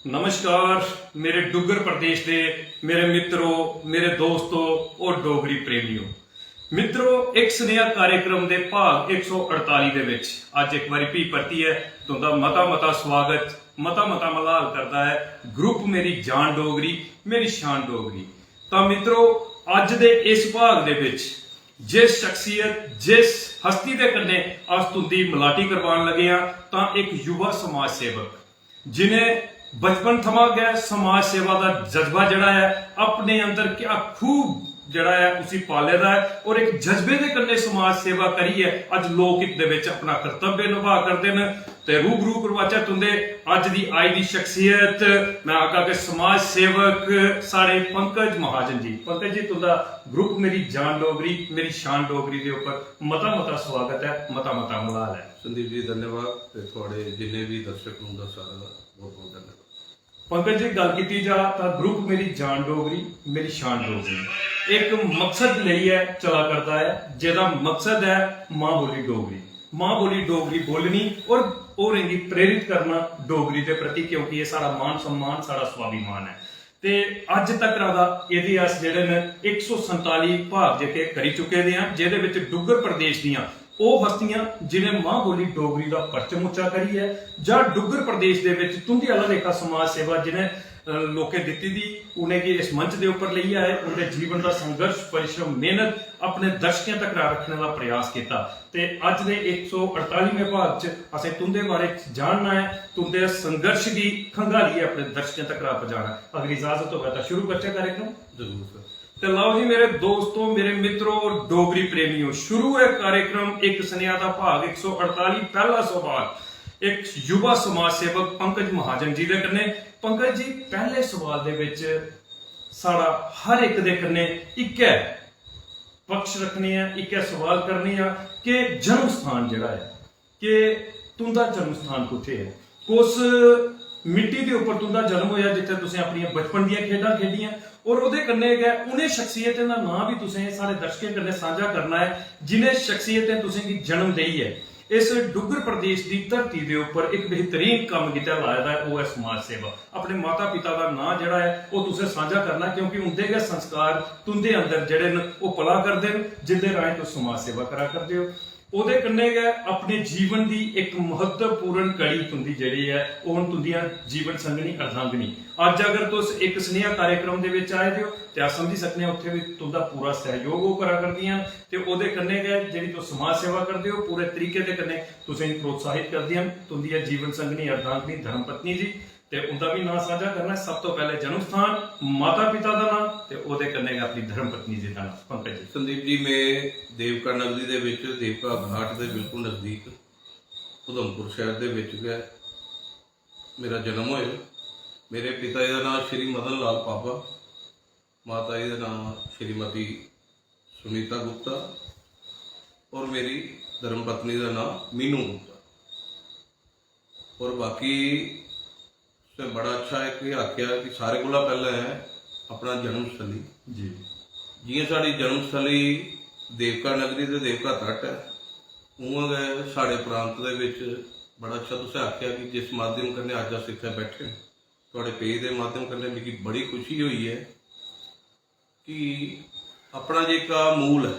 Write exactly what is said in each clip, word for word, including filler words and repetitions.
नमस्कार मेरे डुग्गर प्रदेश दे मेरे मित्रो, मेरे दोस्तो और डोगरी प्रेमियो। मित्रो, इक सनेहा कार्यक्रम दे भाग इक सौ अड़ताली दे विच अज्ज इक बारी भी परतियै तुंदा मता मता स्वागत, मता मता मलाल करदा ऐ ग्रुप मेरी जान डोगरी, मेरी शान डोगरी। तां मित्रो, अज्ज दे इस भाग दे विच जिस शख्सियत, जिस हस्ती दे कन्नै अस तुंदी मलाटी करवान लगे आं, तां इक युवा समाज सेवक, जि'नें बचपन थमां गै समाज सेवा दा जज्बा जेह्ड़ा ऐ अपने अंदर क्या खूब जेह्ड़ा ऐ उसी पाले दा ऐ और इक जज्बे दे कन्नै समाज सेवा करियै अज्ज लोक हित दे विच अपना कर्तव्य निभा करदे न। ते रूबरू करवाचै तुंदे अज्ज दी आई दी शख्सियत, मैं आखा के समाज सेवक साढ़े पंकज महाजन जी। पंकज जी, तुंदा ग्रुप मेरी जान डोगरी, मेरी शान डोगरी दे उप्पर मता मता स्वागत ऐ, मता मता मलाल ऐ। संदीप जी, धन्यवाद। ते थुआड़े जिन्ने बी दर्शक न, उंदा सारें दा बहुत बहुत धन्यवाद। पंकज जी, गल्ल कीती जा तां ग्रुप मेरी जान डोगरी, मेरी शान डोगरी इक मकसद लेइयै चला करदा ऐ, जेह्दा मकसद ऐ मां बोली डोगरी। मां बोली डोगरी बोलनी और होरें गी प्रेरित करना डोगरी दे प्रति, क्योंकि एह् साढ़ा मान सम्मान, साढ़ा स्वाभिमान ऐ। ते अज्ज तक दा एह्दे अस जेह्ड़े न इक सौ संताली भाग जेह्के करी चुके दे आं, जेह्दे विच डुग्गर प्रदेश दियां ओह् हस्तियां जि'नें मां बोली डोगरी दा परचम उच्चा करियै जां डुग्गर प्रदेश दे विच तुं'दी आह्ला लेखा समाज सेवा जि'नें अ, लोकें दित्ती दी, उ'नेंगी इस मंच दे उप्पर लेइयै आए, उं'दे जीवन दा संघर्ष, परिश्रम, मेहनत अपने दर्शकें तक्कर रक्खने दा प्रयास कीता। ते अज्ज दे इक सौ अड़तालीवें भाग च असें तुं'दे बारे च जानना ऐ, तुं'दे संघर्ष गी खंगालियै अपने दर्शकें तक्कर पजाना ऐ। अगर इजाजत होवै तां शुरू करचै कार्यक्रम। जरूर सर। ते लओ जी मेरे दोस्तो, मेरे मित्रो और डोगरी प्रेमियो, शुरू है कार्यक्रम इक सनेहा दा भाग इक सौ अड़ताली, पैह्ला सवाल इक युवा समाज सेवक पंकज महाजन जी दे कन्नै। पंकज जी, पैह्ले सवाल दे विच साढ़ा हर इक दे कन्नै इक्कै पक्ष रखने आं, इक्कै सवाल करने आं कि जन्म स्थान जेह्ड़ा ऐ, कि तुं'दा जन्म स्थान कुत्थै ऐ, कुस मिट्टी दे उप्पर तुं'दा जन्म होएआ, जित्थै तुसें अपनियां बचपन दियां खेढां खेढियां, और ओह्दे कन्नै गै उ'नें शख्सियतें दा नांऽ बी तुसें साढ़े दर्शकें कन्नै सांझा करना ऐ, जि'नें शख्सियतें तुसेंगी जन्म देइयै इस डुग्गर प्रदेश दी धरती दे उप्पर इक बेहतरीन कम्म गितै लाए दा ऐ, ओह् ऐ समाज सेवा। अपने माता पिता दा नांऽ जेह्ड़ा ऐ, ओह् तुसें सांझा करना, क्योंकि उं'दे गै संस्कार तुं'दे अंदर जेह्ड़े न, ओह् पला करदे न, जिं'दे राहें तुस समाज सेवा करा करदे ओ। ओह्दे कन्नै गै अपने जीवन दी इक म्हत्तवपूर्ण कड़ी तुं'दी जेह्ड़ी ऐ, ओह् हून तुं'दियां जीवन संगनी, अर्धांगिनी। अज्ज अगर तुस इक सनेहा कार्यक्रम दे बिच आए दे ओ, ते अस समझी सकने आं उत्थै बी तुं'दा पूरा सैह्योग ओह् करा करदियां न, ते ओह्दे कन्नै गै जेह्ड़ी तुस समाज सेवा करदे ओ, पूरे तरीके दे कन्नै तुसेंगी प्रोत्साहित करदियां न। तुं'दी ऐ जीवन संगनी, अर्धांगिनी, धर्म पत्नी जी, ते उं'दा बी नांऽ सांझा करना ऐ। सब तो पैह्ले जन्म स्थान, माता पिता दा नांऽ ते ओह्दे कन्नै गै अपनी धर्म पत्नी जी दा नांऽ। पंकज जी। संदीप जी, में देवका नगरी दे विच, देवका घाट दे बिल्कुल नजदीक उधमपुर शैह्र दे विच गै मेरा जन्म होया। मेरे पिता जी दा नांऽ श्री मदन लाल पाबा, माता जी दा नांऽ श्रीमती सुनीता गुप्ता और मेरी धर्मपत्नी दा नांऽ मीनू गुप्ता। और बाकी तुसें बड़ा अच्छा इक एह् आखेआ कि सारे कोला पैह्लें अपना जन्मस्थली। जी। जि'यां साढ़ी जन्मस्थली देवका नगरी ते देवका तट ऐ, उ'आं गै साढ़े प्रांत दे बिच बड़ा अच्छा तुसें आखेआ कि जिस माध्यम कन्नै अज्ज अस इत्थै बैठे न, थुआढ़े पेज दे माध्यम कन्नै मिगी बड़ी खुशी होई ऐ कि अपना जेह्का मूल ऐ,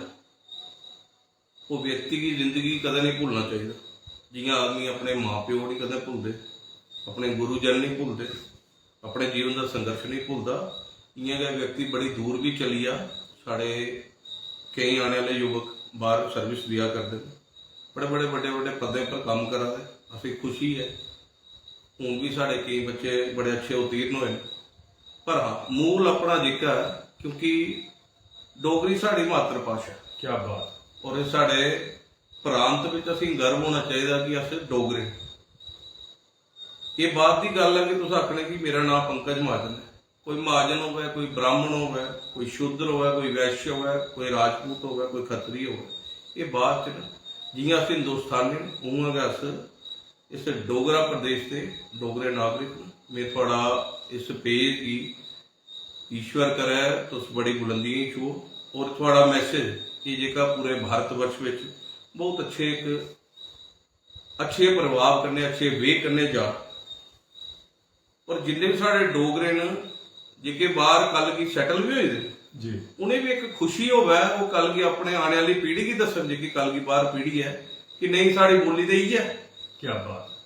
ओह् व्यक्ति गी जिंदगी कदें नहीं भुल्लना चाहिदा। जि'यां आदमी अपने मां प्यो नहीं कदें भुलदे, अपने गुरुजन नहीं भुलदे, अपने जीवन दा संघर्ष नहीं भुलदा, इ'यां गै व्यक्ति बड़ी दूर भी चली जा। साढ़े केईं आने आह्ले युवक बाहर service देआ करदे न, बड़े बड़े बड्डे बड्डे पदें पर कम्म करा दे, असेंगी खुशी ऐ। हून भी साढ़े केईं बच्चे बड़े अच्छे उत्तीर्ण होए न, पर हाँ, मूल अपना जेह्का ऐ, क्योंकि डोगरी साढ़ी मातृभाशा ऐ। क्या बात। और एह् साढ़े प्रांत बिच असेंगी गर्व होना चाहिदा कि अस डोगरे न। एह् बात दी गल्ल ऐ कि तुस आखने कि मेरा नांऽ पंकज महाजन ऐ। कोई महाजन होवै, कोई ब्राह्मण होवै, कोई शूद्र होवै, कोई वैश्य होवै, कोई राजपूत होवै, कोई खत्तरी होवै, एह् बात च न। जि'यां अस हिंदुस्तानी न, उ'आं गै अस इस डोगरा प्रदेश दे डोगरे नागरिक न। में थुआढ़ा इस पेज गी ईश्वर करै तुस बड़ी बुलंदियें च हो और थुआढ़ा message एह् जेह्का पूरे भारतवर्ष बिच बहुत अच्छे इक अच्छे प्रभाव कन्नै, अच्छे way कन्नै जा। और जिन्ने बी साढ़े डोगरे न जेह्के बाहर कल गी सैटल बी होए दे, जी उ'नें बी इक खुशी होवै, ओह् कल गी अपने आने आह्ली पीढ़ी गी दस्सन, जेह्की कल गी बाहर पीढ़ी ऐ, कि नेईं, साढ़ी बोल्ली ते इ'यै। क्या बात है,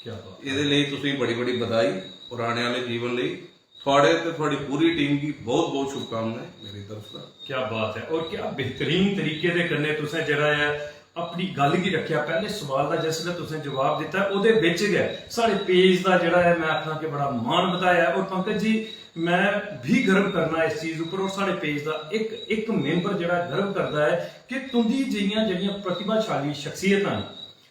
क्या बात है। एह्दे लेई तुसेंगी बड़ी बड़ी बधाई और आने आह्ले जीवन लेई थुआढ़े ते थुआढ़ी पूरी टीम गी बहुत बहुत शुभकामनाएं मेरी तरफ दा। क्या बात है, और क्या बेहतरीन तरीके दे कन्नै तुसें जेह्ड़ा ऐ अपनी गल्ल गी रक्खेआ। पैह्ले सवाल दा जिसलै तुसें जवाब दित्ता, ओह्दे बिच गै साढ़े पेज दा जेह्ड़ा ऐ, मैं आखना कि बड़ा मान बधाया ऐ। और पंकज जी, मैं भी गर्व करना इस चीज उप्पर, और साढ़े पेज दा इक इक मेंबर जेह्ड़ा गर्व करदा ऐ कि तुंदी जेहियां जेह्ड़ियां प्रतिभाशाली शख्सियतां न,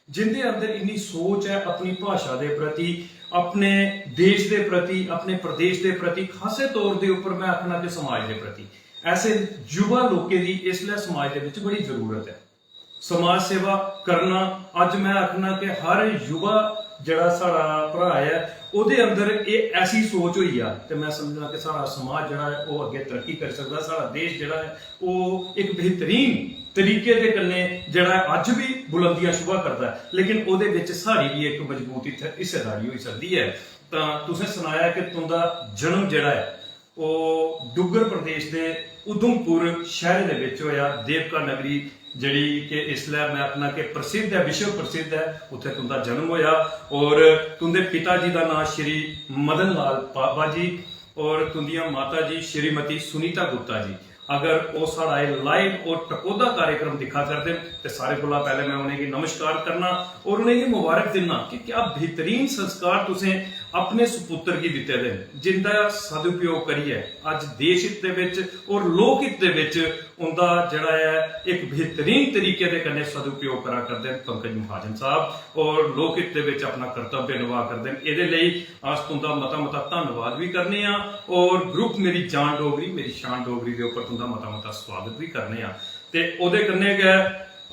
जिंदे अंदर इन्नी सोच ऐ अपनी भाशा दे प्रति, अपने देश दे प्रति, अपने प्रदेश दे प्रति, खासे तौर दे उप्पर मैं आखना कि समाज दे प्रति, ऐसे युवा लोकें दी इसलै समाज दे बिच बड़ी जरूरत ऐ। समाज सेवा करना, अज्ज मैं आखना कि हर युवा जेह्ड़ा साढ़ा भ्राऽ ऐ, ओह्दे अंदर एह् ऐसी सोच होई जा ते मैं समझना कि साढ़ा समाज जेह्ड़ा ऐ, ओह् अग्गें तरक्की करी सकदा, साढ़ा देश जेह्ड़ा ऐ, ओह् इक बेहतरीन तरीके दे कन्नै जेह्ड़ा ऐ, अज्ज बी बुलंदियां छुहा करदा ऐ, लेकिन ओह्दे बिच साढ़ी बी इक मजबूत इत्थै हिस्सेदारी होई सकदी ऐ। तां तुसें सनाया कि तुं'दा जन्म जेह्ड़ा ऐ, ओह् डुग्गर प्रदेश दे उधमपुर शैह्रे दे बिच होएआ। देवका नगरी जेह्ड़ी कि इसलै मैं आखना कि प्रसिद्ध ऐ, विश्व प्रसिद्ध ऐ, उत्थै तुं'दा जन्म होएआ। और तुं'दे पिता जी दा नांऽ श्री मदन लाल पाबा जी और तुं'दियां माता जी श्रीमती सुनीता गुप्ता जी। अगर ओह् साढ़ा एह् लाइव और टकोह्दा कार्यक्रम दिक्खा करदे न ते सारे कोला पैह्ले मैं उ'नेंगी नमस्कार करना और उ'नेंगी मुबारक दिन्ना कि क्या बेहतरीन संस्कार तुसें अपने सुपुत्र गी दित्ते दे न, जिंदा सदुपयोग करियै अज्ज देश हित दे बिच और लोक हित दे बिच उं'दा जेह्ड़ा ऐ इक बेहतरीन तरीके दे कन्नै सदुपयोग करा करदे न पंकज महाजन साहब, और लोक हित दे बिच अपना कर्तव्य निभा करदे न। एह्दे लेई अस तुं'दा मता मता धन्नवाद बी करने आं और ग्रुप मेरी जान डोगरी मेरी शान डोगरी दे उप्पर तुं'दा मता मता स्वागत बी करने आं। ते ओह्दे कन्नै गै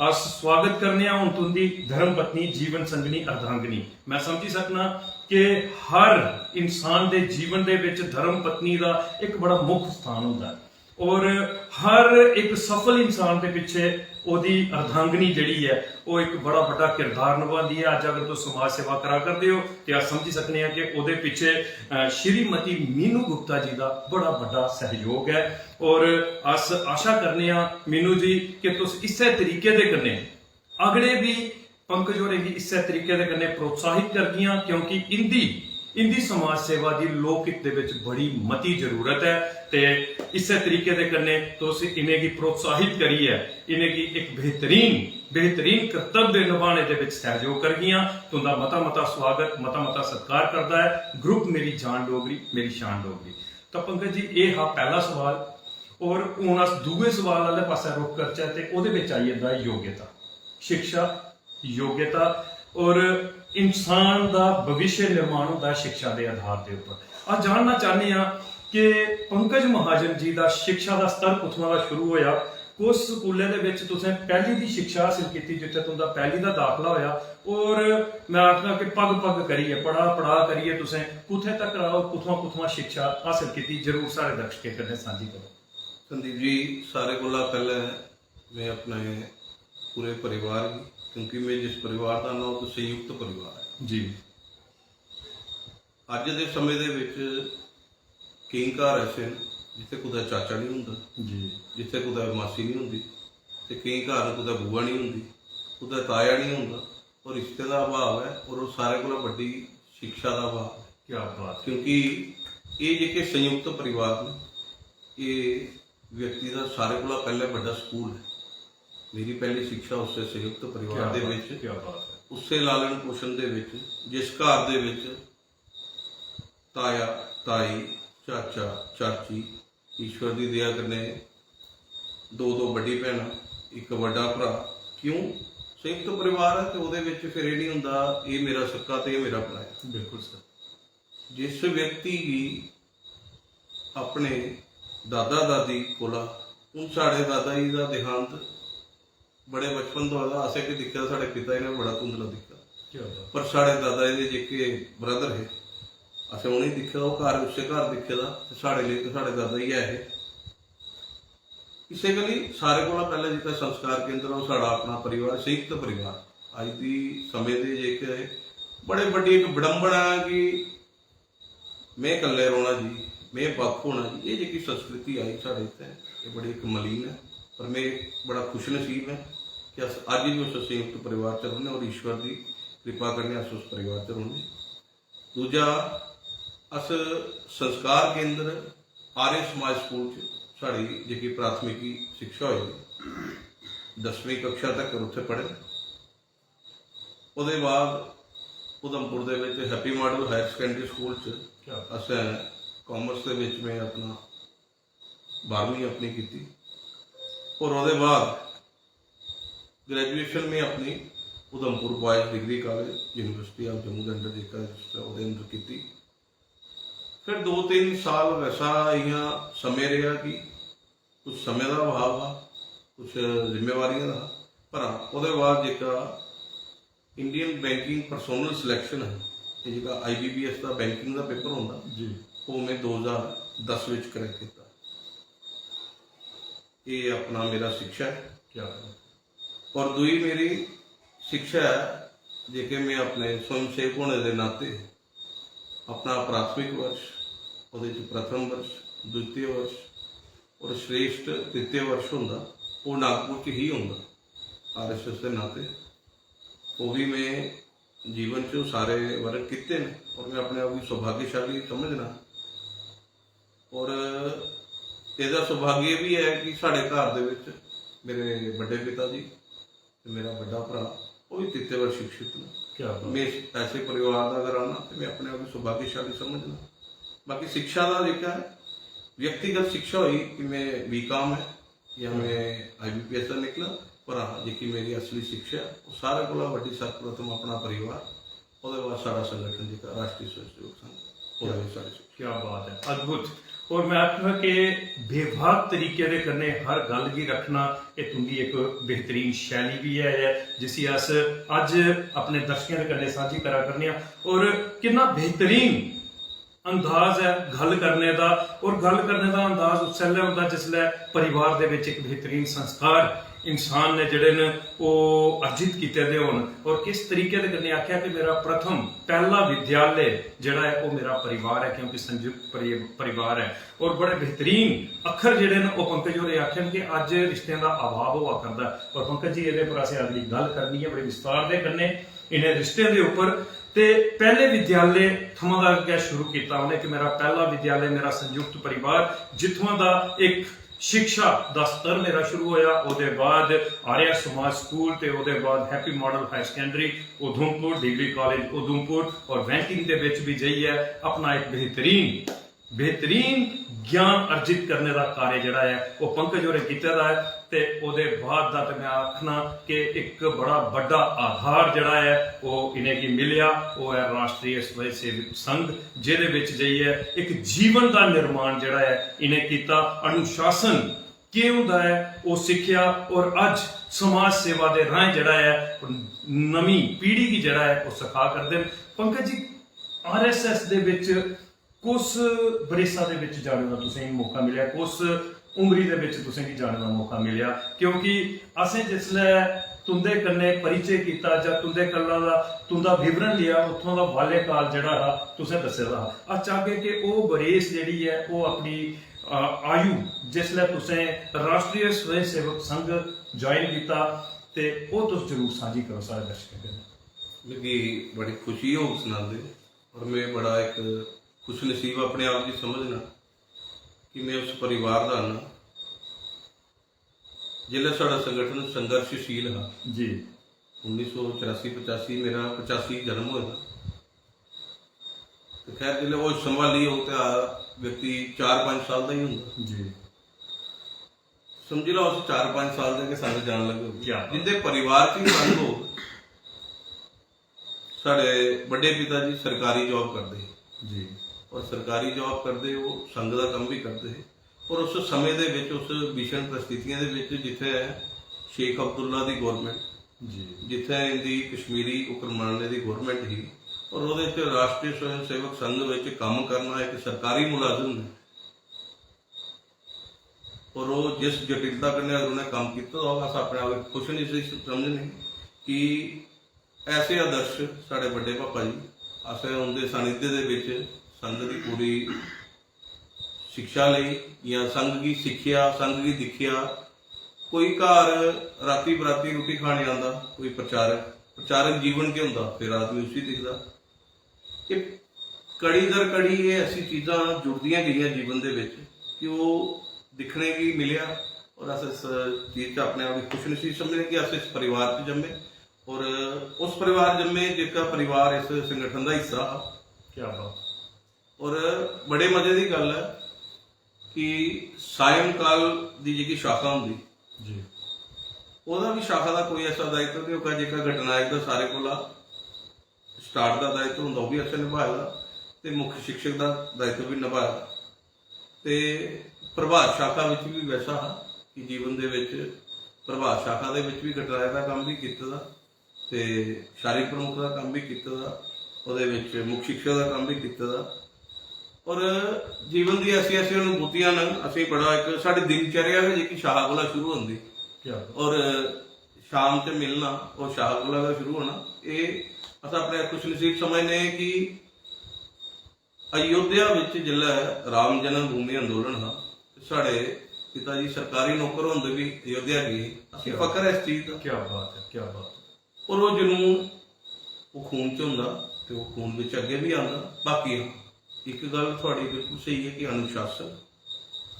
अस स्वागत करने आं हून तुं'दी धर्म पत्नी, जीवन संगनी, अर्धांगिनी। मैं समझी सकना कि हर इंसान दे जीवन दे बिच धर्म पत्नी दा इक बड़ा मुख्य स्थान होंदा ऐ और हर इक सफल इंसान दे पिच्छे ओह्दी अर्धांगिनी जेह्ड़ी ऐ, ओह् इक बड़ा बड्डा किरदार नभांदी ऐ। अज्ज अगर तुस समाज सेवा करा करदे ओ ते अस समझी सकने आं कि ओह्दे पिच्छे, अ, श्रीमती मीनू गुप्ता जी दा बड़ा बड्डा सैहयोग ऐ। और अस आशा करने आं मीनू जी कि तुस इस्सै तरीके दे कन्नै अगड़े बी पंकज होरें गी इस्सै तरीके दे कन्नै प्रोत्साहित करगियां, क्योंकि इंदी इंदी समाज सेवा दी लोक हित दे विच बड़ी मती जरूरत ऐ। ते इस्सै तरीके दे कन्नै तुस इनेंगी प्रोत्साहित करियै इनेंगी इक बेहतरीन बेहतरीन कर्तव्य निभाने दे विच सैहयोग करगियां। तुंदा मता मता स्वागत, मता मता सत्कार करदा ऐ ग्रुप मेरी जान डोगरी मेरी शान डोगरी। तां पंकज जी, एह् हा पैह्ला सवाल। और हून अस दूए सवाल आह्ले पासै रुख करचै ते ओह्दे विच आई जंदा ऐ योग्यता, शिक्षा, योग्यता और इंसान दा भविष्य निर्माण होंदा ऐ शिक्षा दे आधार दे उप्पर। अस जानना चाह्न्ने आं कि पंकज महाजन जी दा शिक्षा दा स्तर कुत्थुआं दा शुरू होया, कुस स्कूलै दे विच तुसें पैह्ली दी शिक्षा हासल कीती, जित्थै तुंदा पैह्ली दा दाखला होया, और मैं आखना कि पग पग करियै, पड़ाऽ पड़ाऽ करियै तुसें कुत्थै तक और कुत्थुआं कुत्थुआं शिक्षा हासल कीती, जरूर साढ़े दर्शकें कन्नै सांझी करो। संदीप जी, सारे कोला पैह्लें मैं अपने पूरे परिवार गी, क्योंकि मैं जिस परिवार दा नांऽ, ओह् संयुक्त परिवार ऐ। जी। अज्ज दे समें दे विच केईं घर ऐसे न जित्थै कुतै चाचा नहीं होंदा, जी। जित्थै कुतै मासी नहीं होंदी, ते केईं घर कुतै बुआ नहीं होंदी, कुतै ताया नहीं होंदा, और रिश्ते दा अभाव ऐ, और ओह् सारे कोला बड्डी शिक्षा दा अभाव ऐ। क्या बात है। क्योंकि एह् जेह्के संयुक्त परिवार न, एह् व्यक्ति दा सारे कोला पैह्लें बड्डा स्कूल ऐ। मेरी पैह्ली शिक्षा उस्सै संयुक्त परिवार क्या दे बात, विच, क्या बात है। उस्सै लालन पोषण दे विच, जिस घर दे विच ताया, ताई, चाचा, चाची, ईश्वर दी दया कन्नै दो दो बड्डी भैनां, इक बड्डा भ्राऽ। क्यों? संयुक्त परिवार ऐ ते ओह्दे विच फिर एह् निं होंदा, एह् मेरा सक्का ते एह् मेरा भ्राऽ ऐ। बिल्कुल सर। जिस व्यक्ति गी अपने दादा दादी कोला, हून साढ़े दादा जी दा देहांत बड़े बचपन दा होए दा, असें बी दिक्खे दा, साढ़े पिता जी ने बड़ा धुंधला दिक्खे दा। क्या बात। पर साढ़े दादा जी दे जेह्के ब्रदर हे, असें उ'नेंगी दिक्खे दा, ओह् घर, उस्सै घर दिक्खे दा, ते साढ़े लेई ते साढ़े दादा जी ऐ हे। इस्सै करी सारे कोला पैह्लें जित्थै संस्कार केंद्र, ओह् साढ़ा अपना परिवार, संयुक्त परिवार। अज्ज दी समें दे जेह्के बड़े बड्डी इक विडंबना ऐ कि में कल्ले रौह्ना जी, में बक्ख होना जी, एह् जेह्की संस्कृति आई साढ़े इत्थै, एह् बड़ी इक मलीन ऐ। पर में बड़ा खुशनसीब ऐ कि अस अज्ज बी उस संयुक्त परिवार च रौह्ने और ईश्वर दी कृपा कन्नै अस उस परिवार च रौह्ने। दूजा, अस संस्कार केंद्र आर्य समाज स्कूल च साढ़ी जेह्की प्राथमिकी शिक्षा होई दी, दसमीं कक्षा तक उत्थै पढ़े। ओह्दे बाद उधमपुर दे बिच happy model higher secondary school च क्या? असें कॉमर्स दे बिच में अपना बारहवीं अपनी कीती और ओह्दे बाद ग्रेजुएशन में अपनी Udhampur boys degree college, university of Jammu related under जेह्का ओह्दे अंदर कीती। फिर दो तिन्न साल वैसा इ'यां समें रेहा कि कुछ समें दा अभाव हा, कुछ जिम्मेवारियें दा हा। पर हां, ओह्दे बाद जेह्का इंडियन बैंकिंग पर्सोनल सिलेक्शन ऐ, एह् जेह्का आईबीपीएस दा बैंकिंग दा पेपर होंदा, जी। ओह् में दो ज्हार दस बिच क्रैक कीता। एह् अपना मेरा शिक्षा ऐ। क्या बात। और दूई मेरी शिक्षा ऐ जेह्के में अपने स्वयंसेवक होने दे नाते अपना प्राथमिक वर्ष, ओह्दे च प्रथम वर्ष, द्वितीय वर्ष और श्रेष्ठ तृतीय वर्ष होंदा, ओह् नागपुर च ही होंदा। आरएसएस दे नाते ओह् बी में जीवन च सारे वर्ग कीते न और में अपने आप गी सौभाग्यशाली समझना। और एह्दा सौभाग्य बी ऐ कि साढ़े घर दे बिच मेरे बड्डे पिता जी ते मेरा बड्डा भ्राऽ, ओह् बी तृतीय वर्ष शिक्षित न। क्या बात। में इस ऐसे परिवार दा अगर आना ते में अपने आप गी सौभाग्यशाली समझना। बाकी शिक्षा दा जेह्का ऐ, व्यक्तिगत शिक्षा होई कि में बीकॉम ऐ जां में आईबीपीएस दा निकला, पर हां, जेह्की मेरी असली शिक्षा ऐ, ओह् सारें कोला बड्डी सर्वप्रथम अपना परिवार, ओह्दे बाद साढ़ा संगठन जेह्का राष्ट्रीय स्वयंसेवक संघ, ओह्दे बिच साढ़ी शिक्षा। क्या बात ऐ, अद्भुत। और में आखना कि बेबाक तरीके दे कन्नै हर गल्ल गी रखना, एह् तुंदी इक बेहतरीन शैली बी ऐ, ऐ, जिसी अस अज्ज अपने दर्शकें दे कन्नै सांझी करा करने आं। और किन्ना बेहतरीन अंदाज ऐ गल्ल करने दा, और गल्ल करने दा अंदाज उसलै होंदा जिसलै परिवार दे बिच इक बेहतरीन संस्कार इंसान ने जेह्ड़े न ओह् अर्जित कीते दे होन। और किस तरीके दे कन्नै आखेआ कि मेरा प्रथम, पैह्ला विद्यालय जेह्ड़ा ऐ ओह् मेरा परिवार ऐ, क्योंकि संयुक्त परि-, परिवार ऐ। और बड़े बेहतरीन अक्खर जेह्ड़े न ओह् पंकज होरें आखे न कि अज्ज रिश्तें दा अभाव होआ करदा ऐ। और पंकज जी, एह्दे पर असें अगली गल्ल करनी ऐ बड़े विस्तार दे कन्नै इ'नें रिश्तें दे उप्पर। ते पैह्ले विद्यालय थमां दा गै शुरू कीता उ'नें कि मेरा पैह्ला विद्यालय, मेरा संयुक्त परिवार, जित्थुआं दा इक शिक्षा दा स्तर मेरा शुरू होया, ओह्दे बाद आर्य समाज स्कूल ते ओह्दे बाद happy model higher secondary Udhampur, degree college Udhampur और बैंकिंग दे बिच भी जाइयै अपना इक बेहतरीन, बेहतरीन ज्ञान अर्जित करने दा कार्य जेह्ड़ा ऐ ओह् पंकज होरें कीते दा ऐ। ते ओह्दे बाद दा ते में आखना कि इक बड़ा बड्डा आधार जेह्ड़ा ऐ ओह् इ'नेंगी मिलेआ, ओह् ऐ राष्ट्रीय स्वयंसेवक संघ, जेह्दे बिच जाइयै इक जीवन दा निर्माण जेह्ड़ा ऐ इ'नें कीता। अनुशासन केह् होंदा ऐ ओह् सिक्खेआ और अज्ज समाज सेवा दे राहें जेह्ड़ा ऐ नमीं पीढ़ी गी जेह्ड़ा ऐ ओह् सखा करदे न। पंकज जी, आरएसएस दे बिच कुस बरेसा दे बिच जाने दा तुसेंगी मौका मिलेआ, कुस उम्री दे बिच तुसेंगी जाने दा मौका मिलेआ? क्योंकि असें जिसलै तुंदे कन्नै परिचय कीता जां तुंदे गल्ला दा, तुंदा विवरण लिआ, उत्थुआं दा बाल्यकाल जेह्ड़ा हा तुसें दस्से दा हा। अस चाहगे कि ओह् बरेस जेह्ड़ी ऐ ओह् अपनी, अ, आयु जिसलै तुसें राष्ट्रीय स्वयंसेवक संघ ज्वाइन कीता ते ओह् तुस जरूर सांझी करो साढ़े दर्शकें कन्नै। मिगी बड़ी खुशी होग सनांदे और में बड़ा इक खुशनसीब अपने आप गी समझना कि में उस परिवार दा आना जिसलै साढ़ा संगठन संघर्षशील हा। जी। उन्नी सौ चौरासी पचासी, मेरा पचासी जन्म होए दा। ते खैर, जिसलै होश संभाली होग ते, आ, व्यक्ति चार पंज साल दा ही होंदा। जी। समझी लैओ, अस चार पंज साल दे गै संग जान लगे होगे। क्या बात। जिंदे परिवार च ही संग होग, साढ़े बड्डे पिता जी सरकारी जॉब करदे हे। जी। और सरकारी जॉब करदे, ओह् संघ दा कम्म बी करदे हे। और उस समें दे बिच, उस भीषण परिस्थितियें दे बिच, जित्थै शेख अब्दुल्ला दी गवर्नमेंट, जी। जित्थै इंदी कश्मीरी उकरमाने दी गवर्नमेंट ही, और ओह्दे च राष्ट्रीय स्वयंसेवक संघ बिच कम्म करना इक सरकारी मुलाजम ने, और ओह् जिस जटिलता कन्नै अगर उ'नें कम्म कीते दा होग, अस अपने आप गी खुश नसीब समझने कि ऐसे आदर्श साढ़े बड्डे पापा जी, असें उं'दे सानिध्य दे बिच संघ दी पूरी शिक्षा लेई जां संघ गी सिक्खेआ, संघ गी दिक्खेआ। कोई घर राती बराती रुट्टी खाने आंदा, कोई प्रचारक। प्रचारक जीवन केह् होंदा, फिर आदमी उसी दिखदा। एह् कड़ी दर कड़ी एह् ऐसी चीजां जुड़दियां गेइयां जीवन दे बिच कि ओह् दिक्खने गी मिलेआ। और अस इस चीज च अपने आप गी खुशनसीब समझने कि अस इस परिवार च जम्मे और उस परिवार जम्मे जेह्का परिवार इस संगठन दा हिस्सा हा। क्या बात। और बड़े मजे दी गल्ल ऐ कि सायंकाल दी जेह्की शाखा होंदी, जी। ओह्दा बी शाखा दा कोई ऐसा दायित्व नहीं होगा जेह्का घटनायक दा सारे कोला स्टार्ट दा दायित्व होंदा, ओह् बी असें नभाए दा ते मुख्य शिक्षक दा दायित्व बी नभाए दा। ते प्रभात शाखा बिच बी वैसा हा कि जीवन दे बिच प्रभात शाखा दे बिच बी घटनायक दा कम्म बी कीते दा ते शारीरिक प्रमुख दा कम्म बी कीते दा, ओह्दे बिच मुख्य शिक्षक दा कम्म बी कीते दा। और जीवन दी ऐसी ऐसी अनुभूतियां न, असें बड़ा इक साढ़ी दिनचर्या गै जेह्की शाखा कोला शुरू होंदी। क्या बात। और शाम च मिलना ओह् शाखा कोला गै शुरू होना। एह् अस अपने खुशनसीब समझने कि अयोध्या बिच जिसलै राम जन्मभूमि अंदोलन हा, ते साढ़े पिता जी सरकारी नौकर होंदे बी अयोध्या गे। असें क्या फकर ऐ इस चीज दा। क्या बात है, क्या बात है। और ओह् जुनून, ओह् खून च होंदा ते ओह् खून बिच अग्गें बी आंदा। बाकी हां, इक गल्ल थुआढ़ी बिल्कुल स्हेई ऐ कि अनुशासन,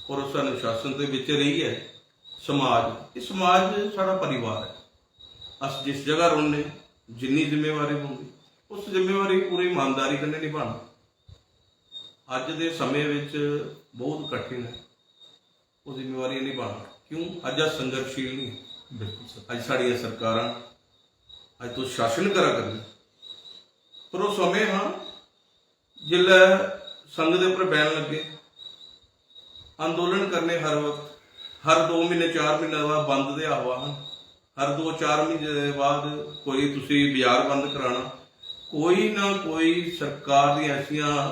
और उस अनुशासन दे बिच रेहियै समाज, एह् समाज साढ़ा परिवार ऐ। अस जिस जगह रौह्ने, जिन्नी जिम्मेवारी पौंदी, उस जिम्मेवारी गी पूरी ईमानदारी कन्नै निभाना अज्ज दे समें बिच बहुत कठिन ऐ। ओह् जिम्मेवारी निभाना। क्यों? अज्ज अस संघर्षशील नहीं। बिल्कुल सर। अज्ज साढ़ियां सरकारां, अज्ज तुस शासन करा करदे, पर ओह् समें हा जिसलै संघ दे उप्पर बैन लग्गे, आंदोलन करने हर वक्त, हर दो म्हीने, चार म्हीने बाद बंद दे आह्वान, हर दो चार म्हीने दे बाद कोई तुसी बाजार बंद कराना, कोई ना कोई सरकार दियां ऐसियां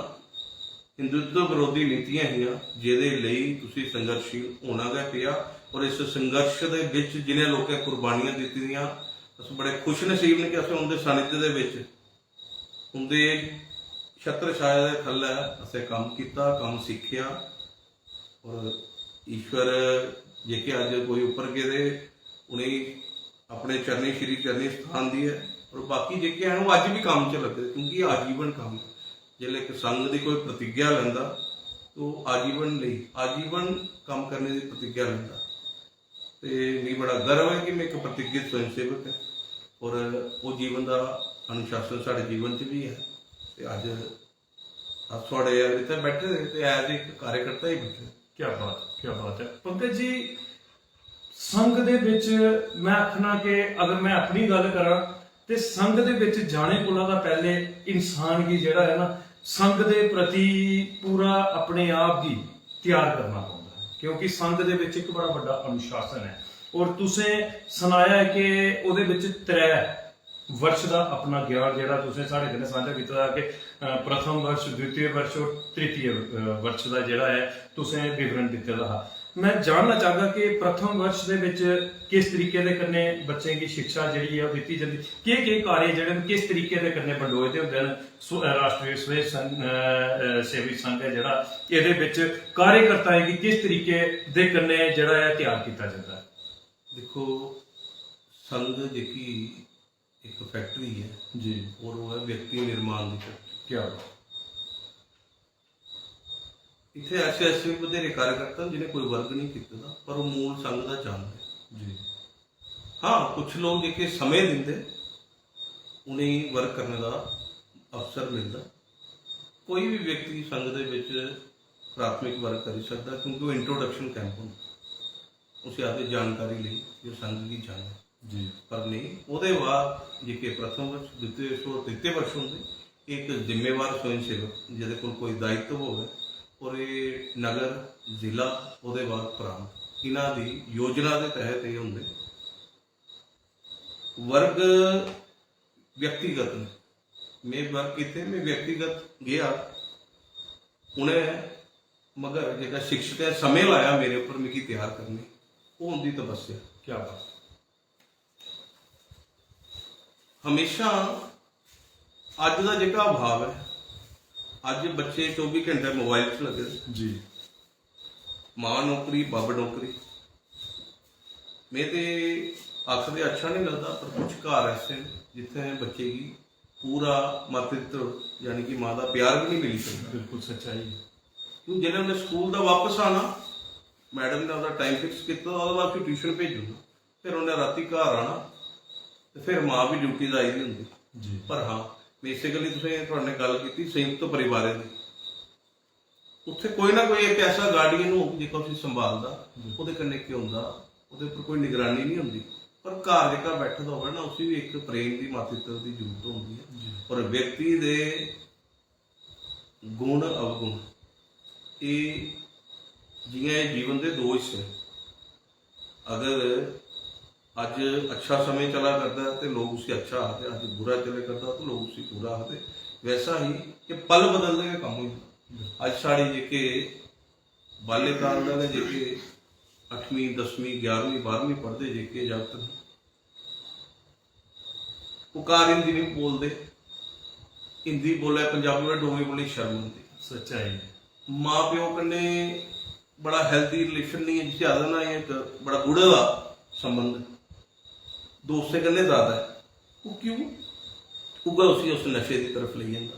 हिंदुत्व विरोधी नीतियां हियां जेह्दे लेई तुसी संघर्षशील होना गै पेआ। और इस संघर्ष दे बिच जिनें लोकें कुर्बानियां दित्ती दियां, अस बड़े खुशनसीब न कि असें उंदे सानिध्य दे बिच उंदे छत्र छाया दे थल्लै असें कम्म कीता, कम्म सिक्खेआ। और ईश्वर जेह्के अज्ज कोई उप्पर गेदे, उ'नेंगी अपने चरणी, श्री चरणी स्थान दी ऐ। और बाकी जेह्के हैन, ओह् अज्ज बी कम्म च लग्गे दे, क्योंकि एह् आजीवन कम्म ऐ। जिसलै इक संघ दी कोई प्रतिज्ञा लैंदा, ते ओह् आजीवन लेई, आजीवन कम्म करने दी प्रतिज्ञा लैंदा। ते मिगी बड़ा गर्व ऐ कि में इक प्रतिज्ञित स्वयंसेवक आं और ओह् जीवन दा अनुशासन साढ़े जीवन च बी ऐ। ते अज्ज अस थुआढ़े इत्थै बैठे दे ते as इक कार्यकर्ता ही बैठे दे। क्या बात, क्या बात है। पंकज जी, संघ दे बिच में आखना कि अगर में अपनी गल्ल करां ते संघ दे बिच जाने कोला दा पैह्ले इंसान गी जेह्ड़ा ऐ ना, संघ दे प्रति पूरा अपने आप गी त्यार करना पौंदा ऐ, क्योंकि संघ दे बिच इक बड़ा बड्डा अनुशासन ऐ। और तुसें सनाया ऐ कि ओह्दे बिच त्रै वर्ष दा अपना ज्ञान जेह्ड़ा तुसें साढ़े कन्नै सांझा कीते दा कि, अ, प्रथम वर्ष, द्वितीय वर्ष और तृतीय, अ, वर्ष दा जेह्ड़ा ऐ तुसें विवरण दित्ते दा हा। मैं जानना चाहगा कि प्रथम वर्ष दे बिच किस तरीके दे कन्नै बच्चें गी शिक्षा जेह्ड़ी ऐ ओह् दित्ती जंदी, केह्-केह् कार्य जेह्ड़े न किस तरीके दे कन्नै बंडोए दे होंदे न? सु-, अ, राष्ट्रीय स्वयं संघ, अ, अ, सेवी संघ ऐ जेह्ड़ा, एह्दे बिच कार्यकर्ताएं गी किस तरीके दे कन्नै जेह्ड़ा ऐ त्यार कीता जंदा ऐ? दिक्खो, संघ जेह्की इक फैक्टरी ऐ जी। और ओह् ऐ व्यक्ति निर्माण दी फैक्टरी। क्या बात। इत्थै ऐसे ऐसे बी बथेरे कार्यकर्ता न जि'नें कोई वर्ग नहीं कीते दा, पर ओह् मूल संघ दा चंद ऐ। जी। हां, कुछ लोक जेह्के समें दिंदे, उ'नेंगी वर्ग करने दा अवसर मिलदा। कोई बी व्यक्ति संघ दे बिच प्राथमिक वर्ग करी सकदा, क्योंकि ओह् इंट्रोडक्शन कैंप होंदा। उसी आखदे जानकारी लेई, जो संघ गी जाने। जी। पर नेईं, ओह्दे बाद जेह्के प्रथम वर्ष, द्वितीय वर्ष और तृतीय वर्ष होंदे, इक जिम्मेवार स्वयंसेवक जेह्दे कोल कोई दायित्व होवे, और एह् नगर, जिला, ओह्दे बाद प्रांत, इनां दी योजना दे तैह्त एह् होंदे। वर्ग व्यक्तिगत न। में वर्ग कीते, में व्यक्तिगत गेआ, उ'नें, मगर जेह्का शिक्षकें समें लाया मेरे उप्पर मिगी त्यार करने, ओह् उं'दी तपस्या। क्या बात। हमेशा अज्ज दा जेह्का अभाव ऐ, अज्ज बच्चे चौबी घैंटे मोबाइल च लग्गे दे। जी। मां नौकरी, बब्ब नौकरी। में ते आखदे अच्छा नहीं लगदा, पर कुछ घर ऐसे न जित्थें बच्चे गी पूरा मातृत्व, यानी कि मां दा प्यार भी नहीं मिली सकदा। बिल्कुल सच्चाई। क्यों, जिसलै उन्हें स्कूल दा वापस आना, मैडम ने ओह्दा टाइम फिक्स कीता, ओह्दे बाद फिर ट्यूशन भेजना, फिर उन्हें राती घर आना, ते फिर मां भी ड्यूटी दा आई दी होंदी। जी। पर हाँ, में इसे गल्ली तुसें, थुआढ़े ने गल्ल कीती, संयुक्त परिवारें दी, उत्थे कोई ना कोई एक ऐसा गार्डियन होग जेह्का उसी संभालदा। जी। ओह्दे कन्नै केह् होंदा, ओह्दे उप्पर कोई निगरानी नहीं होंदी, पर घर जेह्का बैठे दा होवे ना, उसी भी इक प्रेम दी, मातृत्व दी जरूरत होंदी ऐ। जी। और व्यक्ति दे गुण अवगुण, एह् जियां एह् जीवन दे दो हिस्से न। अगर अज्ज अच्छा समय चला करदा ऐ ते लोग उसी अच्छा आखदे, अज्ज बुरा चला करदा ते लोग उसी बुरा आखदे। वैसा ही कि पल बदलदे गै कम्म होई जंदा। अज्ज साढ़े जेह्के बाल्यकाल दा गै जेह्के अठमीं, दसमीं, ग्यारहवीं, बारहवीं पढ़दे जेह्के जागत न, ओह् घर हिंदी नहीं बोलदे, हिंदी बोले, पंजाबी बोले, डोगरी बोलने दी शर्म आंदी। सच्चाई। मां प्यो कन्नै बड़ा हेल्थी रिलेशन नहीं है, जिसी आखदे ना, इक बड़ा गूढ़े दा संबंध दोस्तें कन्नै ज्यादा ऐ। ओह् क्यों? उ'ऐ उसी उस नशे दी तरफ लेई जंदा,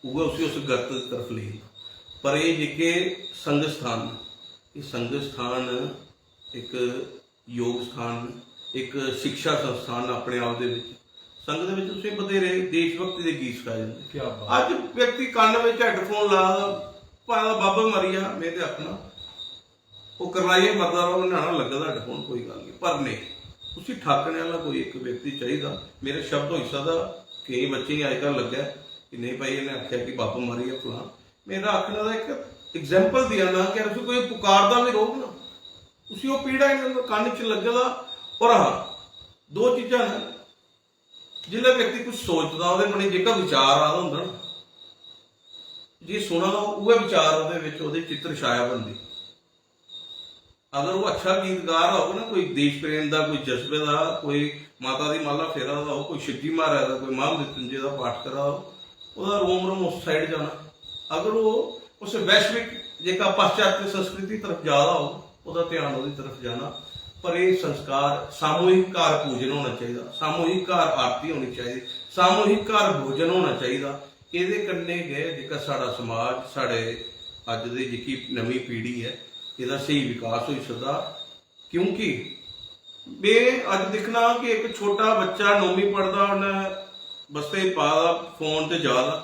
उ'ऐ उसी उस गर्त दी तरफ लेई जंदा। पर एह् जेह्के संघ स्थान न, एह् संघ स्थान इक योग स्थान न, इक शिक्षा संस्थान न अपने आप दे विच। संघ दे विच तुसें बथेरे देशभक्ति दे गीत सखाए जंदे। क्या बात। अज्ज व्यक्ति कन्न विच हेडफोन ला दा, भाएं दा बब्ब मरी जा, में ते आखना, ओह् करलाइयै मरदा र'वै, न्हाड़ा लग्गे दा हेडफोन, कोई गल्ल नहीं, पर नेईं, उसी ठाकने आह्ला कोई इक व्यक्ति चाहिदा। मेरे शब्द होई सकदा केईं बच्चें गी अजकल लग्गै कि नेईं भाई, इ'नें आखेआ कि बब्ब मरी गेआ फलां। मेरा आखने दा इक एग्जाम्पल देआ ना कि अगर उसी कोई पुकारदा बी रौह्ग ना, उसी ओह् पीड़ा इ'यां कन्न च लग्गे दा। और हाँ, दो चीजां न, जिसलै व्यक्ति कुछ सोचदा, ओह्दे मनै च जेह्का विचार आ दा होंदा ना, जे सुना दा, उ'ऐ विचार ओह्दे बिच, ओह्दे चित्र छाया बनदी। अगर ओह् अच्छा गीतकार होग ना, कोई देश प्रेम दा, कोई जज्बे दा, कोई माता दी माला फेरा दा होग, कोई शिवजी महाराज दा, कोई महामृत्युंजय दा पाठ करा दा होग, ओह्दा रोम रोम उस साइड जाना। अगर ओह् उस वैश्विक जेह्का पाश्चात्य संस्कृति तरफ जा दा होग, ओह्दा ध्यान ओह्दी तरफ जाना। पर एह् संस्कार, सामूहिक घर पूजन होना चाहिदा, सामूहिक घर आरती होनी चाहिदी, सामूहिक घर भोजन होना चाहिदा। एह्दे कन्नै गै जेह्का साढ़ा समाज, साढ़े अज्ज दी जेह्की नमीं पीढ़ी ऐ, एह्दा स्हेई विकास होई सकदा। क्योंकि में अज्ज दिक्खना कि इक छोटा बच्चा नौमीं पढ़दा, उन्नै बस्ते च पाए दा फोन ते जा दा,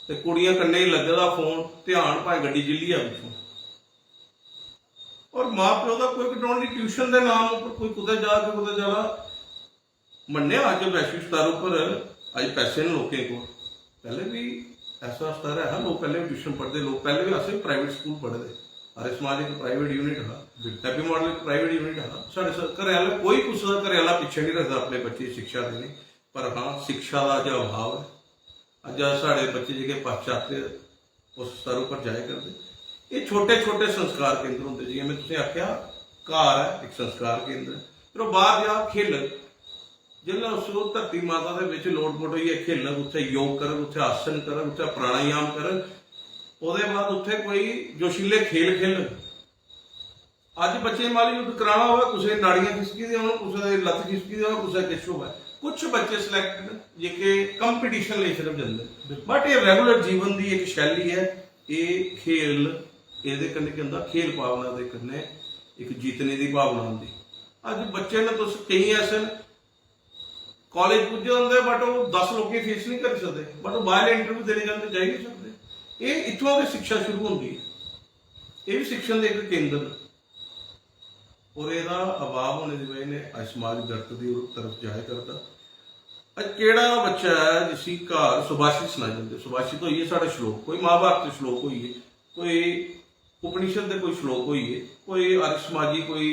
ते कुड़ियां कन्नै ही लग्गे दा फोन, ध्यान भाएं गड्डी जिल्ली जा पिच्छों। और मां प्यो दा कोई कंट्रोल नहीं, ट्यूशन दे नाम उप्पर कोई कुतै जा, कोई कुतै जा। मन्नेआ, अज्ज वैश्विक स्तर उप्पर अज्ज पैसे न लोकें कोल, पैह्ले बी ऐसा स्तर ऐ हा, लोक पैह्ले बी ट्यूशन पढ़दे, लोक पैह्ले बी, असें बी प्राइवेट स्कूल पढ़े दे। आर्य समाज इक प्राइवेट यूनिट हा, बिल्कुल। हैप्पी मॉडल इक प्राइवेट यूनिट हा। साढ़े स-, घरै आह्ले, कोई कुसै दा घरै आह्ला पिच्छे नहीं रखदा अपने बच्चे गी शिक्षा देने, पर हाँ, शिक्षा दा अज्ज अभाव ऐ। अज्ज साढ़े बच्चे जेह्के पाश्चात्य उस स्तर उप्पर जाए करदे। एह् छोटे छोटे संस्कार केंद्र होंदे, जि'यां में तुसें आखेआ, घर ऐ इक संस्कार केंद्र, फिर ओह् बाहर जा खेलन। जिसलै उस धरती माता दे बिच लोटपोट होइयै खेलग, उत्थै योग करग, उत्थै आसन करग, उत्थै प्राणायाम करग, ओह्दे बाद उत्थै कोई जोशीले खेल खेलग। अज्ज बच्चे गी माली युद्ध कराना होऐ, कुसै दी नाड़ियां खिसकी दियां होन, कुसै दी लत्त खिसकी दी होऐ, कुसै किश होऐ, कुछ बच्चे सिलेक्ट न जेह्के कंपटीशन लेई सिर्फ जंदे न। बट एह् रेगुलर जीवन दी इक शैली ऐ। एह् खेल, एह्दे कन्नै केह् होंदा, खेल भावना दे कन्नै इक जीतने दी भावना होंदी। अज्ज बच्चे न, तुस केईं ऐसे न, कालेज पुज्जे होंदे, बट ओह् दस लोकें फेस नहीं करी सकदे, बट ओह् बाहर इंटरव्यू देने जांदे, जाई नहीं सकदे। एह् इत्थुआं गै शिक्षा शुरू होंदी ऐ। एह् बी शिक्षण दे इक केंद्र न। और एह्दा अभाव होने दी वजह ने अज्ज समाज गर्त दी तरफ जाया करदा। अज्ज केह्ड़ा बच्चा ऐ जिसी घर सुभाशित सनाए जंदे? सुभाशित होई गे साढ़े श्लोक, कोई महाभारत दे श्लोक होई गे, कोई उपनिषद दे कोई श्लोक होई गे, कोई आर्य समाजी कोई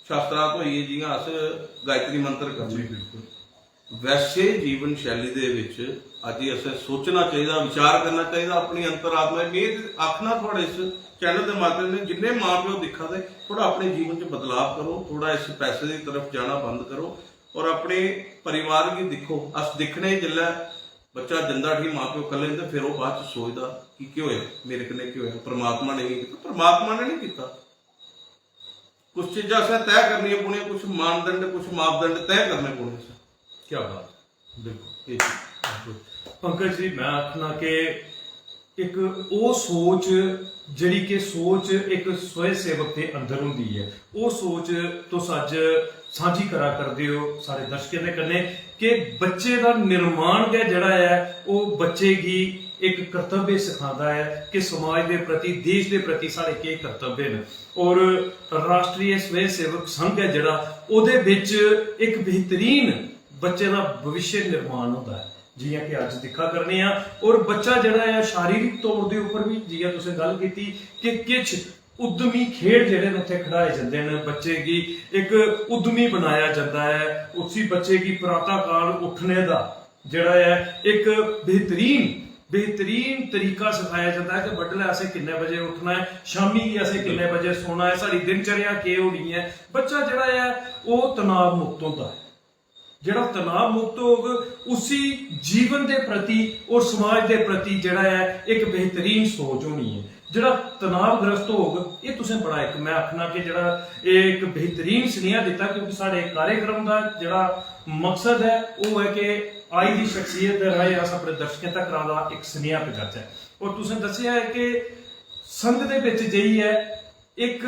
शास्त्रार्थ होई गे, जियां अस गायत्री मंत्र करने। जी, बिल्कुल। वैसे जीवन शैली दे विच अज्ज असें सोचना चाहिदा, विचार करना चाहिदा अपनी अंतरात्मा च। में ते आखना थुआढ़े इस चैनल दे माध्यम ने, जिन्ने मां प्यो दिक्खा दे, थोड़ा अपने जीवन च बदलाव करो, थोड़ा इस पैसे दी तरफ जाना बंद करो और अपने परिवार गी दिक्खो। अस दिक्खने जिसलै बच्चा जंदा उठी मां प्यो कल्ले, ते फिर ओह् बाद च सोचदा कि केह् होया, मेरे कन्नै केह् होया, परमात्मा ने केह् कीता? परमात्मा ने नहीं कीता। कुछ चीजां असें तय करनियां पौनियां, कुछ मानदंड, कुछ मापदंड तय करने पौने असें। क्या बात है, बिल्कुल। पंकज जी, मैं आखना कि इक ओह् सोच, जेह्ड़ी कि सोच इक स्वयं सेवक दे अंदर होंदी ऐ, ओह् सोच तुस अज्ज सांझी करा करदे ओ साढ़े दर्शकें दे कन्नै कि बच्चे दा निर्माण गै जेह्ड़ा ऐ, ओह् बच्चे गी इक कर्तव्य सखांदा ऐ कि समाज दे प्रति, देश दे प्रति साढ़े केह् कर्तव्य न। और राष्ट्रीय स्वयं सेवक संघ ऐ जेह्ड़ा, ओह्दे बिच इक बेहतरीन बच्चे दा भविष्य निर्माण होंदा ऐ, जि'यां कि अज्ज दिक्खा करने आं। और बच्चा जेह्ड़ा ऐ, शारीरिक तौर दे उप्पर बी, जि'यां तुसें गल्ल कीती कि किश उद्यमी खेड जेह्ड़े न, उत्थै खढाए जंदे न, बच्चे गी इक उद्यमी बनाया जंदा ऐ, उसी, बच्चे गी प्रातः काल उट्ठने दा जेह्ड़ा ऐ, इक बेहतरीन, बेहतरीन तरीका सखाया जंदा ऐ कि बडलै असें किन्ने बजे उट्ठना ऐ, शामी गी असें किन्ने बजे सोना ऐ, साढ़ी दिनचर्या केह् होनी ऐ। बच्चा जेह्ड़ा ऐ, ओह् तनाव मुक्त होंदा ऐ। जेह्ड़ा तनाव मुक्त होग, उसी जीवन दे प्रति और समाज दे प्रति जेह्ड़ा ऐ, इक बेहतरीन सोच होनी ऐ। जेह्ड़ा तनावग्रस्त होग, एह् तुसें बड़ा इक, मैं आखना कि जेह्ड़ा एह् इक बेहतरीन सनेहा दित्ता, क्योंकि साढ़े कार्यक्रम दा जेह्ड़ा मकसद ऐ, ओह् ऐ कि आई दी शख्सियत दे राहें अस अपने दर्शकें तक दा इक सनेहा पजाचै। और तुसें दस्सेआ ऐ कि संघ दे बिच जाइयै इक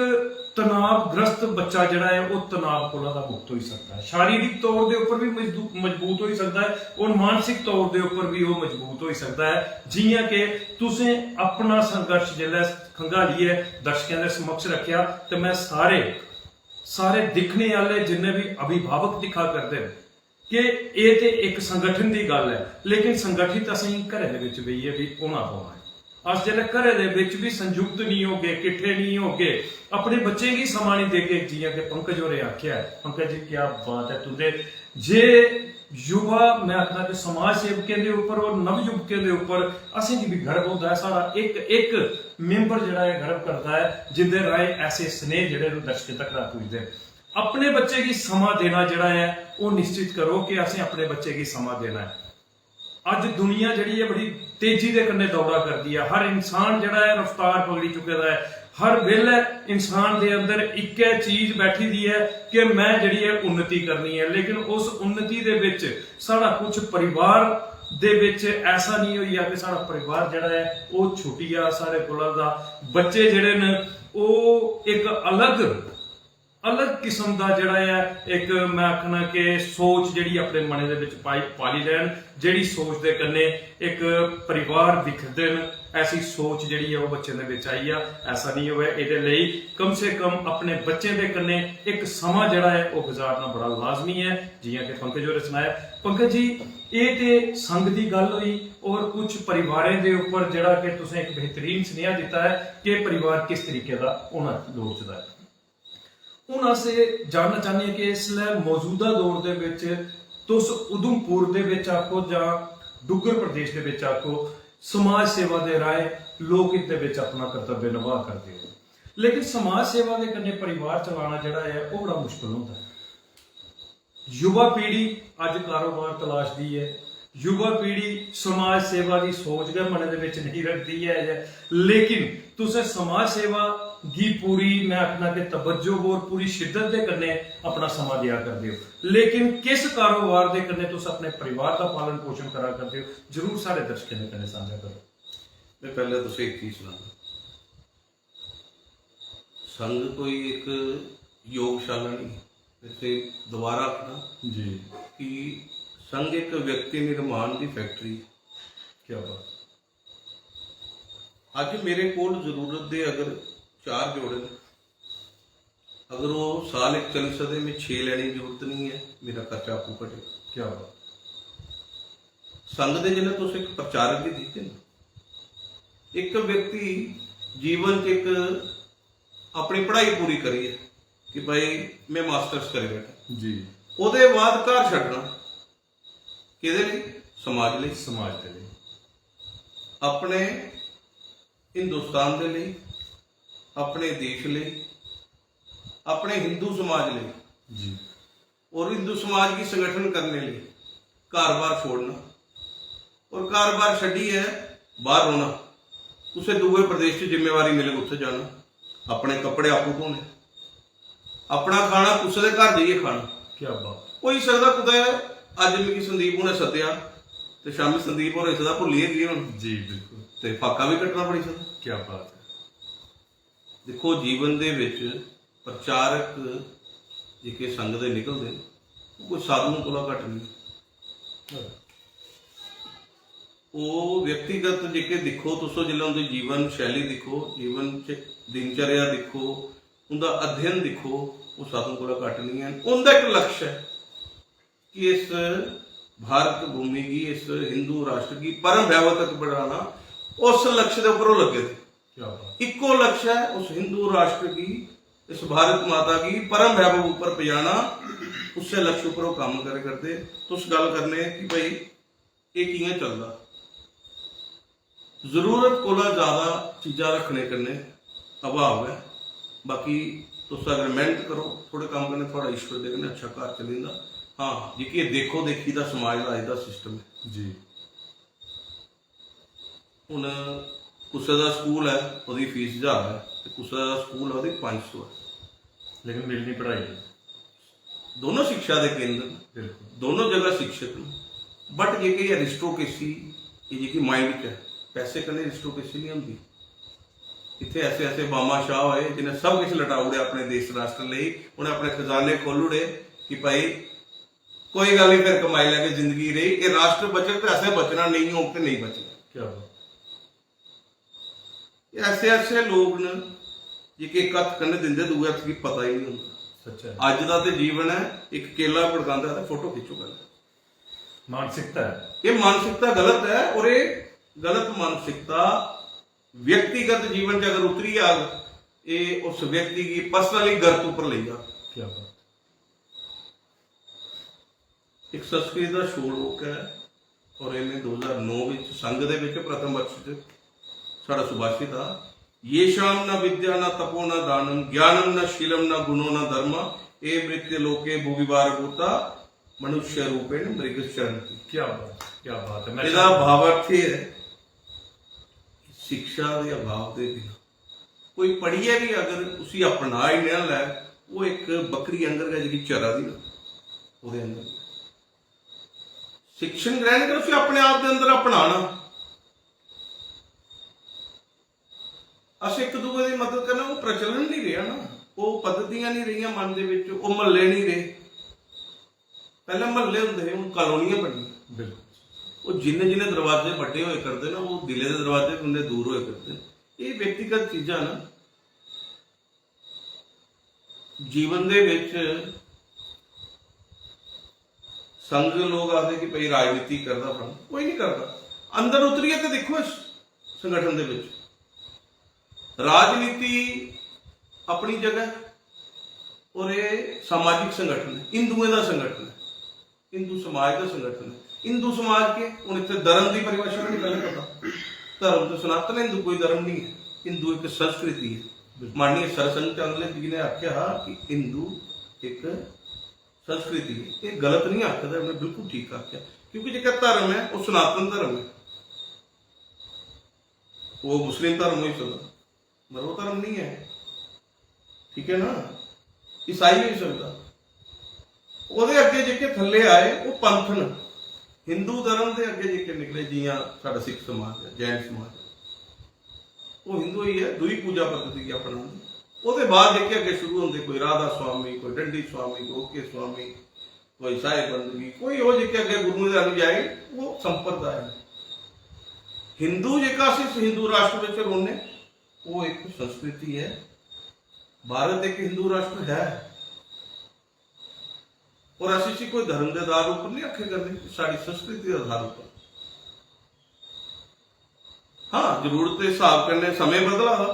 तनावग्रस्त बच्चा जेह्ड़ा ऐ, ओह् तनाव कोला दा मुक्त होई सकदा ऐ, शारीरिक तौर दे उप्पर बी मजदू-, मजबूत होई सकदा ऐ और मानसिक तौर दे उप्पर बी ओह् मजबूत होई सकदा ऐ। जि'यां कि तुसें अपना संघर्ष जिसलै खंगालियै दर्शकें दे समक्ष रक्खेआ, ते मैं सारे, सारे दिक्खने आह्ले जिन्ने बी अभिभावक दिक्खा करदे न, कि एह् ते इक संगठन दी गल्ल ऐ, लेकिन संगठित असेंगी घरै दे बिच बेहियै बी होना पौना ऐ। अस जेल्लै घरै दे बिच बी संयुक्त नेईं होगे, किट्ठे नेईं होगे, अपने बच्चें गी समां नेईं देगे, जि'यां कि पंकज होरें आखेआ ऐ, पंकज जी, क्या बात ऐ तुं'दे, जे युवा, मैं आखना कि समाज सेवकें दे उप्पर और नवयुवकें दे उप्पर असेंगी बी गर्व होंदा ऐ। साढ़ा इक, इक member जेह्ड़ा ऐ, गर्व करदा ऐ, जिंदे राहें ऐसे स्नेह जेह्ड़े न, दर्शकें तक पुजदे न। अपने बच्चे गी समां देना जेह्ड़ा ऐ, ओह् निश्चित करो कि असें अपने बच्चे गी समां देना ऐ। अज्ज दुनिया जेह्ड़ी ऐ, बड़ी तेजी दे कन्नै दौड़ा करदी ऐ। हर इंसान जेह्ड़ा ऐ, रफ्तार पकड़ी चुके दा ऐ। हर बेल्लै इंसान दे अंदर इक्कै चीज बैठी दी ऐ कि मैं जेह्ड़ी ऐ, उन्नति करनी ऐ, लेकिन उस उन्नति दे बिच साढ़ा कुछ परिवार दे बिच ऐसा नहीं होई जा कि साढ़ा परिवार जेह्ड़ा ऐ, ओह् छुट्टी जा साढ़े कोला दा। बच्चे जेह्ड़े न, ओह् इक अलग अलग किस्म दा जेह्ड़ा ऐ, इक मैं आखना कि सोच जेह्ड़ी अपने मनै दे बिच पाई, पाली लैन, जेह्ड़ी सोच दे कन्नै इक परिवार दिखदे न, ऐसी सोच जेह्ड़ी ऐ, ओह् बच्चें दे बिच आई जा, ऐसा निं होऐ। एह्दे लेई कम से कम अपने बच्चें दे कन्नै इक समां जेह्ड़ा ऐ, ओह् गुजारना बड़ा लाजमी ऐ। जि'यां कि पंकज होरें सनाया, पंकज जी, एह् ते संघ दी गल्ल होई, और कुछ परिवारें दे उप्पर जेह्ड़ा कि तुसें इक बेहतरीन सनेहा दित्ता ऐ कि परिवार किस तरीके दा होना लोड़चदा ऐ। हून अस एह् जानना चाह्न्ने आं कि इसलै मौजूदा दौर दे बिच तुस उधमपुर दे बिच आखो जां डुग्गर प्रदेश दे बिच आखो, समाज सेवा दे राहें लोक हित दे बिच अपना कर्तव्य नभाऽ करदे ओ, लेकिन समाज सेवा दे कन्नै परिवार चलाना जेह्ड़ा ऐ, ओह् बड़ा मुश्कल होंदा ऐ। युवा पीढ़ी अज्ज कारोबार तलाशदी ऐ, युवा पीढ़ी समाज सेवा दी सोच गै मनै दे बिच नेईं रखदी ऐ, लेकिन तुसें समाज सेवा गी पूरी, मैं आखना कि तवज्जो और पूरी शिद्दत दे कन्नै अपना समां देआ करदे ओ, लेकिन किस कारोबार दे कन्नै तुस अपने परिवार दा पालन पोषण करा करदे ओ, जरूर साढ़े दर्शकें दे कन्नै सांझा करो। मैं पैह्लें तुसें इक चीज सनाना, संघ कोई इक योगशाला नहीं, इसे दोबारा आखना जी। कि संघ इक व्यक्ति निर्माण दी फैक्ट्री। क्या बात। अज्ज मेरे कोल जरूरत दे अगर चार जोड़े न, अगर ओह् साल इक चली सकदे, मैं छे लैने दी जरूरत नहीं ऐ, मेरा खर्चा आपूं घटे। क्या बात। संघ दे जिसलै तुस इक प्रचारक गी दिखदे ना, इक व्यक्ति जीवन च इक अपनी पढ़ाई पूरी करियै कि भाई मैं मास्टर्स करी बैठा, जी। ओह्दे बाद घर छड्डना, केह्दे लेई? समाज लेई। समाज दे लेई। अपने हिंदुस्तान दे लेई, अपने देश लेई, अपने हिंदू समाज लेई। जी। और हिंदू समाज गी संगठन करने लेई घर-बार छोड़ना और घर-बार छड्डियै बाहर रौहना, कुसै दूए प्रदेश च जिम्मेवारी मिलग, उत्थै जाना, अपने कपड़े आपूं धोने, अपना खाना कुसै दे घर जाइयै खाना। क्या बात। होई सकदा कुतै अज्ज मिगी संदीप होरें सद्देआ ते शामी संदीप होर होई सकदा भुल्ली गै गे होन जी बिल्कुल। ते फाका बी कट्टना पड़ी सकदा। क्या बात है। दिक्खो, जीवन दे बिच प्रचारक जेह्के संघ दे निकलदे न, ओह् कोई साधुएं कोला घट्ट नेईं। ओह् व्यक्तिगत जेह्के दिक्खो तुस, जिसलै उं'दी जीवन शैली दिक्खो, जीवन च दिनचर्या दिक्खो, उं'दा अध्ययन दिक्खो, ओह् साधुएं कोला घट्ट नेईं हैन। उं'दा इक लक्ष्य ऐ कि इस भारत भूमि गी, इस हिंदू राष्ट्र गी परम वैभव तक बढ़ाना, उस लक्ष्य दे उप्पर ओह् लग्गे दे। क्या बात। इक्को लक्ष्य ऐ उस हिंदू राष्ट्र गी, इस भारत माता गी परम वैभव उप्पर पजाना, उस्सै लक्ष्य उप्पर ओह् कम्म करै करदे। तुस गल्ल करने कि भाई एह् कि'यां चलदा? जरूरत कोला ज्यादा चीजां रक्खने कन्नै अभाव ऐ। बाकी तुस अगर मेहनत करो, थोड़े कम्म कन्नै थुआढ़ा ईश्वर दे कन्नै अच्छा घर चली जंदा। हां, जेह्की एह् देखो देखी दा समाज दा अज्ज दा सिस्टम ऐ। जी। हून कुसै दा स्कूल ऐ, ओह्दी फीस ज्हार ऐ, ते कुसै दा स्कूल ऐ, ओह्दी पंज सौ ऐ। लेकिन मिलनी पढ़ाई। दोनों शिक्षा दे केंद्र न, बिल्कुल। दोनों जगह शिक्षक न, बट जेह्की एह् अरिस्टोक्रेसी, एह् जेह्की माइंड च ऐ, पैसे कन्नै अरिस्टोक्रेसी नहीं होंदी। इत्थै ऐसे ऐसे बामा शाह होए जिन्हें सब किश लटाई ओड़ेआ अपने देश राष्ट्र लेई, उ'नें अपने खजाने खोल ओड़े कि भाई कोई गल्ल नहीं, फिर कमाई लैगे, जिंदगी रेही, एह् राष्ट्र बचग ते असें बचना, नेईं होग ते नेईं बचना। क्या बात। एह् ऐसे ऐसे लोग न जेह्के इक हत्थ कन्नै दिंदे, दूए हत्थ गी पता ही नहीं होंदा। सच्चा है। अज्ज दा ते जीवन ऐ, इक केला पड़कांदा ते फोटो खिच्चो पैह्लें। मानसिकता है। एह् मानसिकता गलत ऐ, और एह् गलत मानसिकता व्यक्तिगत जीवन च अगर उतरी जाग, एह् उस व्यक्ति गी पर्सनली गर्त उप्पर लेई जाग। क्या बात। एक संस्कृत दा श्लोक ऐ, और इन्हें दो हज़ार नौ विच संघ दे विच प्रथम वर्ष च साढ़ा सुभाषित हा, येषाम न विद्या न तपो न दानम ज्ञानम न शीलम न गुणो न धर्म, ए मृत्य लोके भुवि भारभूता मनुष्य रूपेण मृग चरंती। क्या बात, क्या बात है। मैं ਇਹਦਾ ਭਾਵ ਅਰਥ ਇਹ ਹੈ, शिक्षा ਦੇ ਅਭਾਵ ਦੇ ਬਿਨਾਂ ਕੋਈ ਪੜ੍ਹਿਆ ਵੀ ਅਗਰ ਉਸੇ ਅਪਣਾ ਹੀ ਨਾ ਲੈ, ਉਹ ਇੱਕ ਬੱਕਰੀ ਅੰਦਰ ਦਾ ਜਿਹੜੀ ਚਰਾ ਦੀ ਨਾ, ਉਹਦੇ ਅੰਦਰ शिक्षण ग्रहण कर, उसे अपने आप के अंदर अपनाना। अस एक दूए की मदद करना, वो प्रचलन नहीं रहा ना, वो पद्धतियां नहीं रहियां मन दे विच, वो महल्ले नहीं रहे। पहले महल्ले होंदे हे, हुन कॉलोनियां बनियां। बिल्कुल। वो जिन्ने जिन्ने दरवाजे बड्डे होए करदे ना, वो दिले दे दरवाजे भी उन्ने दूर होए करदे न। ये व्यक्तिगत चीजां ना, जीवन दे विच संघ दे लोग आखदे कि भाई राजनीति करदा फलाना, कोई नहीं करदा। अंदर उतरियै ते दिक्खो इस संगठन दे विच। राजनीति अपनी जगह ऐ और ये सामाजिक संगठन है, हिंदुएं दा संगठन है, हिंदू समाज दा संगठन है। हिंदू समाज के, हुन इत्थे धर्म दी परिभाषा भी नहीं पहले पता। धर्म तो सनातन हिंदू कोई धर्म नहीं है, हिंदू एक संस्कृति है। माननीय सरसंघ चांगले जी ने आख्या हा कि हिंदू एक संस्कृति है। ये गलत नहीं आखदा, उन्हें बिल्कुल ठीक आख्या, क्योंकि जेह्का धर्म है वो सनातन धर्म है। वो मुस्लिम धर्म होई सकदा, पर वो धर्म नहीं है, ठीक है ना, ईसाई होई सकदा। ओह्दे अग्गें जेह्के थल्ले आए, ओह् पंथ न। हिंदू धर्म दे अग्गें जेह्के निकले, जियां साढ़ा सिख समाज ऐ, जैन समाज ऐ, ओह् हिंदू होइयै दूई पूजा पद्धति गी अपनांदे। ओह्दे बाद जेह्के अग्गें शुरू होंदे, कोई राधा स्वामी, कोई डंडी स्वामी, कोई ओके स्वामी, कोई साहेब बंदगी, कोई ओह् जेह्के अग्गें गुरुएं दे अनुयायी, ओह् संप्रदाय न। हिंदू जेह्का अस इस हिंदू राष्ट्र बिच रौह्ने, ओह् इक संस्कृति ऐ। भारत इक हिंदू राष्ट्र है, और अस इसी कोई धर्म दे आधार उप्पर नहीं आखे करदे, साढ़ी संस्कृति दे आधार उप्पर। हाँ, जरूरत दे हिसाब कन्नै समें बदला दा।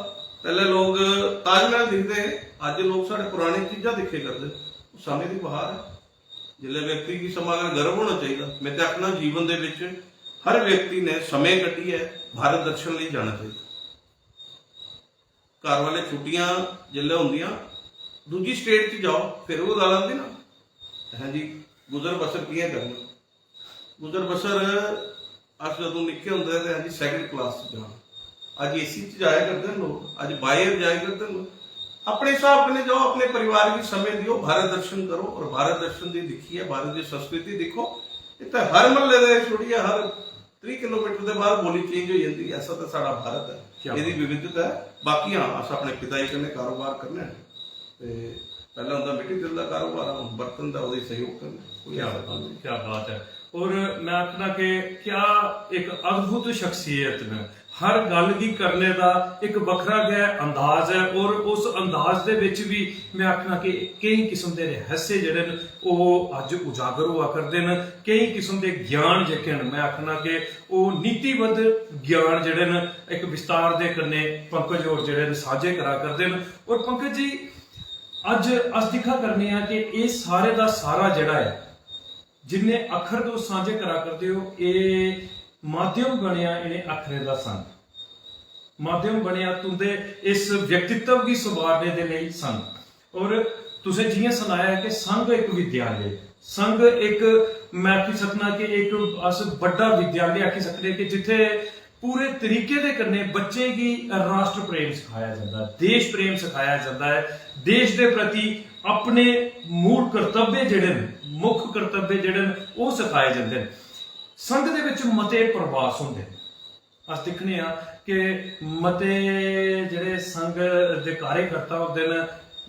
पैह्ले लोक ताजमहल दिखदे हे, अज्ज लोक साढ़े पुराने चीजां दिक्खे करदे। ओह् समें दी बहार ऐ। जिसलै व्यक्ति गी समां अगर गर्व होना चाहिदा, में ते आखना जीवन दे विच हर व्यक्ति ने समें कड्ढियै भारत दर्शन लेई जाना चाहिदा। घर वाले छुट्टियां जिसलै होंदियां, दूजी स्टेट च जाओ, फिर ओह् गल्ल आंदी ना, हां जी, गुजर बसर कि'यां करना? गुजर बसर अस जदूं निक्के होंदे हे ते हां जी सैकंड क्लास च जाना, अज्ज एसी च जाया करदे न लोग, अज्ज बायर जाया करदे न लोग। अपने स्हाब कन्नै जाओ, अपने परिवार गी समें देओ, भारत दर्शन करो और भारत दर्शन दी दिक्खियै भारत दी संस्कृति दिक्खो। इत्थै हर म्हल्ले दे छोड़ियै हर त्रीह् किलोमीटर दे बाद बोली चेंज होई जंदी। ऐसा ते साढ़ा भारत ऐ, क्या एह्दी बात। विविधता ऐ। बाकी हां, अस अपने पिता जी कन्नै कारोबार करने आं ते पैह्लें उं'दा मिट्टी तेल दा कारोबार हा, हून बर्तन दा, ओह्दे सहयोग करने, कोई क्या ऐसा बात, कम्म नेईं। क्या बात है। और मैं आखना कि क्या एक अद्भुत शख्सियत न, हर गल्ल गी करने दा इक बक्खरा गै अंदाज ऐ और उस अंदाज दे बिच बी मैं आखना कि केईं किस्म दे रहस्य जेह्ड़े न ओह् अज्ज उजागर होआ करदे न। केईं किस्म दे ज्ञान जेह्के न, मैं आखना कि ओह् नीतिबद्ध ज्ञान जेह्ड़े न इक विस्तार दे कन्नै पंकज होर जेह्ड़े न सांझे करा करदे न। और पंकज जी, अज्ज अस दिक्खा करने आं कि एह् सारे दा सारा जेह्ड़ा ऐ, जिन्ने अक्खर तुस सांझे करा करदे ओ, एह् माध्यम बनेआ इ'नें अक्खरें दा संग, माध्यम बनेआ तुं'दे इस व्यक्तित्व गी संवारने दे लेई संग। और तुसें जि'यां सनाया कि संग इक विद्यालय, संग इक, मैं आखी सकना कि इक अस बड्डा विद्यालय आखी सकने कि जित्थै पूरे तरीके दे कन्नै बच्चें गी राष्ट्र प्रेम सखाया जंदा ऐ, देश प्रेम सखाया जंदा ऐ, देश दे प्रति अपने मूल कर्तव्य जेह्ड़े न, मुक्ख कर्तव्य जेह्ड़े न, ओह् सखाए जंदे न। संघ दे बिच मते प्रवास होंदे न। अस दिक्खने आं कि मते जेह्ड़े संघ दे कार्यकर्ता होंदे न,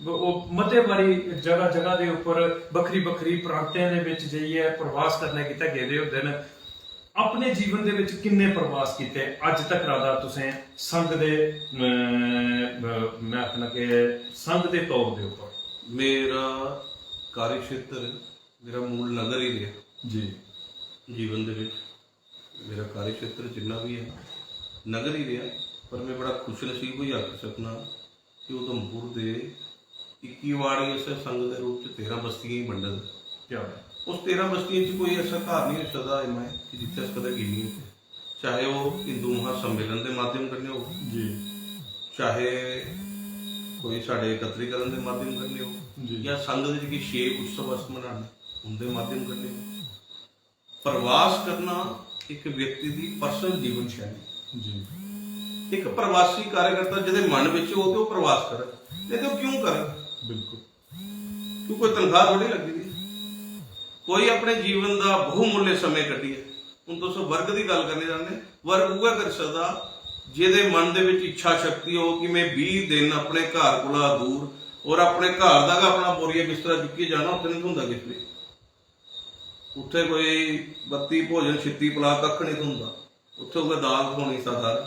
ओह् मते बारी जगह जगह दे उप्पर बक्खरी बक्खरी प्रांतें दे बिच जाइयै प्रवास करने गितै गेदे होंदे न। अपने जीवन दे बिच किन्ने प्रवास कीते अज्ज तक दा तुसें संघ दे, अ, अ, मैं आखना कि संघ दे तौर दे उप्पर? मेरा कार्यक्षेत्र, मेरा मूल नगर ही रेहा। जी। जीवन दे बिच मेरा कार्यक्षेत्र जिन्ना भी है, नगर ही रेहा, पर मैं बड़ा खुशनसीब होई आखी सकना कि उधमपुर दे इक्की वार्ड गी असें संघ दे रूप च तेरां बस्तियें गी बंडे दा। क्या बात। उस तेरां बस्तियें च कोई ऐसा घर नहीं होई सकदा, एम आई, कि जित्थै अस कदें गे नहीं होचै। चाहे ओह् हिंदू महासम्मेलन दे माध्यम कन्नै होग, जी। चाहे कोई साढ़े एकत्रीकरण दे माध्यम कन्नै होग, जी। या संघ दे जेह्के छे उत्सव अस मनाने, उं'दे माध्यम कन्नै होग। प्रवास करना इक व्यक्ति दी पर्सनल जीवन शैली। जी। इक प्रवासी कार्यकर्ता जेह्दे मन बिच हो ते ओह् प्रवास करग, नेईं ते ओह् क्यों करग? बिल्कुल। क्यों कोई तनखाह थोड़ी लग्गी दी। कोई अपने जीवन दा बहुमूल्य समें कड्ढियै, हून तुस वर्ग दी गल्ल करने चांह्दे, वर्ग उ'ऐ करी सकदा जेह्दे मन दे बिच इच्छा शक्ति हो कि मैं बीह् दिन अपने घर कोला दूर और अपने घर दा गै अपना बोरिया बिस्तरा चुक्कियै जाना, उत्थै निं थ्होंदा किश बी। उत्थै कोई बत्ती भोजन छित्ती पला कक्ख निं थ्होंदा। उत्थै उ'ऐ दाल थ्होनी साधारण,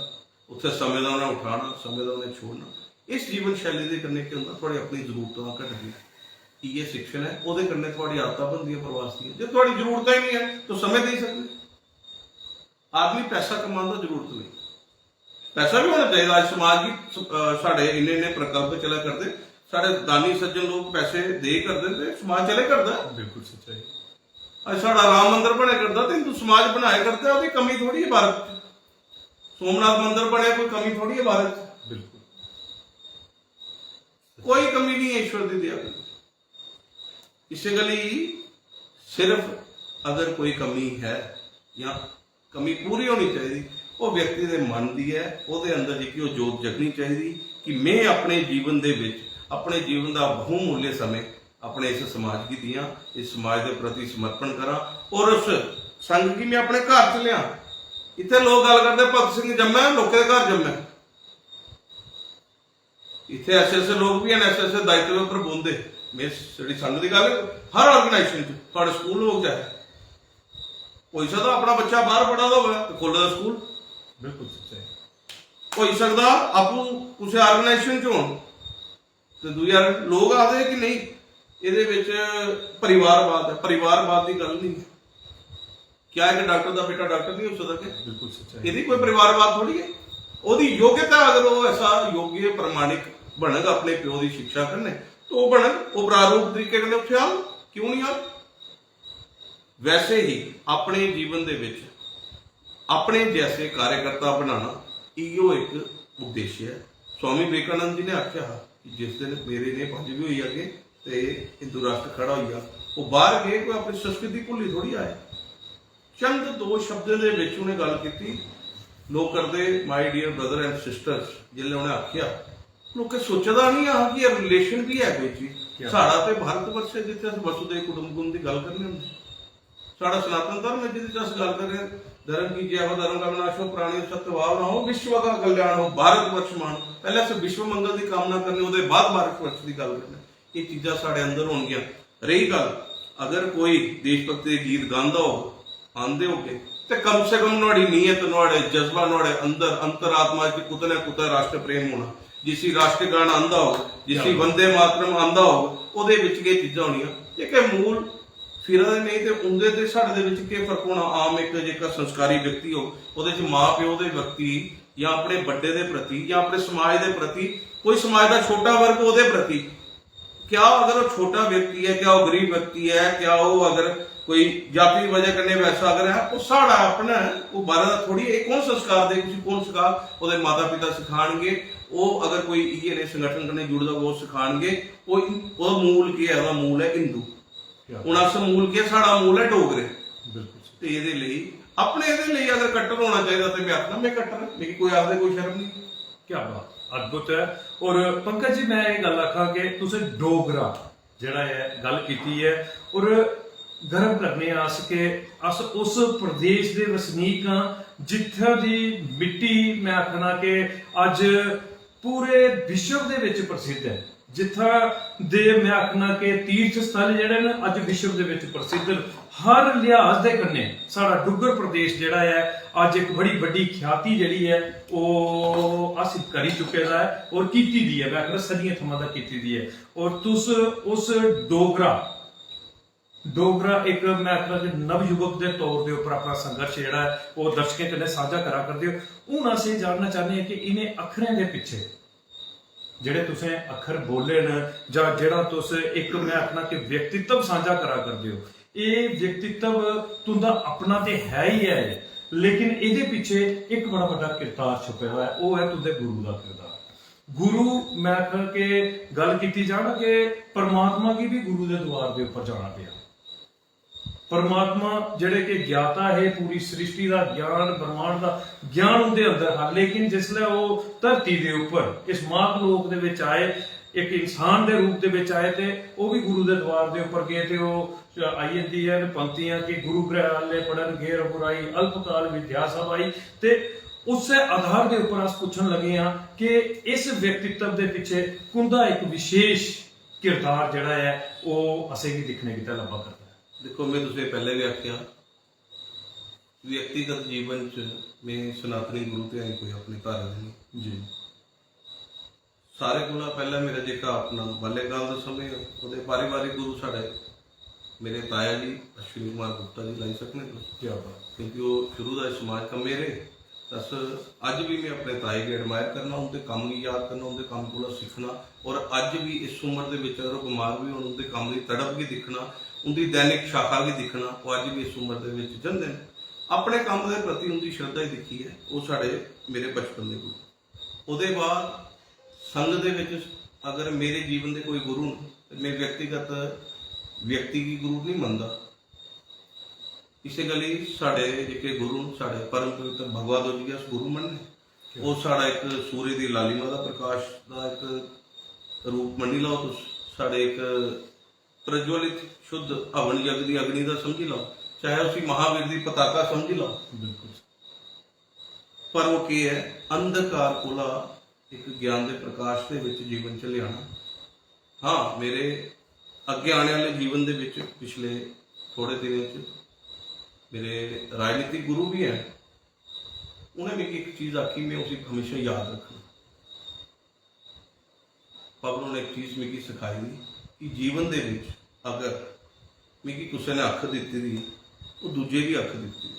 उत्थै समें दा उ'नें उठाना, समें दा उ'नें छोड़ना। इस जीवन शैली दे कन्नै केह् होंदा, थुआढ़ी अपनी जरूरतां घटदियां। इ'यै शिक्षण ऐ, ओह्दे कन्नै थुआढ़ी आदतां बनदियां प्रवास दियां। जे थुआढ़ी जरूरतां ही निं ऐ, तुस समें देई सकदे। आदमी पैसा कमांदा, जरूरत नेईं। पैसा भी होना चाहिदा। अज्ज समाज गी, अ, साढ़े इन्ने इन्ने प्रकल्प चला करदे, साढ़े दानी सज्जन लोक पैसे दे करदे ते समाज चले करदा। बिल्कुल सच्चाई। अज्ज साढ़ा राम मंदिर बने करदा ते हिंदू समाज बनाए करदा, ओह्दी कमी थोड़ी है भारत च। सोमनाथ मंदिर बने, कोई कमी थोड़ी है भारत च। बिल्कुल। कोई कमी नहीं है ईश्वर दी दया कन्नै। इस्सै गल्ली सिर्फ अगर कोई कमी है या कमी पूरी होनी चाहिदी, ओह् व्यक्ति दे मन दी ऐ, ओह्दे अंदर जेह्की ओह् जोत जगनी चाहिदी कि में अपने जीवन दे बिच, अपने जीवन दा बहुमूल्य समें अपने इस समाज गी दियां, इस समाज दे प्रति समर्पण करां और उस संघ गी में अपने घर च लेआं। इत्थै लोक गल्ल करदे, भगत सिंह जम्मै, लोकें दे घर जम्मै। इत्थै ऐसे ऐसे लोक बी हैन, ऐसे ऐसे दायित्व उप्पर बौंह्दे। में जेह्ड़ी संघ दी गल्ल, हर organisation च, थुआढ़े स्कूल होग चाहे, होई सकदा अपना बच्चा बाहर पढ़ा दा होऐ ते खोह्ले दा स्कूल। बिल्कुल सच्चाई। होई सकदा आपूं कुसै organisation च होन ते दूई organisation, लोक आखदे कि नेईं, एह्दे बिच परिवारवाद ऐ। परिवारवाद दी गल्ल नेईं ऐ। क्या इक डाक्टर दा बेटा डाक्टर नहीं हो सकदा के? बिल्कुल सच्चाई। एह्दी कोई परिवारवाद थोड़ी ऐ। ओह्दी योग्यता, अगर ओह् ऐसा योग्य, प्रामाणिक बनग अपने प्यो दी शिक्षा कन्नै, तो ओह् बनग, ओह् प्रारूप तरीके कन्नै उत्थै आग, क्यों नहीं आग? वैसे ही अपने जीवन दे विच अपने जैसे कार्यकर्ता बनाना, इयो इक उद्देश्य ऐ। स्वामी विवेकानंद जी ने आखेआ हा कि जिस दिन मेरे नेह् पंज बी होई जागे ते हिंदू राष्ट्र खड़ा होई जाग। ओह् बाहर गे, कोई अपनी संस्कृति भुल्ली थोड़ी आए। चंद दो शब्दें दे विच उ'नें गल्ल कीती, लोक करदे, my dear brother and sisters, जिसलै उ'नें आखेआ, लोकें सोचे दा निं हा कि एह् रिलेशन बी है कोई चीज। क्या? साढ़ा ते भारत वर्ष ऐ जित्थै अस वसुदेव कुटुंबकम दी गल्ल करने होंदे। साढ़ा सनातन धर्म ऐ जिस च अस गल्ल कर रहे हैं, धर्म की जय हो, धर्म का विनाश हो, प्राणी सत्य भाव ना हो, विश्व का कल्याण हो, भारत वर्ष मान। पैह्लें अस विश्व मंगल दी कामना करने, ओह्दे बाद भारत वर्ष दी गल्ल करने। एह् चीजां साढ़े अंदर होनगियां। रेही गल्ल, अगर कोई देशभक्ति दे गीत गांदा होग, आंदे होगे, ते कम से कम नुहाड़ी नीयत, नुहाड़े जज्बा, नुहाड़े अंदर अंतरात्मा च कुतै ना कुतै राष्ट्र प्रेम होना। जिसी राष्ट्रगान आंदा होग, जिसी क्या बात। वंदे मातरम आंदा होग, ओह्दे बिच गै चीजां होनियां। जेह्के मूल फिरा दे नेईं ते उं'दे ते साढ़े दे बिच केह् फर्क होना? आम इक जेह्का संस्कारी व्यक्ति होग, ओह्दे च मां प्यो दे व्यक्ति जां अपने बड्डे दे प्रति जां अपने समाज दे प्रति, कोई समाज दा छोटा वर्ग ओह्दे प्रति, क्या अगर ओह् छोटा व्यक्ति ऐ, क्या ओह् गरीब व्यक्ति ऐ, क्या ओह् अगर कोई जाति दी वजह कन्नै वैसा अगर है, ओह् साढ़ा अपना ऐ, ओह् बाह्रै दा थोड़ी। एह् कौन संस्कार देग उसी, कौन सखाग? ओह्दे माता पिता सखानगे। ओह् अगर कोई इ'यै नेह् संगठन कन्नै जुड़े दा होग, ओह् सखानगे। ओह् ओह्दा मूल केह् ऐ? ओह्दा मूल ऐ हिंदू। क्या? हून अस मूल केह्? साढ़ा मूल ऐ डोगरे। बिल्कुल सही। ते एह्दे लेई, अपने एह्दे लेई अगर कट्टर होना चाहिदा ते में आखना में कट्टर आं, मिगी कोई आखदे कोई शर्म निं। क्या बात, अद्भुत है। और पंकज जी, मैं ये गल्ल आखा कि तुसें डोगरा जेह्ड़ा ऐ गल्ल कीती ऐ, और गर्व करने आं अस कि अस उस प्रदेश दे वसनीक आं जित्थै दी मिट्टी, मैं आखना कि अज्ज पूरे विश्व दे विच प्रसिद्ध ऐ, जित्थै दे मैं आखना कि तीर्थ स्थल जेह्ड़े न अज्ज विश्व दे विच प्रसिद्ध न। हर लिहाज दे कन्नै साढ़ा डुग्गर प्रदेश जेह्ड़ा ऐ अज्ज इक बड़ी बड्डी ख्याति जेह्ड़ी ऐ ओह् हासिल करी चुके दा ऐ और कीती दी ऐ, मैं आखना सदियें थमां दा कीती दी ऐ। और तुस उस डोगरा डोगरा इक, मैं आखना कि नवयुवक दे तौर दे उप्पर अपना संघर्ष जेह्ड़ा ऐ ओह् दर्शकें कन्नै सांझा करा करदे ओ। हून अस एह् जानना चाह्न्ने आं कि इ'नें अक्खरें दे पिच्छे जेह्ड़े तुसें अक्खर बोले न जां जेह्ड़ा तुस इक, मैं आखना कि व्यक्तित्व सांझा करा करदे ओ, एह् व्यक्तित्व तुं'दा अपना ते है ही ऐ, लेकिन एह्दे पिच्छे इक बड़ा बड्डा किरदार छुपे दा ऐ, ओह् ऐ तुं'दे गुरु दा किरदार। गुरु, मैं आखना कि गल्ल कीती जा ना कि परमात्मा गी बी गुरु दे द्वार दे उप्पर जाना पेआ। परमात्मा जेह्ड़े कि ज्ञाता हे, पूरी सृष्टि दा ज्ञान, ब्रह्मांड दा ज्ञान उं'दे अंदर हा, लेकिन जिसलै ओह् धरती दे उप्पर इस मात लोक दे बिच आए, इक इंसान दे रूप दे बिच आए, ते ओह् बी गुरु दे द्वार दे उप्पर गे, ते ओह् आई जंदी ऐ पंक्तियां कि "गुरु गृह आले पढ़न गे रघुराई, अल्पकाल विद्या सब आई।" ते उस्सै आधार दे उप्पर अस पुच्छन लगे आं कि इस व्यक्तित्व दे पिच्छे कुंदा इक विशेष किरदार जेह्ड़ा ऐ ओह् असेंगी दिक्खने गितै लब्भा करदा ऐ। दिक्खो, में तुसें पैह्लें बी आखेआ, व्यक्तिगत जीवन च में सनातनी गुरु ते अजें कोई अपने धारे दे निं। जी। सारे कोला पैह्लें मेरा जेह्का अपना बाल्यकाल दा समें ऐ, ओह्दे पारिवारिक गुरु साढ़े मेरे ताया जी अश्विनी कुमार गुप्ता जी लाई सकने तुस, क्या बात। क्योंकि ओह् शुरू दा इस समाज कम्मै रेह्। अस अज्ज बी में अपने ताए गी एडमायर करना, उं'दे कम्म गी याद करना, उं'दे कम्म कोला सिक्खना। और अज्ज बी इस उम्र दे बिच अगर ओह् बमार बी होन, उं'दे कम्म दी तड़प गी दिक्खना, उं'दी दैनिक शाखा गी दिक्खना, ओह् अज्ज बी इस उम्र दे बिच जंदे न। अपने कम्म दे प्रति उं'दी श्रद्धा गी दिक्खियै ओह् साढ़े, मेरे बचपन दे गुरु। ओह्दे बाद संघ दे बिच अगर मेरे जीवन दे कोई गुरु न, ते में व्यक्तिगत व्यक्ति गी गुरु नहीं मनदा। इस्सै गल्ली साढ़े जेह्के गुरु न, साढ़े परम पवित्र भगवत जी गी अस गुरु मनने। ओह् साढ़ा इक सूर्य दी लालिमा दा प्रकाश दा इक रूप मन्नी लैओ तुस, साढ़े इक प्रज्वलित शुद्ध हवन यज्ञ दी अग्नि दा समझी लैओ, चाहे उसी महावीर दी पताका समझी लैओ। बिल्कुल। पर ओह् केह् ऐ, अंधकार कोला इक ज्ञान दे प्रकाश दे विच जीवन च लेआना। हाँ, मेरे अग्गें आने आह्ले जीवन दे विच पिछले थोड़े दिनें च मेरे राजनीतिक गुरु भी हैन, उ'नें मिगी इक चीज आखी, में उसी हमेशा याद रक्खना। बाबा ने इक चीज मिगी सखाई दी कि जीवन दे विच अगर मिगी कुसै ने अक्ख दित्ती दी, ओह् दूजे गी अक्ख दित्ती दी।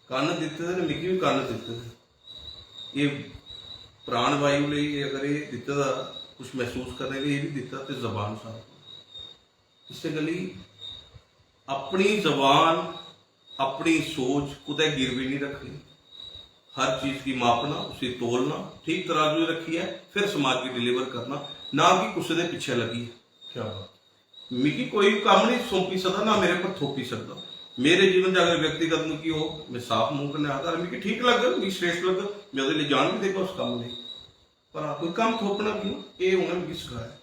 कन्न दित्ते दे न, मिगी बी कन्न दित्ते दे। एह् प्राण वायु लेई अगर एह् दित्ते दा, कुछ महसूस करने लेई एह् बी दित्ता, ते जबान साफ। इस्सै गल्ली अपनी जबान, अपनी सोच कुतै गिरवी नहीं रखनी। हर चीज गी मापना, उसी तोलना, ठीक तराजू च रक्खियै फिर समाज गी डिलीवर करना, ना कि कुसै दे पिच्छे लग्गियै। क्या बात। मिगी कोई कम्म नहीं सौंपी सकदा, ना मेरे पर थोपी सकदा। मेरे जीवन च अगर व्यक्तिगत मिगी हो, मैं साफ मुंह कन्नै आखदा, मिगी ठीक लग्गग, मिगी श्रेष्ठ लग्गग, मैं ओह्दे लेई जान बी देगा उस कम्म लेई। पर हां, कोई कम्म थोपना क्यों, एह् उ'नें मिगी सखाया।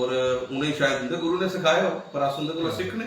और उ'नें शायद उं'दे गुरु ने सखाया हो, पर अस उं'दे कोला सिक्खने।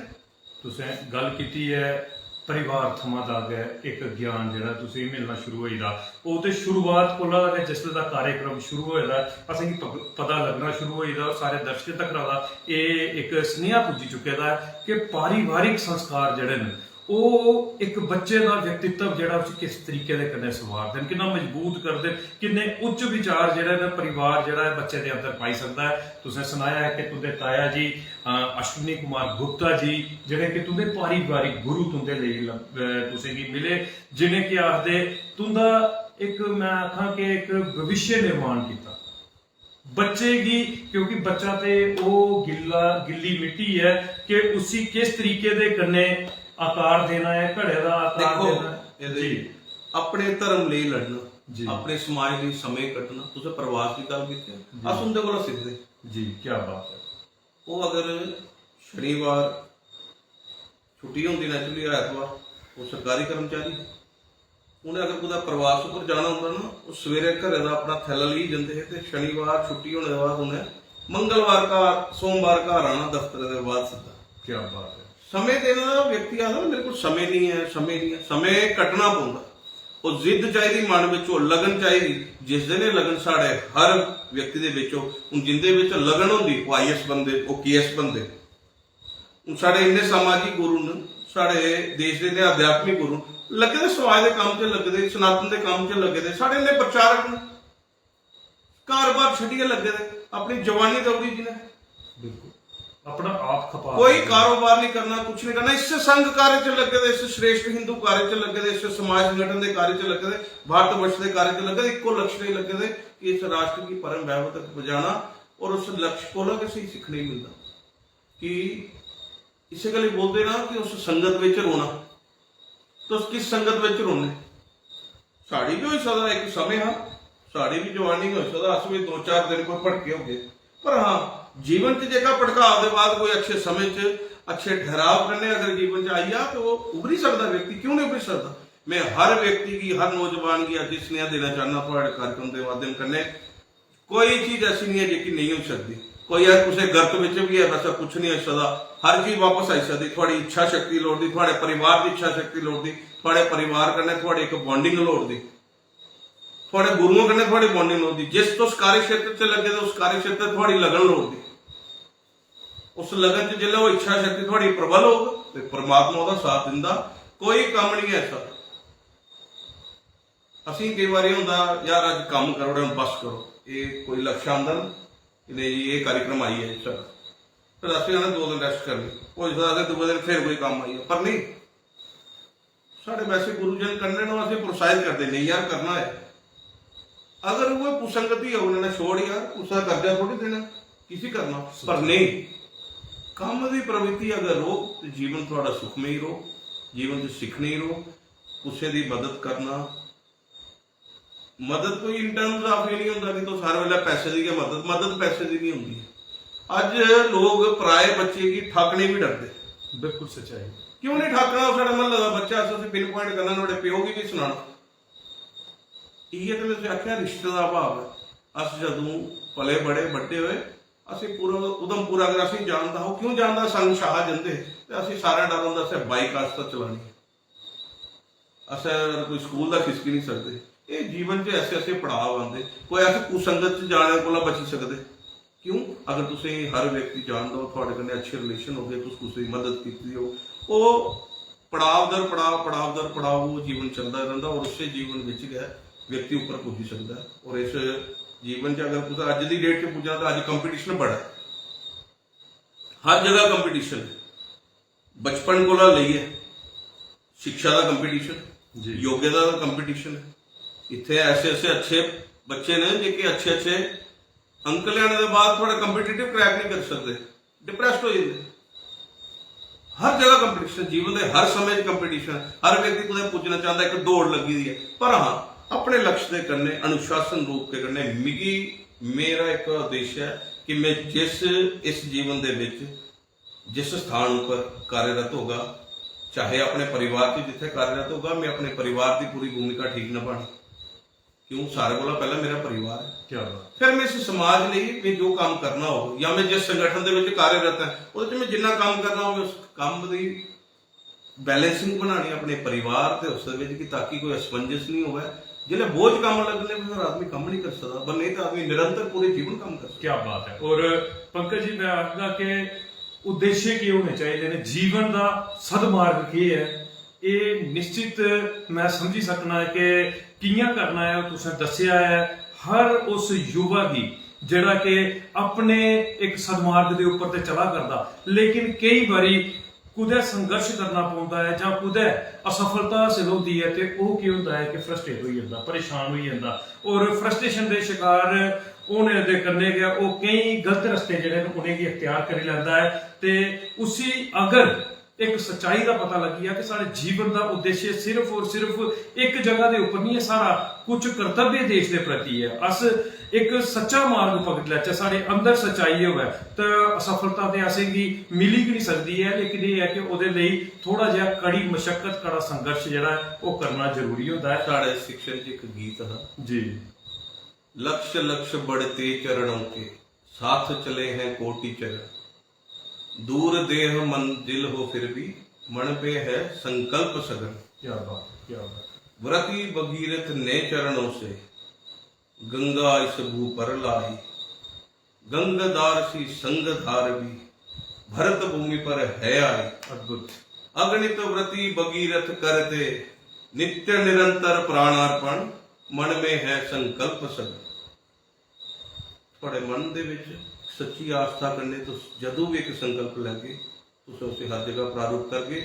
तुसें गल्ल कीती ऐ परिवार थमां दा गै इक ज्ञान जेह्ड़ा तुसेंगी मिलना शुरू होई दा। ओह् ते शुरुआत कोला गै जिसलै दा कार्यक्रम शुरू होए दा ऐ, असेंगी पग- पता लग्गना शुरू होई दा, सारे दर्शकें तक्कर दा एह् इक सनेहा पुज्जी चुके दा ऐ कि पारिवारिक संस्कार जेह्ड़े न, ओह् इक बच्चे दा व्यक्तित्व जेह्ड़ा उसी किस तरीके दे कन्नै संवारदे न, किन्ना मजबूत करदे न, किन्ने उच्च विचार जेह्ड़े न परिवार जेह्ड़ा ऐ बच्चे दे अंदर पाई सकदा ऐ। तुसें सनाया ऐ कि तुं'दे ताया जी, अ, अश्विनी कुमार गुप्ता जी, जेह्ड़े कि तुं'दे पारिवारिक गुरु तुं'दे लेई लभ- अ, तुसेंगी मिले, जि'नें कि आखदे तुं'दा इक, मैं आखां कि इक भविष्य निर्माण कीता बच्चे गी, क्योंकि बच्चा ते ओह् गिल्ला, गिल्ली मिट्टी ऐ कि उसी किस तरीके दे कन्नै आकार देना ऐ, घड़े दा आकार दिक्खो, देना ऐ। एह्दे जी, अपने धर्म लेई लड़ना, जी। अपने समाज लेई समें कट्टना, तुसें प्रवास दी गल्ल कीती ऐ, जी। अस उं'दे कोला सिखदे। जी, क्या बात है। ओह् अगर शनिवार छुट्टी होंदी, नैचुरली ऐतवार, ओह् सरकारी कर्मचारी हे। उ'नें अगर कुतै प्रवास उप्पर जाना होंदा ना, ओह् सवेरे घरै दा अपना थैला लेइयै जंदे हे ते शनिवार छुट्टी होने दे बाद उ'नें मंगलवार घर, सोमवार घर आना दफ्तरै दे बाद सिद्धा। क्या बात है। समें देने दा व्यक्ति आखदा ना, मेरे कोल समें नहीं है, समें नहीं है, समें कट्टना पौंदा। ओह् जिद्द चाहिदी मन बिच, ओह् लगन चाहिदी। जिस दिन एह् लगन साढ़े हर व्यक्ति दे बिच हो, हून जिंदे बिच लगन होंदी, ओह् आईएएस बनदे, ओह् केएएस बनदे। हून साढ़े इन्ने सामाजिक गुरु न, साढ़े देश दे इन्ने आध्यात्मिक गुरु न, लग्गे दे समाज दे कम्म च लग्गे दे, सनातन दे कम्म च लग्गे दे, साढ़े इन्ने प्रचारक न, घर-बार छड्डियै लग्गे दे, अपनी जवानी देई ओड़ी जि'नें। बिल्कुल। अपना आप खपा कोई कारोबार नहीं करना, कुछ नहीं करना, इस संघ कार्य च लग्गे दे, इस श्रेष्ठ हिंदू कार्य च लग्गे दे, इस समाज संगठन दे कार्य च लग्गे दे, भारत वर्ष दे कार्य च लग्गे दे, इक्को लक्ष्य लेई लग्गे दे कि इस राष्ट्र गी परम वैभव तक पजाना। और उस लक्ष्य कोला गै स्हेई सिक्खने गी मिलदा कि इस्सै गल्ल बोलदे ना कि उस संगत बिच रौह्ना। तुस किस संगत बिच रौह्ने? साढ़ी बी होई सकदा, इक समें हा, साढ़ी बी जवानी होई सकदा, अस बी दो चार दिन कोई भटके होगे। पर हां, जीवन च जेह्का भटकाव दे बाद कोई अच्छे समें च, अच्छे ठहराव कन्नै अगर जीवन च आई जा, ते ओह् उभरी सकदा व्यक्ति, क्यों नहीं उभरी सकदा? मैं हर व्यक्ति गी, हर नौजवान गी अज्ज एह् सनेहा देना चाह्न्नां थुआढ़े कार्यक्रम दे माध्यम कन्नै, कोई चीज ऐसी नहीं है जेह्की नहीं होई सकदी। कोई अगर कुसै गर्त बिच बी है, वैसा कुछ नहीं होई सकदा। हर चीज वापस आई सकदी। थुआढ़ी इच्छा शक्ति लोड़दी, थुआढ़े परिवार दी इच्छा शक्ति लोड़दी, थुआढ़े परिवार कन्नै थुआढ़ी इक बॉन्डिंग लोड़दी, थुआढ़े गुरुओं कन्नै थुआढ़ी बॉन्डिंग लोड़दी। जिस तुस कार्य क्षेत्र च लग्गे दे, उस कार्य क्षेत्र च थुआढ़ी लगन लोड़दी। उस लगन च जिसलै ओह् इच्छा शक्ति थुआढ़ी प्रबल होग ते परमात्मा ओह्दा साथ दिंदा। कोई कम्म नहीं ऐसा। असें केई बारी होंदा, "यार, अज्ज कम्म करी ओड़ेआ, बस करो।" एह् कोई लक्ष्य आंदा ना कि नेईं जी, एह् कार्यक्रम आई गेआ, चलो। फिर अस बी आखने, "दो दिन रेस्ट करनी।" होई सकदा असें दूए दिन फिर कोई कम्म आई जा, पर नेईं। साढ़े वैसे गुरुजन कन्नै न, ओह् असें प्रोत्साहित करदे, "नेईं यार, करना ऐ।" अगर उ'ऐ कुसंगति होग ना, "छोड़ यार, कुसै दा कर्जा थोड़ी देना, किसी करना।" पर नेईं, कम्म दी प्रवृत्ति अगर रौह्ग ते जीवन थुआढ़ा सुखमय रौह्ग, जीवन च सिक्खने गी रौह्ग, कुसै दी मदद करना। मदद कोई in terms of एह् नहीं होंदा कि तुस हर बेल्लै पैसे दी गै मदद, मदद पैसे दी नहीं होंदी। अज्ज लोग पराए बच्चे गी ठाकने बी डरदे। बिल्कुल सच्चाई। क्यों नहीं ठाकना? ओह् साढ़े म्हल्ले दा बच्चा, अस उसी पिन प्वाइंट करना, नुहाड़े प्यो गी बी सनाना। इ'यै ते में तुसें आखेआ, रिश्ते दा अभाव ऐ। अस जदूं पले बड़े बड्डे होए, असें पूरा उधमपुर अगर असें जानदा हो, क्यों जानदा, संग शाह जंदे हे, ते असें सारा डर होंदा, असें बाइक आस्ता चलानी। असें कोई स्कूल दा खिसकी नहीं सकदे। एह् जीवन च ऐसे ऐसे पड़ाव आंदे, कोई अस कुसंगत च जाने कोला बची सकदे। क्यों? अगर तुसें हर व्यक्ति जानदा हो, थुआढ़े कन्नै अच्छे रिलेशन होगे, तुस कुसै दी मदद कीती हो, ओह् पड़ाव दर पड़ाव, पड़ाव दर पड़ाव, ओह् जीवन चलदा रौंह्दा और उस्सै जीवन बिच गै व्यक्ति उप्पर पुज्जी सकदा ऐ। और इस जीवन च अगर कुसै अज्ज दी डेट च पुज्जना, तां अज्ज कंपटीशन बड़ा ऐ, हर जगह कंपटीशन ऐ। बचपन कोला लेइयै शिक्षा दा कंपटीशन, जी। योग्यता दा कंपटीशन ऐ। इत्थै ऐसे ऐसे अच्छे बच्चे न जेह्के अच्छे अच्छे अंक लैने दे बाद थुआढ़ा कंपटीटिव क्रैक नहीं करी सकदे, डिप्रैस्ड हो जंदे। हर जगह कंपटीशन, जीवन दे हर समें च कंपटीशन, हर व्यक्ति कुतै पुज्जना चांह्दा, इक दौड़ लग्गी दी ऐ। पर हां, अपने लक्ष्य दे कन्नै अनुशासन रूप के कन्नै मिगी, मेरा इक उद्देश्य ऐ कि मैं जिस, इस जीवन दे बिच जिस स्थान उप्पर कार्यरत होगा, चाहे अपने परिवार च जित्थै कार्यरत होगा, में अपने परिवार दी पूरी भूमिका ठीक नभानी। क्यों? सारे कोला पैह्लें मेरा परिवार ऐ। क्या बात फिर में इस समाज लेई में जो कम्म करना होग जां में जिस संगठन दे ਵਿੱਚ कार्यरत ऐ, ਉਹਦੇ ਚ ਮੈਂ ਜਿੰਨਾ ਕੰਮ ਕਰਨਾ ਹੋਵੇ, ਉਸ ਕੰਮ ਦੀ ਬੈਲੈਂਸਿੰਗ ਬਣਾਣੀ ਆਪਣੇ ਪਰਿਵਾਰ ਤੇ ਉਸ ਦੇ ਵਿੱਚ, ਕਿ ਤਾਂ ਕਿ ਕੋਈ ਅਸਮੰਜਸ ਨਹੀਂ ਹੋਵੇ। ਜਿਲੇ ਬੋਝ ਕੰਮ ਲੱਗਣੇ, ਫਿਰ ਆਦਮੀ ਕੰਮ ਨਹੀਂ ਕਰ ਸਕਦਾ, ਪਰ ਨਹੀਂ ਤਾਂ ਆਦਮੀ ਨਿਰੰਤਰ ਪੂਰੇ ਜੀਵਨ ਕੰਮ ਕਰ ਸਕਦਾ। क्या बात है। और पंकज जी, मैं आखगा कि उद्देश्य केह् होने चाहिदे न, जीवन दा सदमार्ग केह् ऐ, एह् निश्चित मैं समझी सकना ऐ कि कि'यां करना ऐ। तुसें दस्सेआ ऐ हर उस युवा गी जेह्ड़ा कि अपने इक सदमार्ग दे उप्पर ते चला करदा, लेकिन केई बारी कुतै संघर्ष करना पौंदा ऐ जां कुतै असफलता हासल होंदी ऐ ते ओह् केह् होंदा ऐ कि फ्रस्ट्रेट होई जंदा, परेशान होई जंदा, और फ्रस्ट्रेशन दे शिकार होने दे कन्नै गै ओह् केई गलत रस्ते जेह्ड़े न उ'नेंगी अख्तियार करी लैंदा ऐ। ते उसी अगर इक सच्चाई दा पता लग्गी जा कि साढ़े जीवन दा उद्देश्य सिर्फ और सिर्फ इक जगह दे उप्पर नहीं ऐ, साढ़ा कुछ कर्तव्य देश दे प्रति ऐ, अस इक सच्चा मार्ग पकड़ी लैचै, साढ़े अंदर सच्चाई होऐ, ते असफलता ते असेंगी मिली गै नहीं सकदी ऐ। लेकिन एह् ऐ कि ओह्दे लेई थोड़ा जेहा कड़ी मशक्कत, कड़ा संघर्ष जेह्ड़ा ऐ, ओह् करना जरूरी होंदा ऐ। साढ़े शिक्षण च इक गीत हा, जी। लक्ष लक्ष बढ़ते चरणों के, साथ चले हैं कोटि चरण। दूर देह मंजिल हो फिर भी, मन पे है संकल्प सघन। क्या बात है, क्या बात है। व्रती भगीरथ ने चरणों से, गंगा इस भू पर लाई। गंगाधार सी संगधार भी, भरत भूमि पर है आई। अद्भुत। अगणित व्रती भगीरथ करते, नित्य निरंतर प्राणार्पण। मन में है संकल्प सघन। थुआढ़े मन दे विच सच्ची आस्था कन्नै तुस जदूं भी इक संकल्प लैगे, तुस उसे हर जगह प्रारूप करगे।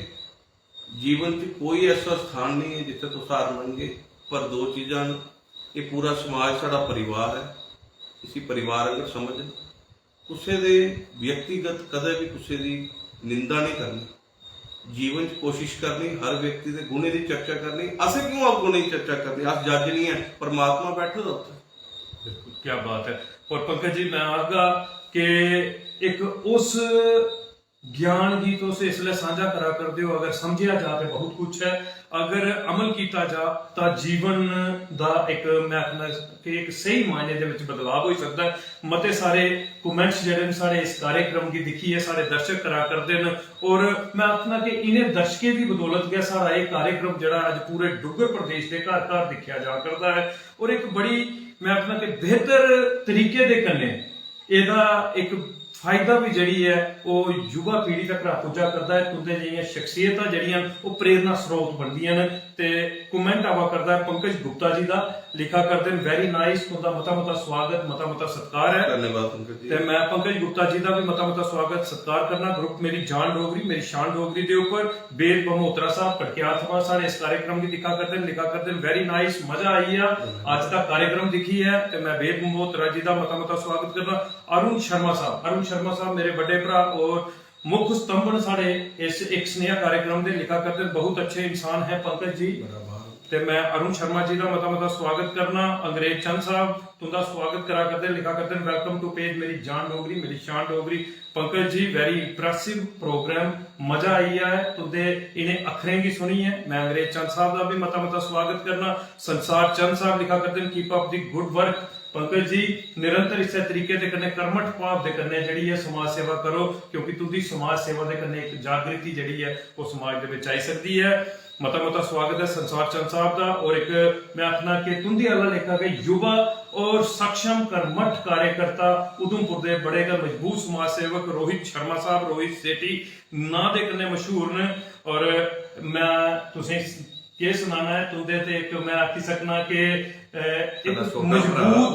जीवन च कोई ऐसा स्थान नहीं है जित्थै तुस हार मनगे। पर दो चीजां न, एह् पूरा समाज साढ़ा परिवार ऐ, इसी परिवार आंगर समझन। कुसै दे व्यक्तिगत कदें भी कुसै दी निंदा नहीं करनी। जीवन च कोशिश करनी, हर व्यक्ति दे गुणें दी चर्चा करनी। असें क्यों अवगुणें दी चर्चा करनी? अस जज नहीं ऐ, परमात्मा बैठे दा उत्थै। बिल्कुल, क्या बात है। और पंकज जी, मैं आखगा कि इक उस ज्ञान गी तुस इसलै सांझा करा करदे हो, अगर समझेआ जा ते बहुत कुछ ऐ, अगर अमल कीता जा तां जीवन दा इक, मैं आखना कि इक स्हेई मायने दे विच बदलाव होई सकदा ऐ। मते सारे कमेंट्स जेह्ड़े न साढ़े इस कार्यक्रम गी दिक्खियै साढ़े दर्शक करा करदे न, और मैं आखना कि इ'नें दर्शकें दी बदौलत गै साढ़ा एह् कार्यक्रम जेह्ड़ा अज्ज पूरे डुग्गर प्रदेश दे घर घर दिक्खेआ जा करदा ऐ, और इक बड़ी, मैं आखना कि बेहतर तरीके दे कन्नै एह्दा इक फायदा बी जेह्ड़ी ऐ ओह् युवा पीढ़ी तक पुज्जा करदा ऐ। तुं'दे जेहियां शख्सियतां जेह्ड़ियां न ओह् प्रेरणा स्रोत बनदियां न। ते कमेंट आवा करदा ऐ पंकज गुप्ता जी दा, लिखा करदे न, "Very nice, तुं'दा मता मता स्वागत, मता मता सत्कार ऐ।" धन्यवाद पंकज जी। ते मैं पंकज गुप्ता जी दा भी मता मता स्वागत सत्कार करना। ग्रुप मेरी जान डोगरी, मेरी शान डोगरी दे उप्पर वेद बमोत्रा साहब कड़कियाल थमां साढ़े इस कार्यक्रम गी दिक्खा करदे न, लिखा करदे न, "Very nice, मजा आई गेआ अज्ज दा कार्यक्रम दिक्खियै।" ते मैं वेद बमोत्रा जी दा मता मता स्वागत करना। अरुण शर्मा साहब, अरुण शर्मा साहब मेरे बड्डे भ्रा और मुख स्तंभ न साढ़े इस इक स्नेहा कार्यक्रम दे, लिखा करदे न, "बहुत अच्छे इंसान हैं पंकज जी।" बड़ा भाग। ते मैं अरुण शर्मा जी दा मता मता स्वागत करना। अंग्रेज चंद साहब तुं'दा स्वागत करा करदे, लिखा करदे न, "Welcome to page मेरी जान डोगरी, मेरी शान Dogri." Pankaj ji, very impressive program, मजा आई गेआ ऐ तुं'दे इ'नें अक्खरें गी सुनियै। मैं अंग्रेज चंद साहब दा भी मता मता स्वागत करना। संसार चंद साहब लिखा करदे न, "Keep up the good work Pankaj ji, निरंतर इस्सै तरीके दे कन्नै कर्मठ भाव दे कन्नै जेह्ड़ी ऐ समाज सेवा करो, क्योंकि तुं'दी समाज सेवा दे कन्नै इक जागृति जेह्ड़ी ऐ ओह् समाज दे बिच आई सकदी ऐ।" मता मता स्वागत ऐ संसार चंद साहब दा। और इक मैं आखना कि तुं'दी आह्ला लेखा गै युवा और सक्षम कर्मठ कार्यकर्ता, उधमपुर दे बड़े गै मजबूत समाज सेवक रोहित शर्मा साहब, रोहित सेठी नांऽ दे कन्नै मशहूर न। और मैं तुसें केह् सनाना ऐ, तुं'दे ते इक मैं आखी सकना कि, अ, इक साढ़ा छोटा भ्राऽ। मजबूत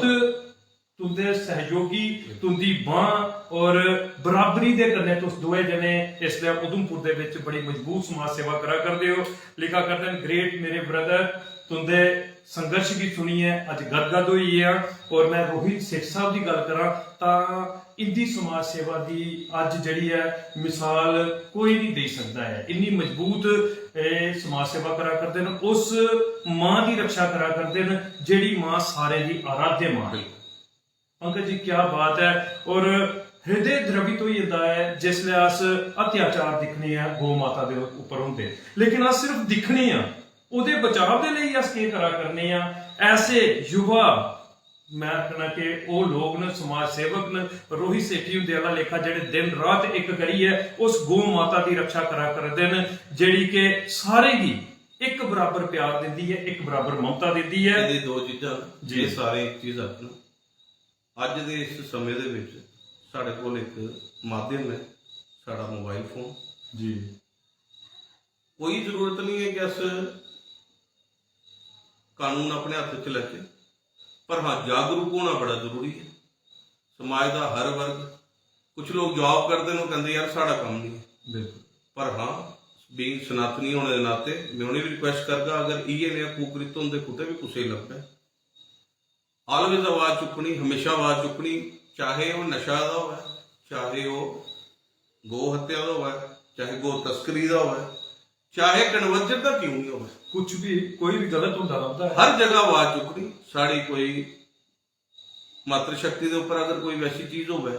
तुं'दे सहयोगी, तुं'दी बांह और बराबरी दे कन्नै तुस दोए जने इसलै उधमपुर दे बिच बड़ी मजबूत समाज सेवा करा करदे ओ। लिखा करदे न, "Great मेरे ब्रदर, तुं'दे संघर्ष गी सुनियै अज्ज गदगद होई गेआ।" और मैं रोहित सेठ साहब दी गल्ल करां तां इं'दी समाज सेवा दी अज्ज जेह्ड़ी ऐ मिसाल कोई नहीं देई सकदा ऐ। इन्नी मजबूत एह् समाज सेवा करा करदे न, उस मां दी रक्षा करा करदे न जेह्ड़ी मां सारें दी आराध्य मां ऐ। पंकज जी, क्या बात है। और हृदय द्रवित होई जंदा ऐ जिसलै अस अत्याचार दिक्खने आं गौ माता दे उप्पर होंदे। लेकिन अस सिर्फ दिक्खने आं, ओह्दे बचाव दे लेई अस केह् करा करने आं? ऐसे युवा, मैं आखना कि ओह् लोग न, समाज सेवक न, रोहित सेठी हुंदे आह्ला लेखा, जेह्ड़े दिन रात इक करियै उस गौ माता दी रक्षा करा करदे न, जेह्ड़ी कि सारें गी इक बराबर प्यार दिंदी ऐ, इक बराबर ममता दिंदी ऐ। ਇਹਦੇ ਦੋ ਚੀਜ਼ਾਂ ਨੇ। ਜੀ। ਇਹ ਸਾਰੇ ਇੱਕ ਚੀਜ਼ ਆਖਣ। ਅੱਜ ਦੇ ਇਸ ਸਮੇਂ ਦੇ ਵਿੱਚ ਸਾਡੇ ਕੋਲ ਇੱਕ ਮਾਧਿਅਮ ਹੈ, ਸਾਡਾ ਮੋਬਾਈਲ ਫੋਨ। ਜੀ। ਕੋਈ ਜ਼ਰੂਰਤ ਨਹੀਂ ਹੈ ਕਿ ਅਸ ਕਾਨੂੰਨ ਆਪਣੇ ਹੱਥ 'ਚ ਲੈ ਕੇ, ਪਰ ਹਾਂ, ਜਾਗਰੂਕ ਹੋਣਾ ਬੜਾ ਜ਼ਰੂਰੀ ਹੈ। ਸਮਾਜ ਦਾ ਹਰ ਵਰਗ, ਕੁਝ ਲੋਕ ਜੌਬ ਕਰਦੇ ਨੇ, ਉਹ ਕਹਿੰਦੇ, "ਯਾਰ, ਸਾਡਾ ਕੰਮ ਨਹੀਂ ਹੈ।" ਬਿਲਕੁਲ। ਪਰ ਹਾਂ, ਬੀਂਗ ਸਨਾਤਨੀ ਹੋਣੇ ਦੇ ਨਾਤੇ ਮੈਂ ਉਹਨੇ ਵੀ ਰਿਕੁਐਸਟ ਕਰਦਾ, ਅਗਰ ਇਹ ਨੇ ਕੁਕ੍ਰਿਤ ਹੁੰਦੇ ਕੁਤੇ ਵੀ ਕੁਸੇ ਲੱਭੇ, ਆਲਵੇਜ਼ ਆਵਾਜ਼ ਚੁੱਕਣੀ, ਹਮੇਸ਼ਾ ਆਵਾਜ਼ ਚੁੱਕਣੀ, ਚਾਹੇ ਉਹ ਨਸ਼ਾ ਦਾ ਹੋਵੇ, ਚਾਹੇ ਉਹ ਗੋ ਹੱਤਿਆ ਦਾ ਹੋਵੇ, ਚਾਹੇ ਗੋ ਤਸਕਰੀ ਦਾ ਹੋਵੇ, ਚਾਹੇ ਕਨਵਰਜਨ ਦਾ ਕਿਉਂ ਨਹੀਂ ਹੋਵੇ। ਕੁਝ ਵੀ, ਕੋਈ ਵੀ ਗਲਤ ਹੁੰਦਾ ਲੱਭਦਾ ਹੈ। ਹਰ ਜਗ੍ਹਾ ਆਵਾਜ਼ ਚੁੱਕਣੀ। ਸਾਡੀ ਕੋਈ ਮਾਤਰ ਸ਼ਕਤੀ ਦੇ ਉੱਪਰ ਅਗਰ ਕੋਈ ਵੈਸੀ ਚੀਜ਼ ਹੋਵੇ,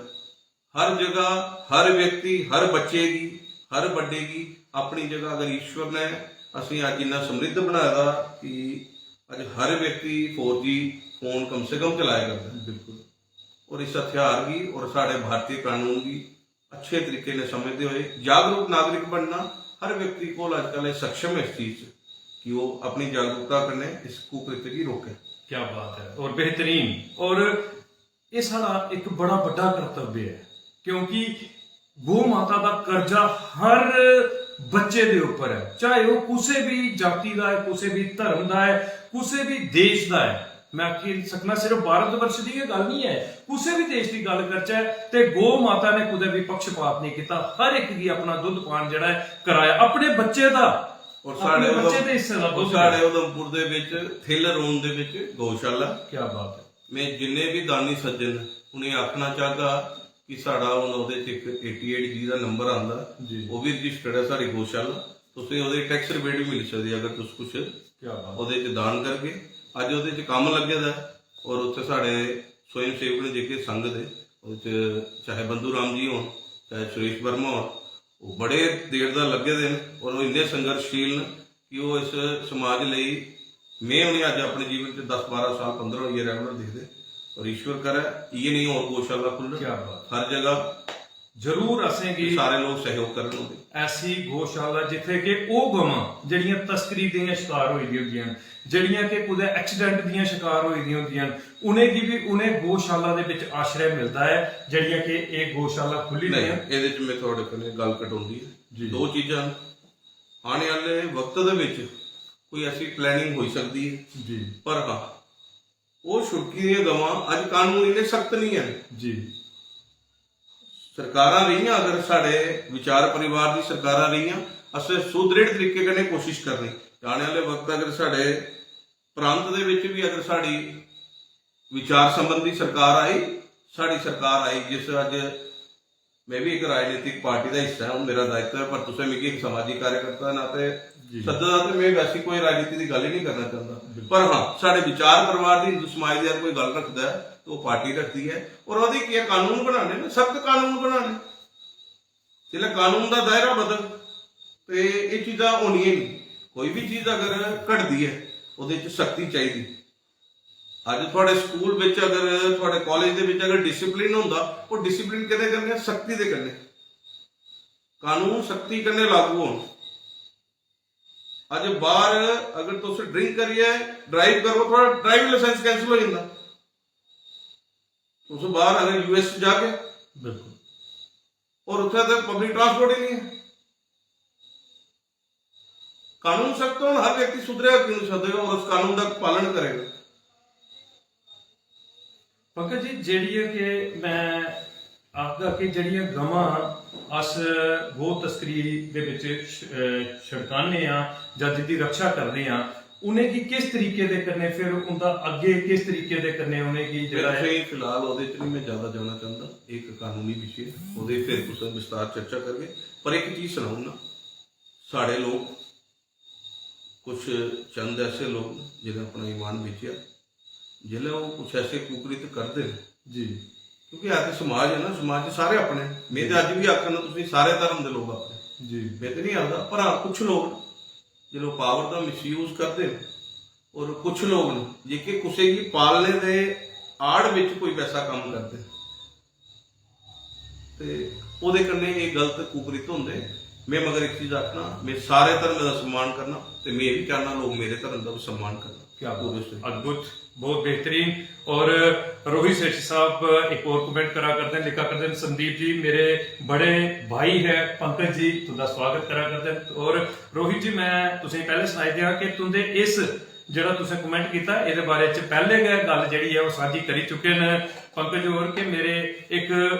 ਹਰ ਜਗ੍ਹਾ, ਹਰ ਵਿਅਕਤੀ, ਹਰ ਬੱਚੇ ਦੀ, ਹਰ ਵੱਡੇ ਦੀ ਆਪਣੀ ਜਗ੍ਹਾ। ਅਗਰ ਈਸ਼ਵਰ ਨੇ ਅਸੀਂ ਅੱਜ ਇੰਨਾ ਸਮਰਿੱਧ ਬਣਾਇਆ ਦਾ ਕਿ ਅੱਜ ਹਰ ਵਿਅਕਤੀ ਫੋਰ ਜੀ ਫੋਨ ਕਮ ਸੇ ਕਮ ਚਲਾਇਆ ਕਰਦਾ ਹੈ। ਬਿਲਕੁਲ। ਔਰ ਇਸ ਹਥਿਆਰ ਦੀ ਔਰ ਸਾਡੇ ਭਾਰਤੀ ਕਾਨੂੰਨ ਦੀ ਅੱਛੇ ਤਰੀਕੇ ਨਾਲ ਸਮਝਦੇ ਹੋਏ ਜਾਗਰੂਕ ਨਾਗਰਿਕ ਬਣਨਾ। ਹਰ ਵਿਅਕਤੀ ਕੋਲ ਅੱਜ ਕੱਲ੍ਹ ਇਹ ਸક્ષਮ ਹੈ ਇਸ ਚੀਜ਼ 'ਚ ਕਿ ਉਹ ਆਪਣੀ ਜਾਗਰੂਕਤਾ ਕਰਨੇ ਇਸ ਕੁਕ੍ਰਿਤ ਦੀ ਰੋਕੇ। क्या बात है, और बेहतरीन। और ਇਹ ਸਾਡਾ ਇੱਕ ਬੜਾ ਵੱਡਾ ਕਰਤੱਵ ਹੈ, ਕਿਉਂਕਿ ਗੋ ਮਾਤਾ ਦਾ ਕਰਜ਼ਾ ਹਰ ਬੱਚੇ ਦੇ ਉੱਪਰ ਹੈ, ਚਾਹੇ ਉਹ ਕਿਸੇ ਵੀ ਜਾਤੀ ਦਾ ਹੈ, ਕਿਸੇ ਵੀ ਧਰਮ ਦਾ ਹੈ, ਕਿਸੇ ਵੀ ਦੇਸ਼ ਦਾ ਹੈ। ਮੈਂ ਆਖੀ ਸਕਣਾ, ਸਿਰਫ ਭਾਰਤ ਵਰਸ਼ ਦੀ ਇਹ ਗੱਲ ਨਹੀਂ ਹੈ, ਕਿਸੇ ਵੀ ਦੇਸ਼ ਦੀ ਗੱਲ ਕਰਚਾ ਤੇ ਗੋ ਮਾਤਾ ਨੇ ਕਦੇ ਵੀ ਪੱਖਪਾਤ ਨਹੀਂ ਕੀਤਾ। ਹਰ ਇੱਕ ਦੀ ਆਪਣਾ ਦੁੱਧ ਪਾਣ ਜਿਹੜਾ ਹੈ ਕਰਾਇਆ, ਆਪਣੇ ਬੱਚੇ ਦਾ, ਔਰ ਆਪਣੇ ਸਾਡੇ ਬੱਚੇ ਉਧਮ- ਦੇ ਹਿੱਸੇ ਦਾ ਔਰ ਦੁੱਧ ਸਾਡੇ ਉਧਮਪੁਰ ਦੇ ਵਿੱਚ ਥਿੱਲ ਰੋਡ ਦੇ ਵਿੱਚ ਗਊਸ਼ਾਲਾ। क्या बात है। ਮੈਂ ਜਿੰਨੇ ਵੀ ਦਾਨੀ ਸੱਜਣ ਨੇ, ਉਹਨੇ ਆਖਣਾ ਚਾਹਦਾ ਕਿ ਸਾਡਾ ਹੁਣ ਉਹਦੇ ਚ ਇੱਕ ਏਟੀ ਏਟ ਜੀ ਦਾ ਨੰਬਰ ਆਂਦਾ, ਜੀ। ਉਹ ਵੀ ਰਜਿਸਟਰਡ ਹੈ ਸਾਡੀ ਗਊਸ਼ਾਲਾ। ਤੁਸੀਂ ਉਹਦੇ ਟੈਕਸ ਰਿਬੇਟ ਵੀ ਮਿਲ ਸਕਦੀ ਹੈ ਅਗਰ ਤੁਸੀਂ ਕੁਛ क्या बात। ਉਹਦੇ ਚ ਦਾਨ ਕਰਕੇ। ਅੱਜ ਉਹਦੇ ਚ ਕੰਮ ਲੱਗੇ ਦਾ ਹੈ ਔਰ ਉੱਥੇ ਸਾਡੇ ਸਵੈਮ ਸੇਵਕ ਨੇ, ਜਿਹੜੇ ਸੰਗਤ ਦੇ ਉਹਦੇ ਚ ਚਾਹੇ ਬੰਧੂ ਰਾਮ ਜੀ ਹੋਣ, ਚਾਹੇ ਸੁਰੇਸ਼ ਵਰਮਾ ਹੋਣ, ਉਹ ਬੜੇ ਦੇਰ ਦਾ ਲੱਗੇ ਦੇ ਨੇ ਔਰ ਉਹ ਇੰਨੇ ਸੰਘਰਸ਼ਸ਼ੀਲ ਨੇ ਕਿ ਉਹ ਇਸ ਸਮਾਜ ਲਈ। ਮੈਂ ਉਹਨੇ ਅੱਜ ਆਪਣੇ ਜੀਵਨ ਚ ਦਸ ਬਾਰਾਂ ਸਾਲ, ਪੰਦਰਾਂ ਈਅਰ ਰੈਗੂਲਰ ਦੇਖਦੇ। ਔਰ ਈਸ਼ਵਰ ਕਰੇ ਇਹ ਨਹੀਂ, ਹੋਰ ਗਊਸ਼ਾਲਾ ਖੁੱਲ੍ਹਣ क्या बात। ਹਰ ਜਗ੍ਹਾ, जरूर असेंगी ਸਾਰੇ ਲੋਕ ਸਹਿਯੋਗ ਕਰਨ ਉਹਦੇ। ऐसी गौशाला जित्थे कि ओह् गवां जेह्ड़ियां तस्करी दियां शकार होई दियां होंदियां न, जेह्ड़ियां कि कुतै एक्सीडेंट दियां शकार होई दियां होंदियां न, उ'नेंगी बी उ'नें गौशाला दे बिच आश्रय मिलदा ऐ, जेह्ड़ियां कि एह् गौशाला खु'ल्ली ਨਹੀਂ, दियां। ਇਹਦੇ ਚ ਮੈਂ ਤੁਹਾਡੇ ਕੋਲ ਗੱਲ ਕਟਾਉਂਦੀ ਹੈ। ਜੀ। ਦੋ ਚੀਜ਼ਾਂ ਆਉਣ ਵਾਲੇ ਵਕਤ ਦੇ ਵਿੱਚ ਕੋਈ ਐਸੀ ਪਲੈਨਿੰਗ ਹੋ ਸਕਦੀ ਹੈ, ਜੀ। ਪਰ ਹਾਂ, ਉਹ ਸ਼ੁਰਕੀਆਂ ਦੀਆਂ ਗਵਾਂ, ਅੱਜ ਕਾਨੂੰਨ ਇੰਨੇ ਸਖਤ ਨਹੀਂ ਹਨ। ਜੀ। ਸਰਕਾਰਾਂ ਰਹੀਆਂ, ਅਗਰ ਸਾਡੇ ਵਿਚਾਰ ਪਰਿਵਾਰ ਦੀ ਸਰਕਾਰਾਂ ਰਹੀਆਂ, ਅਸੀਂ ਸੁਦ੍ਰਿੜ ਤਰੀਕੇ ਕਨੇ ਕੋਸ਼ਿਸ਼ ਕਰਨੀ। ਆਉਣ ਵਾਲੇ ਵਕਤ ਅਗਰ ਸਾਡੇ ਪ੍ਰਾਂਤ ਦੇ ਵਿੱਚ ਵੀ ਅਗਰ ਸਾਡੀ ਵਿਚਾਰ ਸੰਬੰਧੀ ਸਰਕਾਰ ਆਈ, ਸਾਡੀ ਸਰਕਾਰ ਆਈ, ਜਿਸ ਅੱਜ ਮੈਂ ਵੀ ਇੱਕ ਰਾਜਨੀਤਿਕ ਪਾਰਟੀ ਦਾ ਹਿੱਸਾ ਹਾਂ, ਮੇਰਾ ਦਾਇਿਤਵ ਹੈ, ਪਰ ਤੁਸੀਂ ਵੀ ਇੱਕ ਸਮਾਜਿਕ ਕਾਰਜਕਰਤਾ ਦੇ ਨਾਤੇ ਜੀ। ਸੱਦਾ, ਤੇ ਮੈਂ ਵੈਸੀ ਕੋਈ ਰਾਜਨੀਤੀ ਦੀ ਗੱਲ ਹੀ ਨਹੀਂ ਕਰਨਾ ਚਾਹੁੰਦਾ। ਪਰ ਹਾਂ, ਸਾਡੇ ਵਿਚਾਰ ਪਰਿਵਾਰ ਦੀ, ਹਿੰਦੂ ਸਮਾਜ ਦੀ ਅਗਰ ਕੋਈ ਗੱਲ ਰੱਖਦਾ ਹੈ, ਤਾਂ ਉਹ ਪਾਰਟੀ ਰੱਖਦੀ ਹੈ। ਔਰ ਉਹਦੀ ਕੀ ਹੈ, ਕਾਨੂੰਨ ਬਣਾਉਣੇ ਨੇ, ਸਖਤ ਕਾਨੂੰਨ ਬਣਾਉਣੇ। ਜਿਵੇਂ ਕਾਨੂੰਨ ਦਾ ਦਾਇਰਾ ਬਦਲ, ਤੇ ਇਹ ਚੀਜ਼ਾਂ ਹੋਣੀਆਂ ਹੀ ਨਹੀਂ। ਕੋਈ ਵੀ ਚੀਜ਼ ਅਗਰ ਘਟਦੀ ਹੈ, ਉਹਦੇ 'ਚ ਸਖਤੀ ਚਾਹੀਦੀ। ਅੱਜ ਤੁਹਾਡੇ ਸਕੂਲ ਵਿੱਚ, ਅਗਰ ਤੁਹਾਡੇ ਕਾਲਜ ਦੇ ਵਿੱਚ ਅਗਰ ਡਿਸਪਲਿਨ ਹੁੰਦਾ, ਉਹ ਡਿਸਪਲਿਨ ਕਿਹਦੇ ਕਰਨੇ? ਸਖਤੀ ਦੇ ਕਰਨੇ। ਕਾਨੂੰਨ ਸਖਤੀ ਕਰਨੇ ਲਾਗੂ ਹੋਣ। ਅੱਜ ਬਾਹਰ ਅਗਰ ਤੁਸੀਂ ਡਰਿੰਕ ਕਰੀਏ, ਡਰਾਈਵ ਕਰੋ, ਤੁਹਾਡਾ ਡਰਾਈਵਿੰਗ ਲਾਇਸੈਂਸ ਕੈਂਸਲ ਹੋ ਜਾਂਦਾ। ਤੁਸੀਂ ਬਾਹਰ ਅਗਰ ਯੂਐਸ 'ਚ ਜਾ ਕੇ, ਬਿਲਕੁਲ। ਔਰ ਉੱਥੇ ਤੇ ਪਬਲਿਕ ਟਰਾਂਸਪੋਰਟ ਹੀ ਨਹੀਂ ਹੈ। ਕਾਨੂੰਨ ਸਖਤ ਹੋਣ, ਹਰ ਵਿਅਕਤੀ ਸੁਧਰੇਗਾ, ਕਿਉਂ ਨਹੀਂ ਸੁਧਰੇਗਾ, ਔਰ ਉਸ ਕਾਨੂੰਨ ਦਾ ਪਾਲਣ ਕਰੇਗਾ। पंकज जी, जेह्ड़ी ऐ कि में आखगा कि जेह्ड़ियां गवां अस गौ तस्करी दे बिच श-, अ, छड़काने आं जां जिंदी रक्षा करने आं, उ'नेंगी किस तरीके दे कन्नै, फिर उं'दा अग्गें किस तरीके दे कन्नै उ'नेंगी जेह्ड़ा ऐ? ਵੈਸੇ ਹੀ ਫਿਲਹਾਲ ਉਹਦੇ 'ਚ ਨਹੀਂ ਮੈਂ ਜ਼ਿਆਦਾ ਜਾਣਾ ਚਾਹੁੰਦਾ, ਇੱਕ ਕਾਨੂੰਨੀ ਵਿਸ਼ੇ, ਉਹਦੇ ਫਿਰ ਕੁਝ ਵਿਸਤਾਰ ਚਰਚਾ ਕਰਾਂਗੇ। ਪਰ ਇੱਕ ਚੀਜ਼ ਸੁਣਾਉਂ ਨਾ, ਸਾਡੇ ਲੋਕ, ਕੁਝ ਚੰਦ ਐਸੇ ਲੋਕ ਨੇ ਜਿਨ੍ਹਾਂ ਆਪਣਾ ਈਮਾਨ ਵੇਚਿਆ, ਜਿਨ੍ਹਾਂ ਉਹ ਕੁਝ ਐਸੇ ਕੁਕ੍ਰਿਤ ਕਰਦੇ ਨੇ ਜੀ। क्योंकि है ते समाज है ना, समाज च सारे अपने। में ते अज्ज बी आखना, तुसें सारे धर्म दे लोक अपने। जी। में ते नहीं आखदा, पर हां, कुछ लोक न, जिसलै पावर दा मिसयूज करदे न और कुछ लोक न जेह्के कुसै गी पालने दे आड़ बिच कोई वैसा कम्म करदे न, ते ओह्दे कन्नै एह् गलत कुकृत होंदे। में मगर इक चीज आखना, में सारे धर्में दा सम्मान करना, ते में एह् बी चाहना लोक मेरे धर्म दा बी सम्मान करन। क्या बात। Obviously। अद्भुत, बहुत बेहतरीन। और रोहित सेठी साहब एक और कमेंट करा करदे न, लिखा करदे न, "संदीप जी, मेरे बड़े भाई है पंकज जी, तुंदा स्वागत करा करदे न।" और रोहित जी, मैं तुसें पहले सनाई दिया कि तुंदे इस जेह्ड़ा तुसें कमेंट कीता, एह्दे बारे च पैह्ले गै गल्ल जेह्ड़ी ऐ, ओह् सांझी करी चुके न पंकज होर कि मेरे इक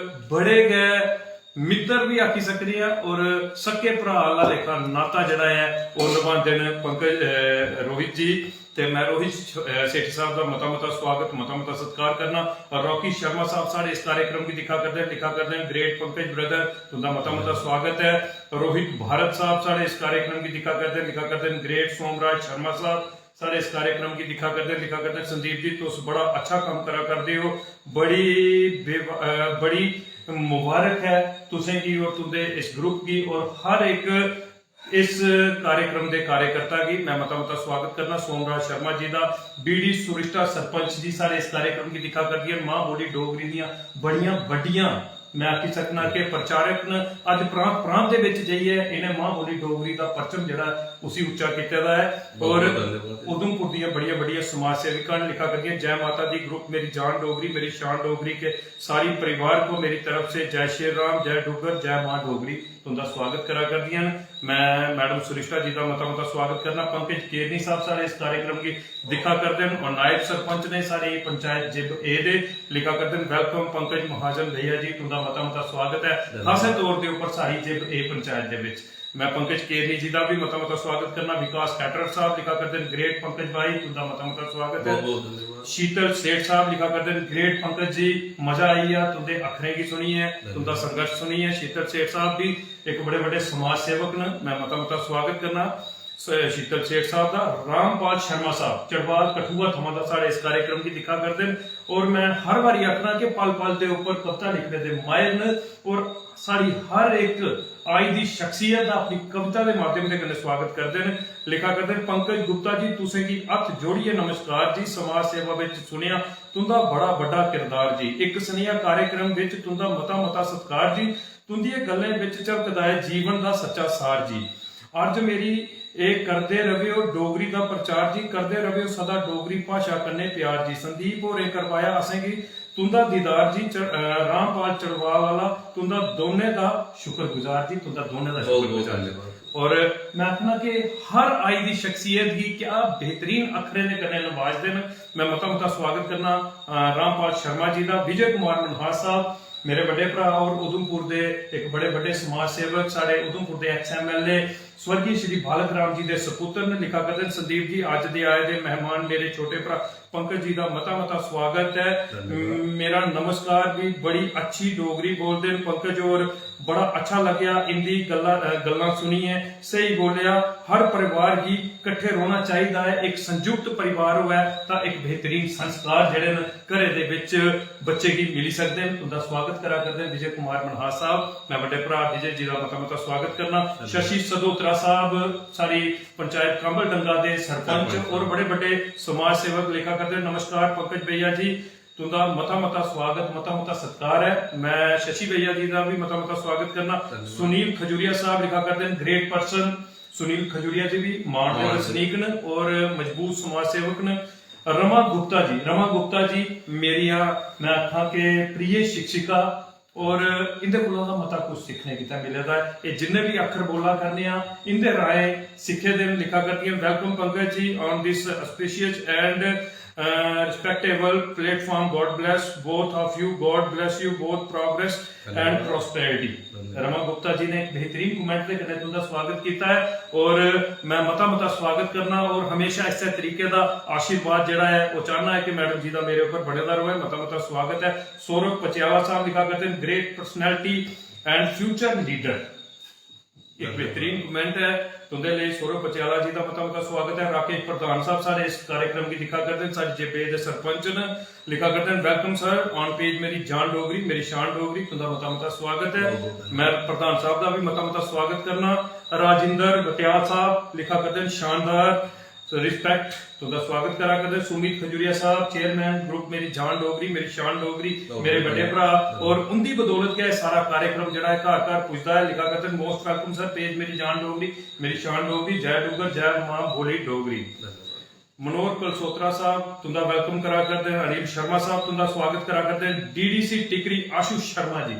बड़े गै मित्तर बी आखी सकने आं और सक्के भ्राऽ आह्ला लेखा नाता जेह्ड़ा ऐ, ओह् नभांदे न पंकज, अ, रोहित जी। ते मैं रोहित श-, अ, सेठी साहब दा मता मता स्वागत, मता मता सत्कार करना। और रॉकी शर्मा साहब साढ़े इस कार्यक्रम गी दिक्खा करदे न, लिखा करदे न, "Great पंकज ब्रदर, तुंदा मता मता स्वागत ऐ।" रोहित भारत साहब साढ़े इस कार्यक्रम गी दिक्खा करदे न, लिखा करदे न, "Great सोमराज शर्मा साहब, साढ़े इस कार्यक्रम गी दिक्खा करदे, लिखा करदे, संदीप जी, तुस बड़ा अच्छा कम्म करा करदे हो, बड़ी बेव-, अ, बड़ी मुबारक है तुसें गी और तुंदे इस ग्रुप गी और हर एक इस कार्यक्रम दे कार्यकर्ता गी मैं मता मता स्वागत करना। सोमराज शर्मा जी दा, बीडी सुरिश्ता सरपंच जी साढ़े इस कार्यक्रम गी दिक्खा करदियां न, मां बोली डोगरी दियां बड़ियां बड्डियां, मैं आखी सकना कि प्रचारक न। अज्ज प्रांत प्रांत दे बिच जाइयै इ'नें मां बोली डोगरी दा परचम जेह्ड़ा उसी उच्चा कीते दा ऐ। और बहुत धन्यवाद। उधमपुर दियां बड़ियां बड़ियां समाज सेविकां न, लिखा करदियां, "जय माता दी ग्रुप, मेरी जान डोगरी, मेरी शान डोगरी के सारी परिवार को मेरी तरफ से जय श्री राम, जय डुग्गर, जय मां डोगरी।" तुंदा स्वागत करा करदियां न। मैं मैडम सुरिश्ता जी दा मता मता स्वागत करना। पंकज केरनी साहब साढ़े इस कार्यक्रम गी दिक्खा करदे न और नायब सरपंच ने साढ़े पंचायत जिब ए दे, लिखा करदे न, "Welcome पंकज महाजन भैया जी, तुंदा मता मता स्वागत है।" धन्यवाद। खासे तौर दे उप्पर साढ़ी जिब ए पंचायत दे विच मैं पंकज केरनी जी दा भी मता मता स्वागत करना। विकास कैटरर साहब लिखा करदे न, "Great पंकज भाई, तुंदा मता मता स्वागत है।" बहुत बहुत धन्यवाद। शीतल सेठ साहब लिखा करदे न, "Great पंकज जी, मजा आई गया तुंदे अखरें गी सुनियै, धन्यवाद। तुंदा संघर्ष सुनियै।" शीतल सेठ साहब भी एक बड़े बड़े समाज सेवक न, मैं मता मता स्वागत करना स-, शीतल सेठ साहब दा। रामपाल शर्मा साहब चड़वाल कठुआ थमां दा साढ़े इस कार्यक्रम गी दिक्खा करदे न और मैं हर बारी आखना कि पल पल दे उप्पर कविता लिखने दे माहिर न और साढ़ी हर इक आई दी शख्सियत दा अपनी कविता दे माध्यम दे कन्नै स्वागत करदे न। लिखा करदे न, "पंकज गुप्ता जी, तुसें गी हत्थ जोड़ियै नमस्कार जी, समाज सेवा बिच सुनेआ तुंदा बड़ा बड्डा किरदार जी, इक सनेहा कार्यक्रम बिच तुंदा मता मता सत्कार जी, तुंदिये गल्लें बिच झलकदा ऐ जीवन दा सच्चा सार जी। अर्ज मेरी एह् करदे रवेओ डोगरी दा प्रचार जी, करदे रवेओ सदा डोगरी भाशा कन्नै प्यार जी। संदीप होरें करवाया असेंगी तुंदा दीदार जी, च-, अ, रामपाल चड़वाल आह्ला, तुंदा दौनें दा शुक्रगुजार जी, तुंदा दौनें दा बहुत बहुत शुक्रगुजार।" धन्यवाद। और मैं आखना कि हर आई दी शख्सियत गी क्या बेहतरीन अखरें दे कन्नै नवाजदे न। मैं मता मता स्वागत करना, अ, रामपाल शर्मा जी दा। विजय कुमार मनहास साहब, मेरे बड़े भ्राऽ और उधमपुर दे इक बड़े बड्डे समाज सेवक, साढ़े उधमपुर दे एक्स एमएलए स्वर्गीय श्री बालक राम जी दे सपुत्र न, लिखा करदे न, "संदीप जी, अज्ज दे आए दे मेहमान मेरे छोटे भ्राऽ पंकज जी दा मता मता स्वागत ऐ।" धन्यवाद। मेरा नमस्कार भी, बड़ी अच्छी डोगरी बोलदे न पंकज होर, बड़ा अच्छा लग्गेआ इंदी गल्ला, अ, गल्लां सुनियै। स्हेई बोलेआ, हर परिवार गी किट्ठे रौह्ना चाहिदा ऐ, इक संयुक्त परिवार होऐ तां इक बेहतरीन संस्कार जेह्ड़े न घरै दे बिच बच्चे गी मिली सकदे न। तुंदा स्वागत करा करदे न विजय कुमार मनहास साहब। मैं बड्डे भ्राऽ विजय जी दा मता मता स्वागत करना। धन्यवाद। शशि सदोत्रा साहब, साढ़ी पंचायत कांबल डंगा दे सरपंच सरपंच। और बड़े बड्डे समाज सेवक, लिखा करदे न, "नमस्कार पंकज भैया जी, तुंदा मता मता स्वागत, मता मता सत्कार है।" मैं शशि भैया जी दा भी मता मता स्वागत करना। धन्यवाद। सुनील खजूरिया साहब लिखा करदे न, "Great person।" सुनील खजूरिया जी भी माण दे माण। वसनीक न और मजबूत समाज सेवक न। रमा गुप्ता जी, रमा गुप्ता जी मेरिया, मैं आखां के प्रिय शिक्षिका, और इंदे कोला दा मता कुछ सिक्खने गितै मिले दा ऐ। एह् जिन्ने बी अक्खर बोला करने आं, इंदे राहें सिक्खे दे न, लिखा करदियां। Welcome Pankaj ji on this auspicious and, uh, respectable platform. God bless both of you. God bless you both. Progress and धन्यवाद। Prosperity. धन्यवाद। रमा गुप्ता जी ने एक बेहतरीन कमेंट दे कन्नै तुंदा स्वागत कीता है और मैं मता मता स्वागत करना और हमेशा इस्सै तरीके दा आशीर्वाद जेह्ड़ा ऐ ओह् चाहना है कि मैडम जी दा मेरे उप्पर बने दा रवै। मता मता स्वागत है। सौरभ पटियाला साहब लिखा करदे न, "Great personality and future leader।" एक बेहतरीन कमेंट है तुंदे लेई। सौरभ पटियाला जी दा मता मता स्वागत है। राकेश प्रधान साहब सारे इस कार्यक्रम की दिक्खा करदे न, साढ़े जे पे दे सरपंच न, लिखा करदे न, "Welcome sir, on page मेरी जान डोगरी, मेरी शान डोगरी।" तुंदा मता मता स्वागत है। मैं प्रधान साहब दा भी मता मता स्वागत करना। राजिंदर बत्याल साहब लिखा करदे न, "शानदार, रिस्पेक्ट।" तुंदा स्वागत करा करदे सुमित खजूरिया साहब, चेयरमैन ग्रुप मेरी जान डोगरी, मेरी शान डोगरी, मेरे बड़े भरा, और उंदी बदौलत गै सारा कार्यक्रम जेह्ड़ा है घर घर पुजदा है। लिखा करदे, "Most welcome sir, पेज मेरी जान डोगरी, मेरी शान डोगरी, जय डुग्गर, जय मां बोली डोगरी।" मनोहर कलसोत्रा साहब तुंदा वेलकम करा करदे हैं, अनिल शर्मा साहब तुंदा स्वागत करा करदे हैं, डीडीसी टिकरी आशु शर्मा जी।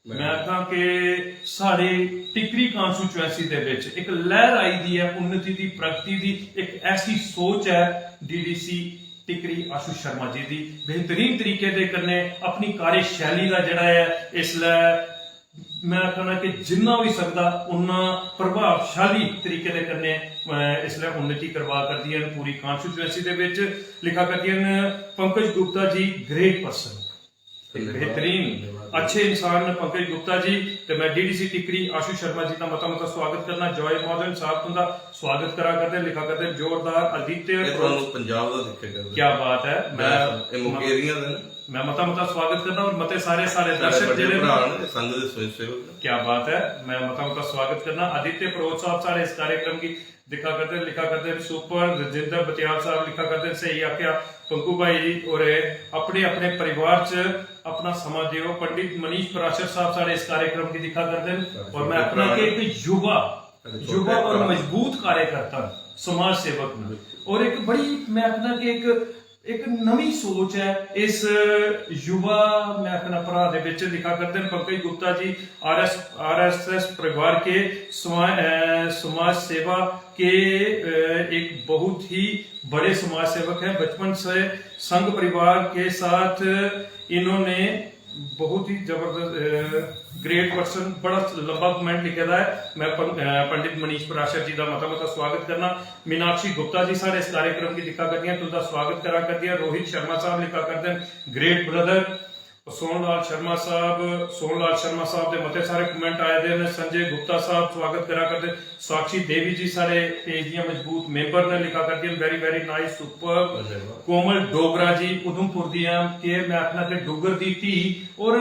मैं आखां कि साढ़े टिकरी कॉन्स्टिट्यूएंसी दे विच एक लहर आई दी है उन्नति दी, प्रगति दी, एक ऐसी सोच है डीडीसी टिकरी आशु शर्मा जी दी। बेहतरीन तरीके दे कन्नै अपनी कार्यशैली दा जेह्ड़ा है इसलै मैं आखना कि जिन्ना होई सकदा उन्ना प्रभावशाली तरीके दे कन्नै, अ, इसलै उन्नति करवा करदियां न पूरी कॉन्स्टिट्यूएंसी दे विच। लिखा करदियां न पंकज गुप्ता जी, ग्रेट पर्सन, बेहतरीन, अच्छे इंसान न पंकज गुप्ता जी। ते मैं डीडीसी टिकरी आशु शर्मा जी दा मता मता स्वागत करना। जॉय मॉडर्न साहब तुंदा स्वागत करा करदे, लिखा करदे जोरदार। आदित्य पंजाब दा दिक्खे करदे। क्या बात है। मैं मुकेरियां दे न। मैं मता मता स्वागत करना और मते सारे सारे दर्शक जेह्ड़े भरा न, संघ दे स्वयंसेवक न। क्या बात है। मैं मता मता स्वागत करना। आदित्य परोच साहब साढ़े इस कार्यक्रम की दिक्खा करदे, लिखा करदे, सुपर। रजिंदर बतियाल साहब लिखा करदे, स्हेई आखेआ पंकु भाई होरें अपने अपने परिवार च अपना समां देओ। पंडित मनीष पराशर साहब साढ़े इस कार्यक्रम की दिक्खा करदे न और मैं आखना कि एक युवा, युवा और मजबूत कार्यकर्ता न, समाज सेवक न और एक बड़ी, मैं आखना कि एक एक नवी सोच है इस युवा, मैं आखना, भरा दे विच। लिखा करदे न पंकज गुप्ता जी, आरएस आरएसएस परिवार के समा-, अ, समाज सेवा के, अ, एक बहुत ही बड़े समाज सेवक हैं। बचपन से संघ परिवार के साथ इन्होंने बहुत ही जबरदस्त, अ, ग्रेट पर्सन, बड़ा लंबा कमेंट लिखे दा है। मैं पं-, अ, पंडित मनीष पराशर जी दा मता मता स्वागत करना। मीनाक्षी गुप्ता जी साढ़े इस कार्यक्रम की दिक्खा करदियां, तुंदा स्वागत करा करदियां। रोहित शर्मा साहब लिखा करदे न, ग्रेट ब्रदर। सोहन लाल शर्मा साहब, सोहन लाल शर्मा साहब दे मते सारे कमेंट आए दे न। संजय गुप्ता साहब स्वागत करा करदे। साक्षी देवी जी साढ़े पेज दियां मजबूत मेंबर ने, लिखा करदियां, वेरी वेरी नाइस, सुपर। कोमल डोगरा जी उधमपुर दियां, के मैं आखना कि डुग्गर दी धी और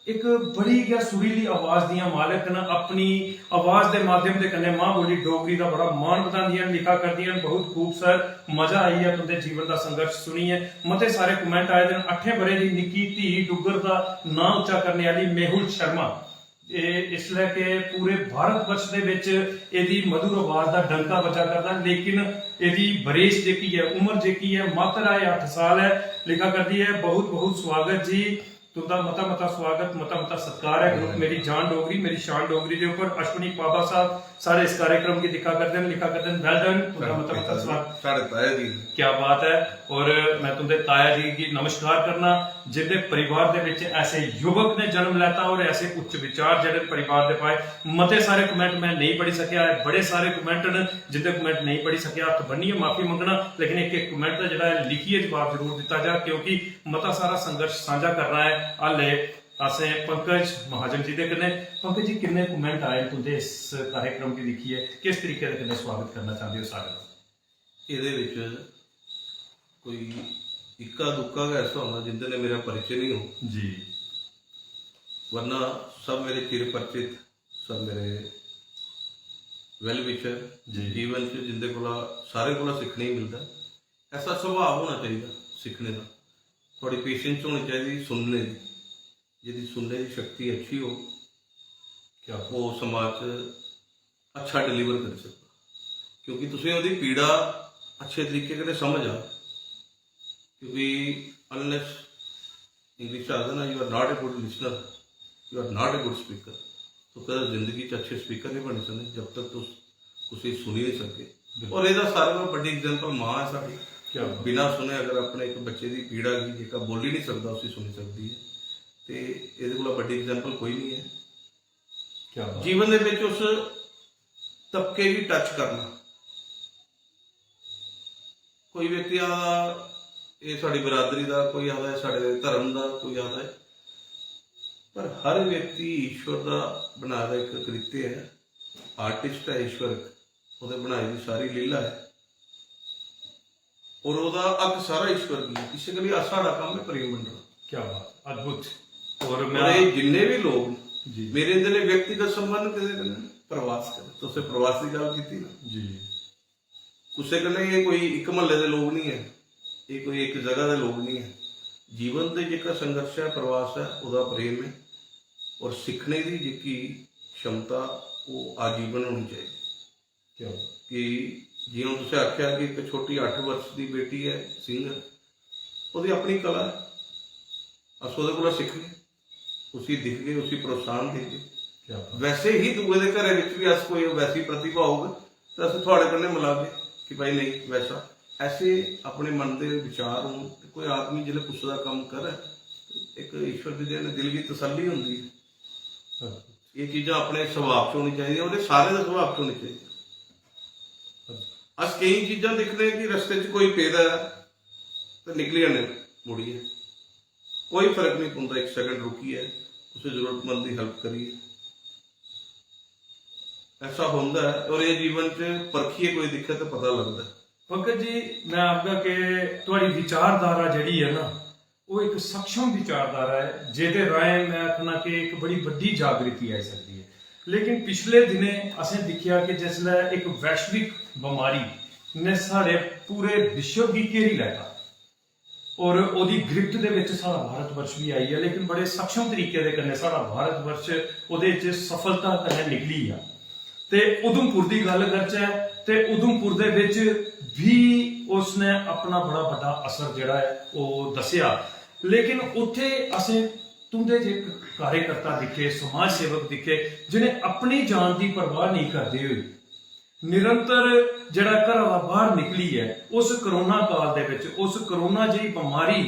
एक बड़ी गै सुरीली आवाज दियां मालक न। अपनी आवाज दे माध्यम दे कन्नै मां बोली डोगरी दा बड़ा मान बधांदियां न। लिखा करदियां न, बहुत खूब सर, मजा आई गेआ तुंदे जीवन दा संघर्ष सुनियै। मते सारे कमेंट आए दे न। अट्ठें ब'रें दी निक्की धी डुग्गर दा नांऽ उच्चा करने आह्ली मेहुल शर्मा, एह् इसलै के पूरे भारत वर्ष दे विच एह्दी मधुर आवाज दा डंका बज्जा करदा, लेकिन एह्दी बरेस जेह्की ऐ, उम्र जेह्की ऐ, मात्र ऐ अट्ठ साल ऐ। लिखा करदी ऐ, बहुत बहुत स्वागत जी, तुंदा मता मता स्वागत, मता मता सत्कार ऐ। ग्रुप मेरी जान डोगरी, मेरी शान डोगरी दे उप्पर अश्विनी पाबा साहब साढ़े इस कार्यक्रम गी दिक्खा करदे न, लिखा करदे न, "Well done", तुंदा मता मता स्वागत। साढ़े ताया जी। क्या बात है। और मैं तुंदे ताया जी गी नमस्कार करना, जिंदे परिवार दे विच ऐसे युवक ने जन्म लैता और ऐसे उच्च विचार जेह्ड़े परिवार दे पाए। मते सारे कमेंट मैं नेईं पढ़ी सकेआ, बड़े सारे कमेंट न जिंदे कमेंट नेईं पढ़ी सकेआ, हत्थ बन्नियै माफी मंगना, लेकिन इक इक कमेंट दा जेह्ड़ा ऐ लिखियै जवाब जरूर दित्ता जा, क्योंकि मता सारा संघर्ष सांझा करना ऐ। हाले असें पंकज महाजन जी दे कन्नै। पंकज जी, किन्ने कमेंट आए न तुंदे इस कार्यक्रम गी दिक्खियै, किस तरीके दे कन्नै स्वागत करना चांह्दे ओ सारें दा? एह्दे बिच कोई इक्का दुक्का गै ऐसा होना जिंदे ने मेरा परिचय नहीं हो। जी। वरना सब मेरे चिर परिचित, सब मेरे well wisher, जी। जीवन च जिंदे कोला, सारें कोला सिक्खने गी मिलदा। ऐसा सुभाव होना चाहिदा सिक्खने दा, थोड़ी पेशेंस होनी चाहिदी सुनने दी। जेह्दी सुनने दी शक्ति अच्छी हो, क्या ओह् समाज च अच्छा डिलीवर करी सकदा, क्योंकि तुसें ओह्दी पीड़ा अच्छे तरीके कन्नै समझ आ। क्योंकि अनलेस, इंग्लिश च आखदे ना, "You are not a good listener, you are not a good speaker", तो कदें जिंदगी च अच्छे स्पीकर नहीं बनी सकदे जब तक तुस कुसै गी सुनी नहीं सकदे। और एह्दा सारें कोला बड्डी एग्जांपल मां ऐ साढ़ी। क्या बात। बिना सुने अगर अपने इक बच्चे दी पीड़ा गी जेह्का बोली नहीं सकदा, उसी सुनी सकदी ऐ, ते एह्दे कोला बड्डी एग्जांपल कोई नहीं ऐ। क्या बात। जीवन दे विच उस तबके गी टच करना, कोई व्यक्ति आखदा, "एह् साढ़ी बरादरी दा", कोई आखदा, "एह् साढ़े धर्म दा", कोई आखदा, एह्, पर हर व्यक्ति ईश्वर दा बनाए दा इक कृत्य ऐ। आर्टिस्ट ऐ ईश्वर, ओह्दे बनाई दी सारी लीला ऐ। और ओह्दा हक सारा ईश्वर गी ऐ। इस्सै करियै अस, साढ़ा कम्म ऐ प्रेम बंडना। क्या बात, अद्भुत। और और मैं एह् जिन्ने बी लोक न, जी। मेरे इंदे नै व्यक्तिगत संबंध केह्दे कन्नै न? प्रवास कन्नै। तुसें प्रवास दी गल्ल कीती ना। जी। कुसै कन्नै एह् कोई इक म्हल्ले दे लोक निं ऐ, एह् कोई इक जगह दे लोक निं ऐ। जीवन दे जेह्का संघर्ष ऐ, प्रवास ऐ, ओह्दा प्रेम ऐ। और सिक्खने दी जेह्की क्षमता, ओह् आजीवन होनी चाहिदी। क्या बात। कि जि'यां हून तुसें आखेआ कि इक छोटी अट्ठ वर्ष दी बेटी ऐ, सिंगर, ओह्दी अपनी कला ऐ, अस ओह्दे कोला सिक्खगे, उसी दिखगे, उसी प्रोत्साहन देगे। क्या बात। वैसे ही दूए दे घरै बिच बी अस कोई वैसी प्रतिभा होग ते अस थुआढ़े कन्नै मलागे कि भाई नेईं वैसा। ऐसे अपने मन दे विचार होन ते कोई आदमी जिसलै कुसै दा कम्म करै, इक ईश्वर दी देन, दिल गी तसल्ली होंदी ऐ। एह् चीजां अपने सुभाऽ च होनी चाहिदियां, और एह् सारें दे सुभाऽ च होनी चाहिदियां। अस केईं चीजां दिक्खने कि रस्ते च कोई पेदा ऐ ते निकली जन्ने मुड़ियै। कोई फर्क निं पौंदा, इक second रुकियै कुसै जरूरतमंद दी help करियै। ऐसा होंदा ऐ, और एह् जीवन च परखियै कोई दिक्खे ते पता लगदा ऐ। पंकज जी, मैं आखगा कि थुआढ़ी विचारधारा जेह्ड़ी ऐ ना, ओह् इक सक्षम विचारधारा ऐ, जेह्दे राहें मैं आखना कि इक बड़ी बड्डी जागृति आई सकदी ऐ। लेकिन पिछले दिनें असें दिक्खेआ कि जिसलै इक वैश्विक बमारी ने साढ़े पूरे विश्व गी घेरी लैता, और ओह्दी गिरफ्त दे बिच साढ़ा भारत वर्ष बी आई गेआ, लेकिन बड़े सक्षम तरीके दे कन्नै साढ़ा भारत वर्ष ओह्दे च सफलता कन्नै निकली गेआ। ते उधमपुर दी गल्ल करचै ते उधमपुर दे बिच बी उसने अपना बड़ा बड्डा असर जेह्ड़ा ऐ ओह् दस्सेआ। लेकिन उत्थै असें तुं'दे जे कार्यकर्ता दिक्खे, समाज सेवक दिक्खे, जि'नें अपनी जान दी परवाह नेईं करदे होई निरंतर जेह्ड़ा घरा दा बाहर निकलियै उस कोरोना काल दे बिच, उस कोरोना जेही बमारी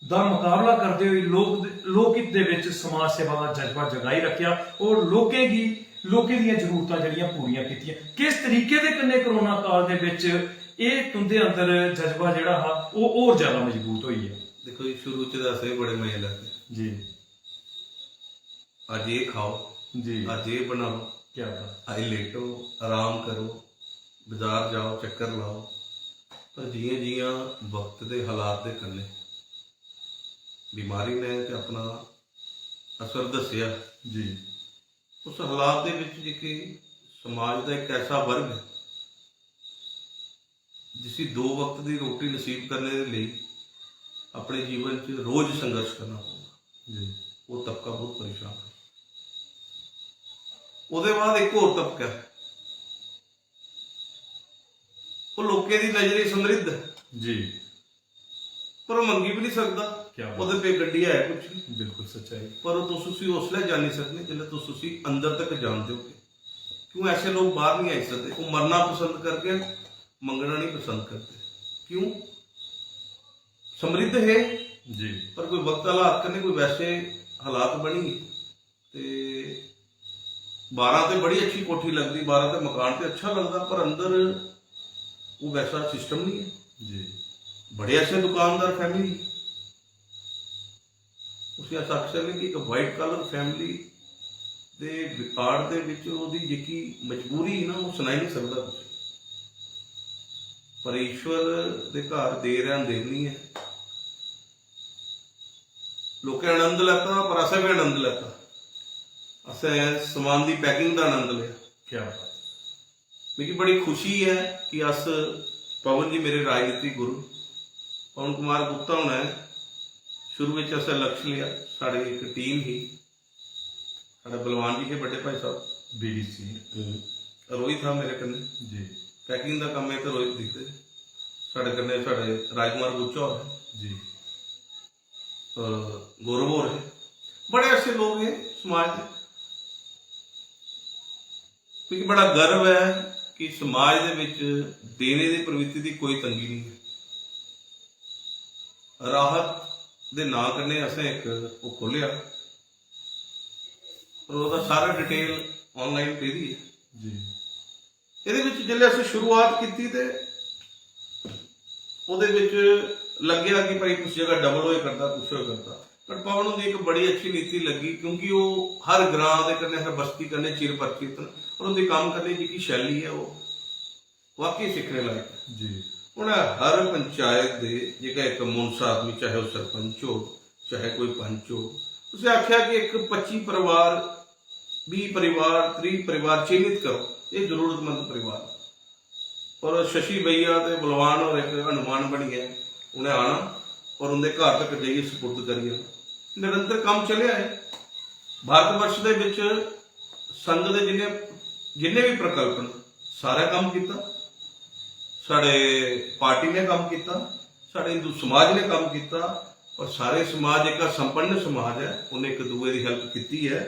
दा मकाबला करदे होई लोक, लोकहित दे बिच समाज सेवा दा जज्बा जगाई रखेआ और लोकें गी, लोकें दियां जरूरतां जेह्ड़ियां पूरियां कीतियां। किस तरीके दे कन्नै कोरोना काल दे बिच एह् तुं'दे अंदर जज्बा जेह्ड़ा हा, ओह् होर ज्यादा मजबूत होई गेआ? दिक्खो जी, शुरू च ते असें बी बड़े मजे लैते। जी। अज्ज एह् खाओ, जी। अज्ज एह् बनाओ, क्या बात। अज्ज लेटो, आराम करो, बाजार जाओ, चक्कर लाओ। पर जि'यां-जि'यां वक्त दे हालात दे कन्नै बीमारी ने ते अपना असर दस्सेआ, जी। उस हालात दे बिच जेह्के समाज दा इक ऐसा वर्ग ऐ, जिसी दो वक्त दी रोटी नसीब करने दे लेई अपने जीवन च रोज संघर्ष करना पौंदा। जी। ओह् तबका बहुत परेशान ऐ। ओह्दे बाद इक होर तबका ऐ, ओह् लोकें दी नजरें समृद्ध ऐ। जी। पर ओह् मंगी बी निं सकदा। क्या बात। ओह्दे पे गड्डी है कुछ नहीं। बिल्कुल सच्चाई। पर ओह् तुस उसी उसलै जानी सकने जिसलै तुस उसी अंदर तक जानदे होगे। क्यों ऐसे लोग बाहर नहीं आई सकते? वो मरना पसंद करके, मंगना नहीं पसंद करते। क्यों? समृद्ध है, जी। पर कोई वक्त हालात कन्नै कोई वैसे हालात बनी गए। ते बारां ते बड़ी अच्छी कोठी लगदी, बारां ते मकान ते अच्छा लगदा, पर अंदर वो वैसा सिस्टम नहीं है। जी। बड़े ऐसे दुकानदार फैमिली, उसी अस आखी सकने कि इक वाइट कॉलर फैमिली दे रिकॉर्ड दे बिच ओह्दी जेह्की मजबूरी ही ना, ओह् सनाई निं सकदा कुसै गी। पर ईश्वर दे घर देर ऐ, अंधेर निं ऐ। लोकें आनंद लैता, पर असें बी आनंद लैता। असें समान दी पैकिंग दा आनंद लेआ। क्या बात। मिगी बड़ी खुशी ऐ कि अस, पवन जी मेरे राजनीतिक गुरु, पवन कुमार गुप्ता होना ऐ, शुरू बिच असें लक्ष्य लेआ, साढ़े इक टीम ही, साढ़े बलवान जी हे बड्डे भाई साहब। बीडीसी। हम्म। रोहित हा मेरे कन्नै। जी। पैकिंग दा कम्म है ते रोहित दिखदे। साढ़े कन्नै साढ़े राजकुमार गुप्ता होर हे। जी। अ, गौरव होर हे। बड़े ऐसे लोग हे समाज दे। मिगी बड़ा गर्व ऐ कि समाज दे बिच देने दी प्रवृत्ति दी कोई तंगी नहीं है। राहत दे नां कन्नै असें इक ओह् खोह्लेआ, और ओह्दा सारा डिटेल ऑनलाइन पेदी ऐ। जी। एह्दे बिच जिसलै असें शुरुआत कीती ते ओह्दे बिच लग्गेआ कि भाई कुछ जगह डबल होए करदा, कुछ होए करदा। पर पवन हुंदी इक बड़ी अच्छी नीति लग्गी, क्योंकि ओह् हर ग्रां दे कन्नै, हर बस्ती कन्नै चिर परिचित न, और उं'दी कम्म करने दी जेह्की शैली ऐ, ओह् वाकई सिक्खने लायक ऐ। जी। उ'नें हर पंचायत दे जेह्का इक मुंस आदमी, चाहे ओह् सरपंच हो, चाहे कोई पंच हो, उसे आखेआ कि इक पच्ची परिवार, बीह परिवार, त्रीह परिवार चिन्हित करो, एह् जरूरतमंद परिवार। और शशि भैया ते बलवान होर इक हनुमान बनियै उ'नें आना और उं'दे घर तक जाइयै सुपुर्द करियै निरंतर कम्म चलेआ ऐ। भारत वर्ष दे बिच संघ दे जिन्ने, जिन्ने बी प्रकल्प न, सारा कम्म कीता। साढ़े पार्टी ने कम्म कीता, साढ़े हिंदू समाज ने कम्म कीता, और सारे समाज इक संपन्न समाज ऐ, उन्हें इक दूए दी हेल्प कीती ऐ।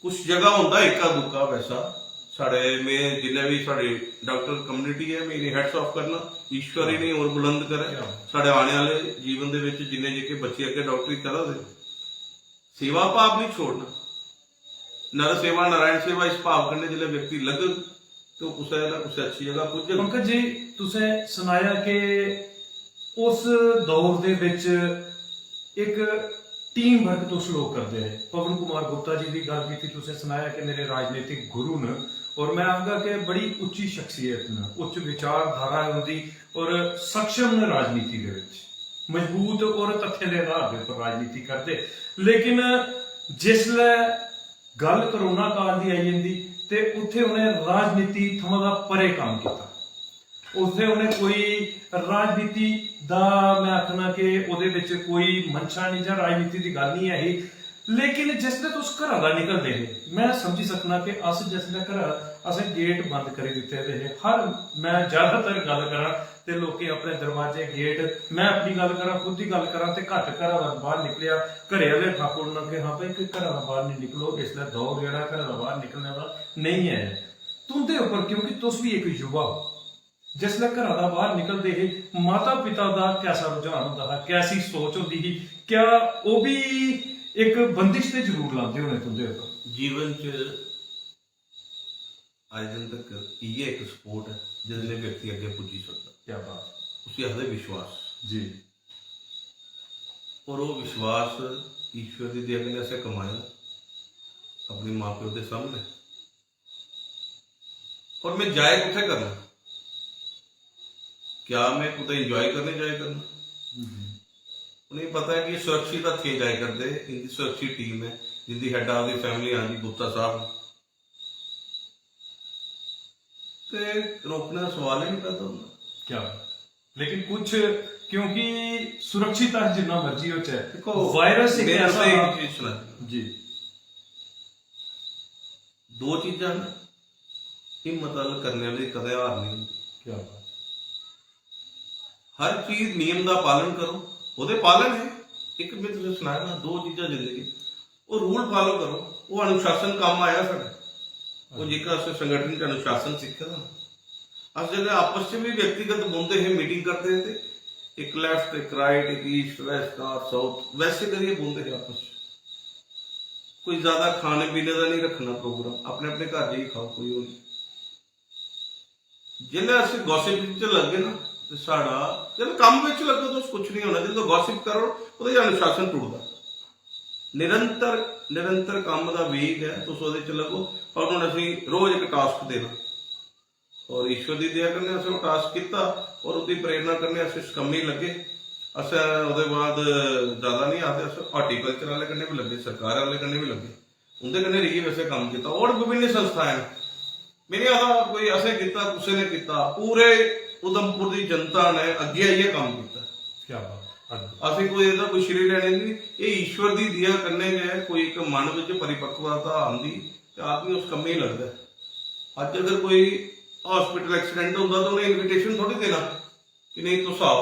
कुछ जगह होंदा इक्का दुक्का वैसा, साढ़े, में जिन्ने भी साढ़े डॉक्टर कम्युनिटी है, में इन्हें हैट्स ऑफ करना, ईश्वर इन्हें और बुलंद करे। साढ़े आने वाले जीवन दे विच जिन्ने जेह्के बच्चे अग्गें डॉक्टरी करा दे, सेवा भाव नहीं छोड़ना। नर सेवा नारायण सेवा इस भाव कन्नै जिसलै व्यक्ति लगग, ते ओह् कुसै ना कुसै अच्छी जगह पुज्जग। पंकज जी, तुसें सनाया कि उस दौर दे बिच इक टीम वर्क तुस लोग करदे हे। पवन कुमार गुप्ता जी दी गल्ल कीती, तुसें सनाया कि मेरे राजनीतिक गुरु न, और मैं आखगा कि बड़ी उच्ची शख्सियत न, उच्च विचारधारा ऐ उंदी, और सक्षम न राजनीति दे विच, मजबूत और तथ्य दे आधार दे उप्पर राजनीति करदे। लेकिन जिसलै गल्ल कोरोना काल दी आई जंदी ते उत्थै उ'नें राजनीति थमां दा परे कम्म कीता। उत्थै उ'नें कोई राजनीति दा, मैं आखना कि ओह्दे बिच कोई मंशा निं जां राजनीति दी गल्ल निं ऐ ही। लेकिन जिसलै तुस घरा दा निकलदे हे, मैं समझी सकना कि अस जिसलै घरा, असें गेट बंद करी दित्ते दे हे। हर, मैं ज्यादातर गल्ल करां ते लोकें अपने दरवाजे, गेट, मैं अपनी गल्ल करां, खुद दी गल्ल करां ते घट्ट घरा दा बाहर निकलेआ। घरे आह्ले ठाकुर न कि हाँ भाई, कि घरा दा बाहर निं निकलो, इसलै दौर जेह्ड़ा घरा दा बाहर निकलने दा नेईं ऐ तुं'दे उप्पर, क्योंकि तुस बी इक युवा हो। जिसलै घरा दा बाहर निकलदे हे, माता पिता दा कैसा रुझान होंदा हा, कैसी सोच होंदी ही, क्या ओह् बी इक बंदिश ते जरूर लांदे होने तुं'दे उप्पर? जीवन च अज्ज दिन तक इ'यै इक सपोर्ट ऐ जिसलै व्यक्ति अग्गें पुज्जी सकदा। क्या बात। उसी आखदे विश्वास। जी। और ओह् विश्वास ईश्वर दी दया कन्नै असें कमाया अपने मां प्यो दे सामनै। और मैं जाए कुत्थै करना? क्या मैं कुतै एंजॉय करने जाए करना? हम्म। उ'नेंगी पता ऐ कि सुरक्षित हत्थें जाए करदे, इंदी सुरक्षित टीम ऐ, जिंदी हेड ऑफ दी फैमिली आंदी गुप्ता साहब। ते रोकने दा सवाल ही नहीं पैदा होंदा। क्या? लेकिन कुछ, क्योंकि सुरक्षित अस जिन्ना मर्जी होचै, देखो, वायरस इक मेरे ऐसा से एक चीज सुना। जी। दो चीजां न, हिम्मत आह्ला करने आह्ले दी कदें हार नहीं होंदी। क्या बात। हर चीज नियम दा पालन करो, ओह्दे पालन है। इक मैं तुसें सनाया ना, दो चीजां जिंदगी, ओह् रूल फॉलो करो, ओह् अनुशासन कम्म आया साढ़े। ओह् जेह्का असें संगठन च अनुशासन सिक्खे दा ना, अस जेल्लै आपस च बी व्यक्तिगत बौंह्दे हे, मीटिंग करदे हे, ते इक लेफ्ट, इक राइट, इक ईस्ट, वैस्ट, नॉर्थ, साउथ, वैसे करियै बौंह्दे हे आपस च। कोई ज्यादा खाने पीने दा नहीं रखना प्रोग्राम, अपने अपने घर जाइयै खाओ, कोई ओह् नहीं। जिसलै अस गॉसिप च लगगे ना, ते साढ़ा, जिसलै कम्म बिच लगो, तुस कुछ नहीं होना। जिसलै गॉसिप करो, ओह्दे च अनुशासन टुटदा। निरंतर, निरंतर कम्म दा वेग ऐ, तुस ओह्दे च लगो, और उ'नें असेंगी रोज इक टास्क देना। और ईश्वर दी दया कन्नै असें ओह् टास्क कीता, और ओह्दी प्रेरणा कन्नै अस इस कम्मै गी लग्गे। असें ओह्दे बाद ज्यादा नहीं आखदे, अस हार्टिकल्चर आह्ले कन्नै बी लग्गे, सरकार आह्ले कन्नै बी लग्गे, उं'दे कन्नै रेहियै बी असें कम्म कीता। और विभिन्न संस्थाएं न, में नहीं आखदा कोई असें कीता, कुसै ने कीता, पूरे उधमपुर दी जनता ने अग्गें आइयै कम्म कीता। क्या बात, अद्भुत। असें कोई एह्दा कोई श्रेय लैने दी नहीं, एह् ईश्वर दी दया कन्नै गै कोई इक मन बिच परिपक्वता आंदी ते आदमी उस कम्मै गी लगदा ऐ। अज्ज अगर कोई हॉस्पिटल एक्सीडेंट होंदा, तो उ'नें इनविटेशन थोड़ी देना कि नहीं, तुस आओ।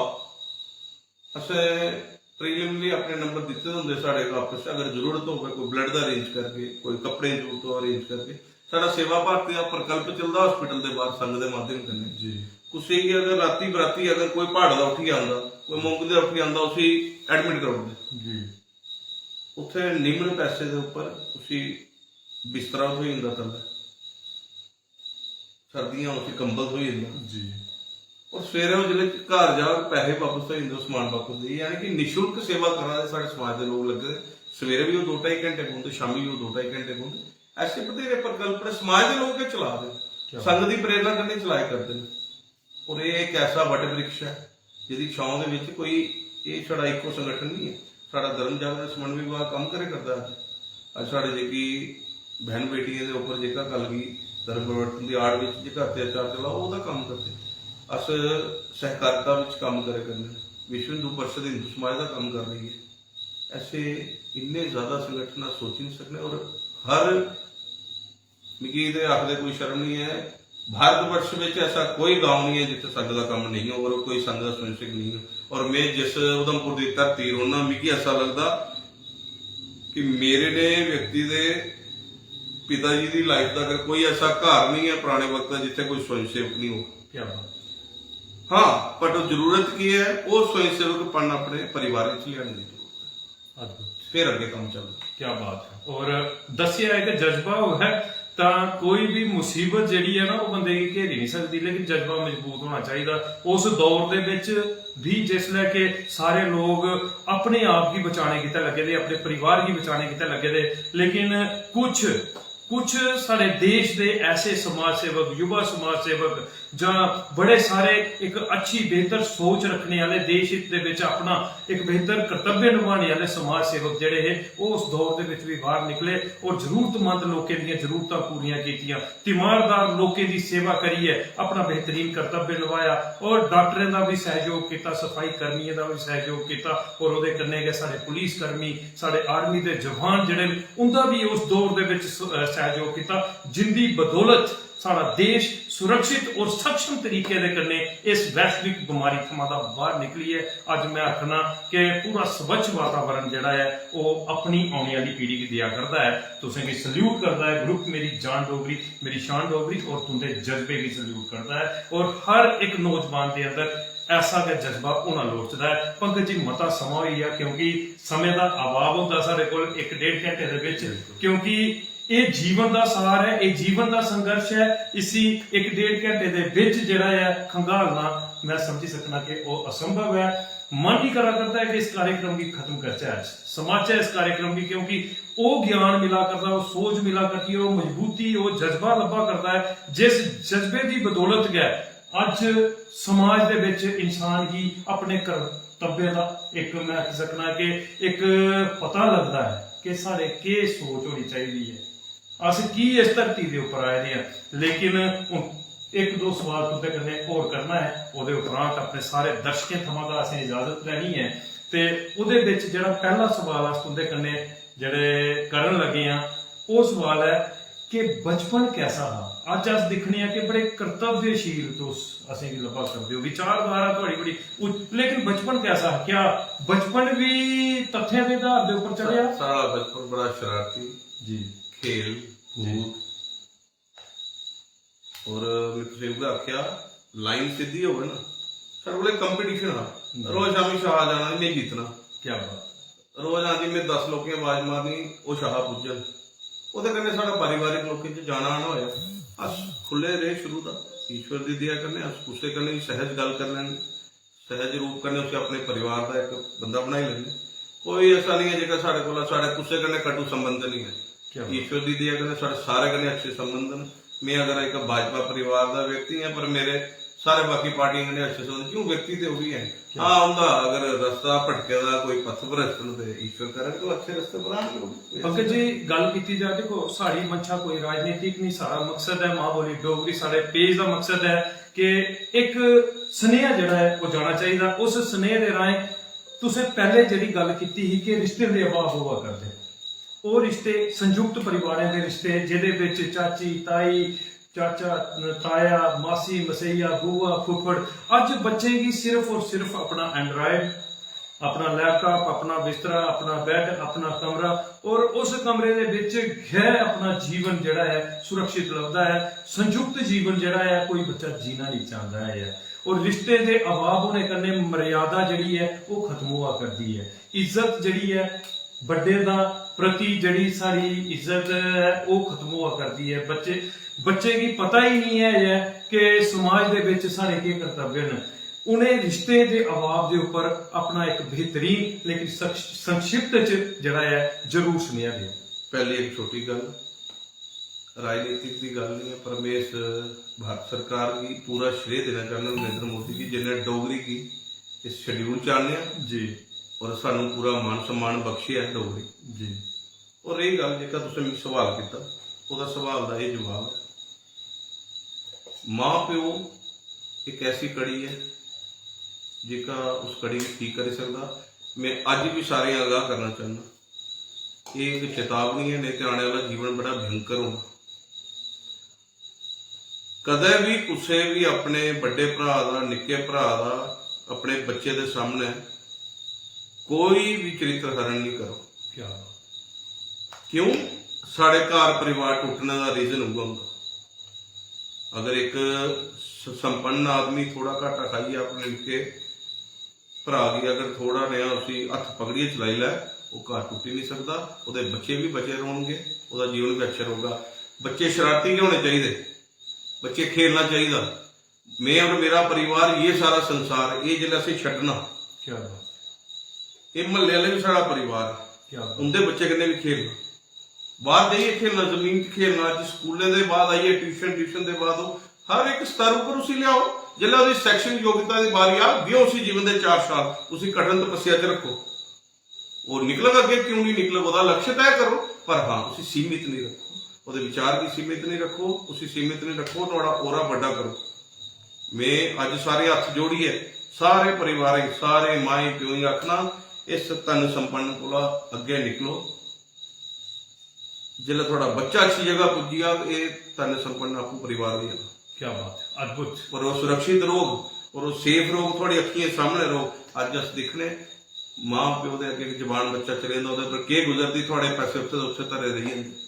असें प्रीलिमिनरी अपने नंबर दित्ते दे होंदे साढ़े आफिस च, अगर जरूरत होवे, कोई ब्लड दा अरेंज करगे, कोई कपड़े दी जरूरत होवे, अरेंज करगे। साढ़ा सेवा भारती दा प्रकल्प चलदा हॉस्पिटल दे बाहर संघ दे माध्यम कन्नै। जी। कुसै गी अगर राती बराती अगर कोई प्हाड़ दा उठी आंदा, कोई मुंग दा उठी आंदा, उसी एडमिट करी ओड़दे। जी। उत्थै निम्न पैसे दे उप्पर उसी बिस्तरा थ्होई जंदा थल्लै, सर्दियां उसी कंबल थ्होई जंदा। जी। और सवेरे ओह् जिसलै घर जाग, पैसे बापस होई जंदे, ओह् समान बापस देइयै, यानी कि निशुल्क सेवा करा दे साढ़े समाज दे लोक लग्गे दे। सवेरे बी ओह् दो ढाई घैंटे बौंह्दे, शामी बी ओह् दो ढाई घैंटे बौंह्दे। ऐसे बथेरे प्रकल्प न, समाज दे लोक गै चला दे न। संघ दी प्रेरणा कन्नै चलाए करदे न। और एह् इक ऐसा वट वृक्ष ऐ जेह्दी छां दे बिच कोई, एह् छड़ा इक्को संगठन नहीं ऐ, साढ़ा धर्म जागरण समन्वय विभाग कम्म करे करदा। अज्ज अज्ज साढ़े जेह्की बहन बेटियें दे उप्पर जेह्का कल गी धर्म परिवर्तन दी आड़ बिच जेह्का अत्याचार चला, ओह्दा कम्म करदे। अस सहकारिता बिच कम्म करे करने, विश्व हिंदू परिषद हिंदू समाज दा कम्म कर रही है। ऐसे इन्ने ज्यादा संगठन अस सोची नहीं सकने। और हर, मिगी ते आखदे कोई शर्म नहीं है, भारतवर्ष में ऐसा कोई गांव नहीं है जित्थे संघ का कम्म नहीं हो और कोई संघ का स्वयंसेवक नहीं हो। और मैं जिस उधमपुर की धरती रोना, मिगी ऐसा लगता कि मेरे ने व्यक्ति दे पिता जी दी लाइफ का अगर कोई ऐसा घर नहीं है पुराने वक्त का जित्थे कोई स्वयंसेवक नहीं हो। क्या बात। हाँ, पर जरूरत की है, वो स्वयंसेवक पन अपने परिवार च लियाने की जरूरत है। अद्भुत। फिर अग्गे कम्म चलदा। क्या बात है। और दस्सेआ इक जज्बा होऐ तां कोई भी मुसीबत जेह्ड़ी ऐ ना, ओह् बंदे गी घेरी नहीं सकदी, लेकिन जज्बा मजबूत होना चाहिदा। उस दौर दे बिच भी जिसलै कि सारे लोग अपने आप गी बचाने गितै लग्गे दे, अपने परिवार गी बचाने गितै लग्गे दे, लेकिन कुछ कुछ साढ़े देश दे ऐसे समाज सेवक, युवा समाज सेवक, जां बड़े सारे इक अच्छी बेहतर सोच रखने आह्ले, देश हित दे बिच अपना इक बेहतर कर्तव्य निभाने आह्ले समाज सेवक जेह्ड़े हे, ओह् उस दौर दे बिच भी बाहर निकले और जरूरतमंद लोकें दियां जरूरतां पूरियां कीतियां, तीमारदार लोकें दी सेवा करियै अपना बेहतरीन कर्तव्य निभाया और डॉक्टरें दा भी सहयोग कीता, सफाई कर्मियें दा भी सहयोग कीता और ओह्दे कन्नै गै साढ़े पुलिस कर्मी, साढ़े आर्मी दे जवान जेह्ड़े न, उंदा भी उस दौर दे बिच स-, अ, सहयोग कीता, जिंदी बदौलत साढ़ा देश सुरक्षित और सक्षम तरीके दे कन्नै इस वैश्विक बमारी थमां दा बाहर निकलियै अज्ज मैं आखना कि पूरा स्वच्छ वातावरण जेह्ड़ा ऐ, ओह् अपनी औने आह्ली पीढ़ी गी देआ करदा ऐ। तुसें गी सल्यूट करदा ऐ ग्रुप मेरी जान डोगरी, मेरी शान डोगरी और तुंदे जज्बे गी सल्यूट करदा ऐ। और हर इक नौजवान दे अंदर ऐसा गै जज्बा होना लोड़चदा ऐ। पंकज जी, मता समां होई गेआ, क्योंकि समें दा अभाव होंदा साढ़े कोल इक डेढ़ घैंटे दे बिच, क्योंकि एह् जीवन दा सार ऐ, एह् जीवन दा संघर्ष ऐ। इसी इक डेढ़ घैंटे दे बिच जेह्ड़ा ऐ खंगालना, मैं समझी सकना कि ओह् असंभव ऐ। मन ही करा करदा ऐ कि इस कार्यक्रम गी खत्म करचै, अज्ज समाचै इस कार्यक्रम गी, क्योंकि ओह् ज्ञान मिला करदा, ओह् सोच मिला करदी ऐ, ओह् मजबूती, ओह् जज्बा लब्भा करदा ऐ, जिस जज्बे दी बदौलत गै अज्ज समाज दे बिच इंसान गी अपने कर्तव्य दा इक, मैं आखी सकना कि इक पता लगदा ऐ कि साढ़े केह् सोच होनी चाहिदी ऐ, अस की इस धरती दे उप्पर आए दे आं। लेकिन हून इक दो सवाल तुंदे कन्नै होर करना ऐ, ओह्दे उपरांत अपने सारे दर्शकें थमां तां असें इजाजत लैनी ऐ। ते ओह्दे बिच जेह्ड़ा पैह्ला सवाल अस तुंदे कन्नै जेह्ड़े करन लगे आं, ओह् सवाल ऐ कि बचपन कैसा हा? अज्ज अस दिक्खने आं कि बड़े कर्तव्यशील तुस असेंगी लब्भा करदे ओ, विचारधारा थुआढ़ी बड़ी उच्च, लेकिन बचपन कैसा हा? क्या बचपन बी तत्थें दे आधार दे उप्पर चलेआ? साढ़ा बचपन बड़ा शरारती, जी। खेल कूद, और मैं तुसें उ'ऐ आखेआ, लाइन सिद्धी होवे ना, साढ़े कोल कंपटीशन हा। रोज शामी शाह जाना, मैं जीतना। क्या बात। रोज आंदी मैं दस लोकें आवाज मारनी, ओह् शाह पुज्जन। ओह्दे कन्नै साढ़ा पारिवारिक लोकें च जाना आना होया। अस खु'ल्ले रेह् शुरू दा, ईश्वर दी दया कन्नै अस कुसै कन्नै बी सैह्ज गल्ल करी लैंदे, सैह्ज रूप कन्नै उसी अपने परिवार दा इक बंदा बनाई लैंदे। कोई ऐसा नहीं ऐ जेह्का साढ़े कोला, साढ़े कुसै कन्नै कटु संबंध नहीं ऐ। क्या बात। ईश्वर दी दया कन्नै साढ़े सारे कन्नै अच्छे संबंध न। मैं अगर इक भाजपा परिवार दा व्यक्ति आं, पर मेरे सारे बाकी पार्टियें कन्नै अच्छे संबंध, क्यों, व्यक्ति ते ओह् बी हैन। हां, उंदा अगर रस्ता भटके दा, कोई पथ भ्रष्ट न, ते ईश्वर करै कि ओह् अच्छे रस्ते पर आन। पंकज जी, गल्ल कीती जा, दिक्खो, साढ़ी मंशा कोई राजनीतिक नहीं, साढ़ा मकसद ऐ मां बोली डोगरी, साढ़े पेज दा मकसद ऐ कि इक सनेहा जेह्ड़ा ऐ ओह् जाना चाहिदा। उस सनेह दे राहें तुसें पैह्ले जेह्ड़ी गल्ल कीती ही कि रिश्ते दे अभाव होआ करदे, ओह् रिश्ते संयुक्त परिवारें दे रिश्ते, जेह्दे बिच चाची, ताई, चाचा, ताया, मासी, मसैया, बुआ, फुफ्फड़। अज्ज बच्चें गी सिर्फ और सिर्फ अपना एंड्रायड, अपना लैपटॉप, अपना बिस्तरा, अपना बैड, अपना कमरा, और उस कमरे दे बिच गै अपना जीवन जेह्ड़ा ऐ सुरक्षित लभदा ऐ। संयुक्त जीवन जेह्ड़ा ऐ कोई बच्चा जीना नेईं चांह्दा ऐ, और रिश्ते दे अभाव होने कन्नै मर्यादा जेह्ड़ी ऐ ओह् खत्म होआ करदी ऐ। इज्जत जेह्ड़ी ऐ, बड्डे दा प्रति जेह्ड़ी साढ़ी इज्जत ऐ ओह् खत्म होआ करदी ऐ। बच्चे, बच्चे गी पता ही नहीं है कि समाज दे बिच साढ़े केह् कर्तव्य न। उ'नें रिश्ते दे अभाव दे उप्पर अपना इक बेहतरीन लेकिन संक्ष- संक्षिप्त च जेह्ड़ा ऐ जरूर सुनेआ देओ। पहली एक छोटी गल्ल, राजनीतिक दी गल्ल नहीं है, पर मैं इस भारत सरकार गी पूरा श्रेय देना चाहना नरेंद्र मोदी गी, जिन्हें डोगरी गी इस शेड्यूल च आनेआ जी और सानू पूरा मान सम्मान बख्शेआ ऐ डोगरी। जी और रेही गल्ल जेह्का तुसें मिगी सवाल कीता, ओह्दा सवाल दा एह् जवाब ऐ, मां प्यो इक ऐसी कड़ी ऐ जेह्का उस कड़ी गी ठीक करी सकदा। मैं अज्ज बी सारें गी आगाह करना चाहना, एह् इक चेतावनी ऐ, नेईं ते आने आह्ला जीवन बड़ा भयंकर होना। कदें बी कुसै बी अपने बड्डे भ्राऽ दा, निक्के भ्राऽ दा, अपने बच्चे दे सामनै कोई बी चरित्र हरण नहीं करो। क्या क्यों? साढ़े घर परिवार टुटने दा रीजन उ'ऐ होंदा। अगर इक स- संपन्न आदमी थोड़ा घाटा खाइयै अपने निक्के भ्राऽ गी अगर थोड़ा नेहा उसी हत्थ पकड़ियै चलाई लै, ओह् घर टुट्टी नहीं सकदा। ओह्दे बच्चे बी बचे रौह्नगे, ओह्दा जीवन बी अच्छा रौह्गा। बच्चे शरारती गै होने चाहिदे, बच्चे खेलना चाहिदा। मैं और मेरा परिवार, ये सारा संसार, ये जिसलै असें छड्डना, क्या बात एह् म्हल्ले आह्ले बी साढ़ा परिवार, क्या बात उं'दे बच्चे कन्नै बी खेलना, बाहर जाइयै खेलना, जमीन च खेलना। अज्ज स्कूलें दे बाद आइयै ट्यूशन, ट्यूशन दे बाद ओह् हर इक स्तर उप्पर उसी लेआओ। जिसलै ओह्दी शैक्षणिक योग्यता दी बारी आ, देओ उसी जीवन दे चार साल, उसी कठन तपस्या च रक्खो। ओह् निकलग अग्गें, क्यों नहीं निकलग, ओह्दा लक्ष्य तय करो, पर हाँ, उसी सीमित नहीं रक्खो, ओह्दे विचार गी सीमित नहीं रक्खो, उसी सीमित नहीं रक्खो, नुहाड़ा ओरा बड्डा करो। मैं अज्ज सारे हत्थ जोड़ियै सारे परिवारें, सारे माएं प्योएं गी आखना, इस धन संपन्न कोला अग्गें निकलो। जिसलै थुआढ़ा बच्चा अच्छी जगह पुज्जी जाग, एह् धन संपन्न आपूं परिवार होई जाना। क्या बात है, अद्भुत। और ओह् सुरक्षित रौह्ग और ओह् सेफ रौह्ग, थुआढ़ी अक्खियें सामनै रौह्ग। अज्ज अस दिक्खने, मां प्यो दे अग्गें इक जवान बच्चा चले जंदा, ओह्दे पर केह् गुजरदी, थुआढ़े पैसे उत्थै दे उत्थै धरे रेही जंदे।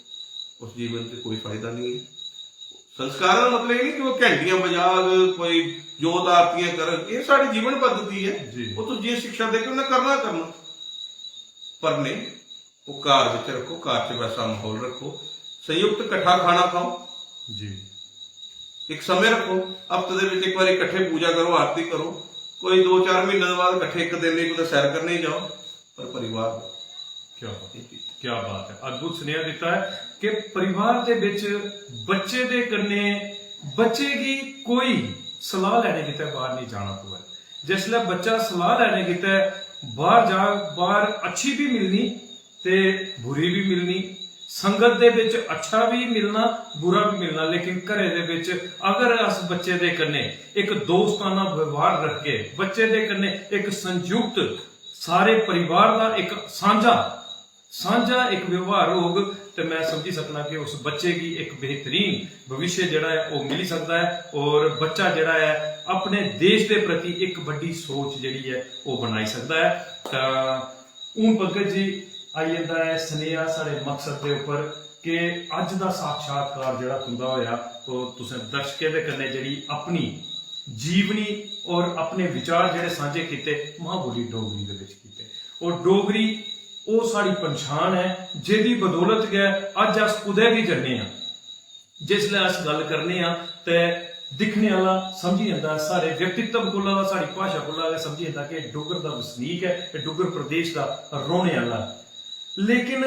उस जीवन च कोई फायदा नहीं है। संस्कारें दा मतलब एह् नहीं कि ओह् घैंटियां बजाग, कोई जोत आरतियां करग, एह् साढ़ी जीवन पद्धति ऐ। जी। ओह् तुस जे शिक्षा देगे उन्नै करना गै करना। पर नहीं, ओह् घर बिच रक्खो, घर च वैसा माहौल रक्खो, संयुक्त कट्ठा खाना खाओ। जी इक समें रक्खो, हफ्ते दे बिच इक बारी कट्ठे पूजा करो, आरती करो, कोई दो चार महीने दे बाद कट्ठे इक दिन लेई कुतै सैर करने गी जाओ, पर परिवार क्या बात है, क्या बात है, अद्भुत सुनेहा दित्ता है कि परिवार दे बिच बच्चे दे कन्नै बच्चे गी कोई सलाह लैने गितै बाहर नहीं जाना पवै। जिसलै बच्चा सलाह लैने गितै बाहर जाग, बाहर अच्छी भी मिलनी ते बुरी भी मिलनी, संगत दे बिच अच्छा भी मिलना, बुरा भी मिलना, लेकिन घरै दे बिच अगर अस बच्चे दे कन्नै इक दोस्ताना व्यवहार रखगे, बच्चे दे कन्नै इक संयुक्त सारे परिवार दा इक सांझा सांझा इक व्यवहार होग, ते मैं समझी सकना कि उस बच्चे गी इक बेहतरीन भविष्य जेह्ड़ा ऐ ओह् मिली सकदा ऐ, और बच्चा जेह्ड़ा ऐ अपने देश दे प्रति इक बड्डी सोच जेह्ड़ी ऐ ओह् बनाई सकदा ऐ। तां हून पंकज जी, आई जंदा ऐ सनेहा साढ़े मकसद दे उप्पर कि अज्ज दा साक्षात्कार जेह्ड़ा तुंदा होया, तो तुसें दर्शकें दे कन्नै जेह्ड़ी अपनी जीवनी और अपने विचार जेह्ड़े सांझे कीते, मां बोली डोगरी दे बिच कीते। और डोगरी ओह् साढ़ी पंछान ऐ, जेह्दी बदौलत गै अज्ज अस कुतै बी जन्ने आं। जिसलै अस गल्ल करने आं ते दिक्खने आह्ला समझी जंदा ऐ, साढ़े व्यक्तित्व कोला दा, साढ़ी भाशा कोला गै समझी जंदा कि एह् डुग्गर दा बसनीक ऐ, एह् डुग्गर प्रदेश दा रौह्ने आह्ला ऐ। लेकिन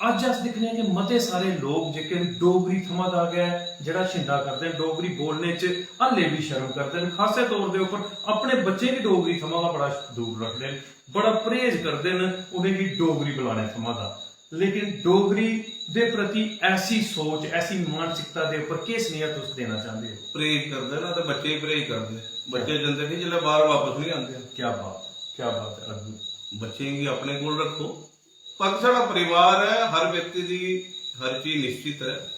अज्ज अस दिक्खने आं कि मते सारे लोक जेह्के न, डोगरी थमां दा गै जेह्ड़ा शिंदा करदे न, डोगरी बोलने च हाल्ले बी शर्म करदे न। खासै तौर दे उप्पर अपने बच्चें गी डोगरी थमां गै बड़ा दूर रखदे न, बड़ा परहेज करदे न उ'नेंगी डोगरी बुलाने थमां दा। लेकिन डोगरी दे प्रति ऐसी सोच, ऐसी मानसिकता दे उप्पर केह् सनेहा तुस देना चांह्दे ओ? परहेज करदे ना, ते बच्चे बी परहेज करदे। बच्चे जंदे नहीं, जिसलै बाहर वापस नहीं आंदे। क्या बात, क्या बात है, अद्भुत। बच्चें गी अपने कोल रक्खो। बाकी साढ़ा परिवार ऐ, हर व्यक्ति दी हर चीज निश्चित ऐ।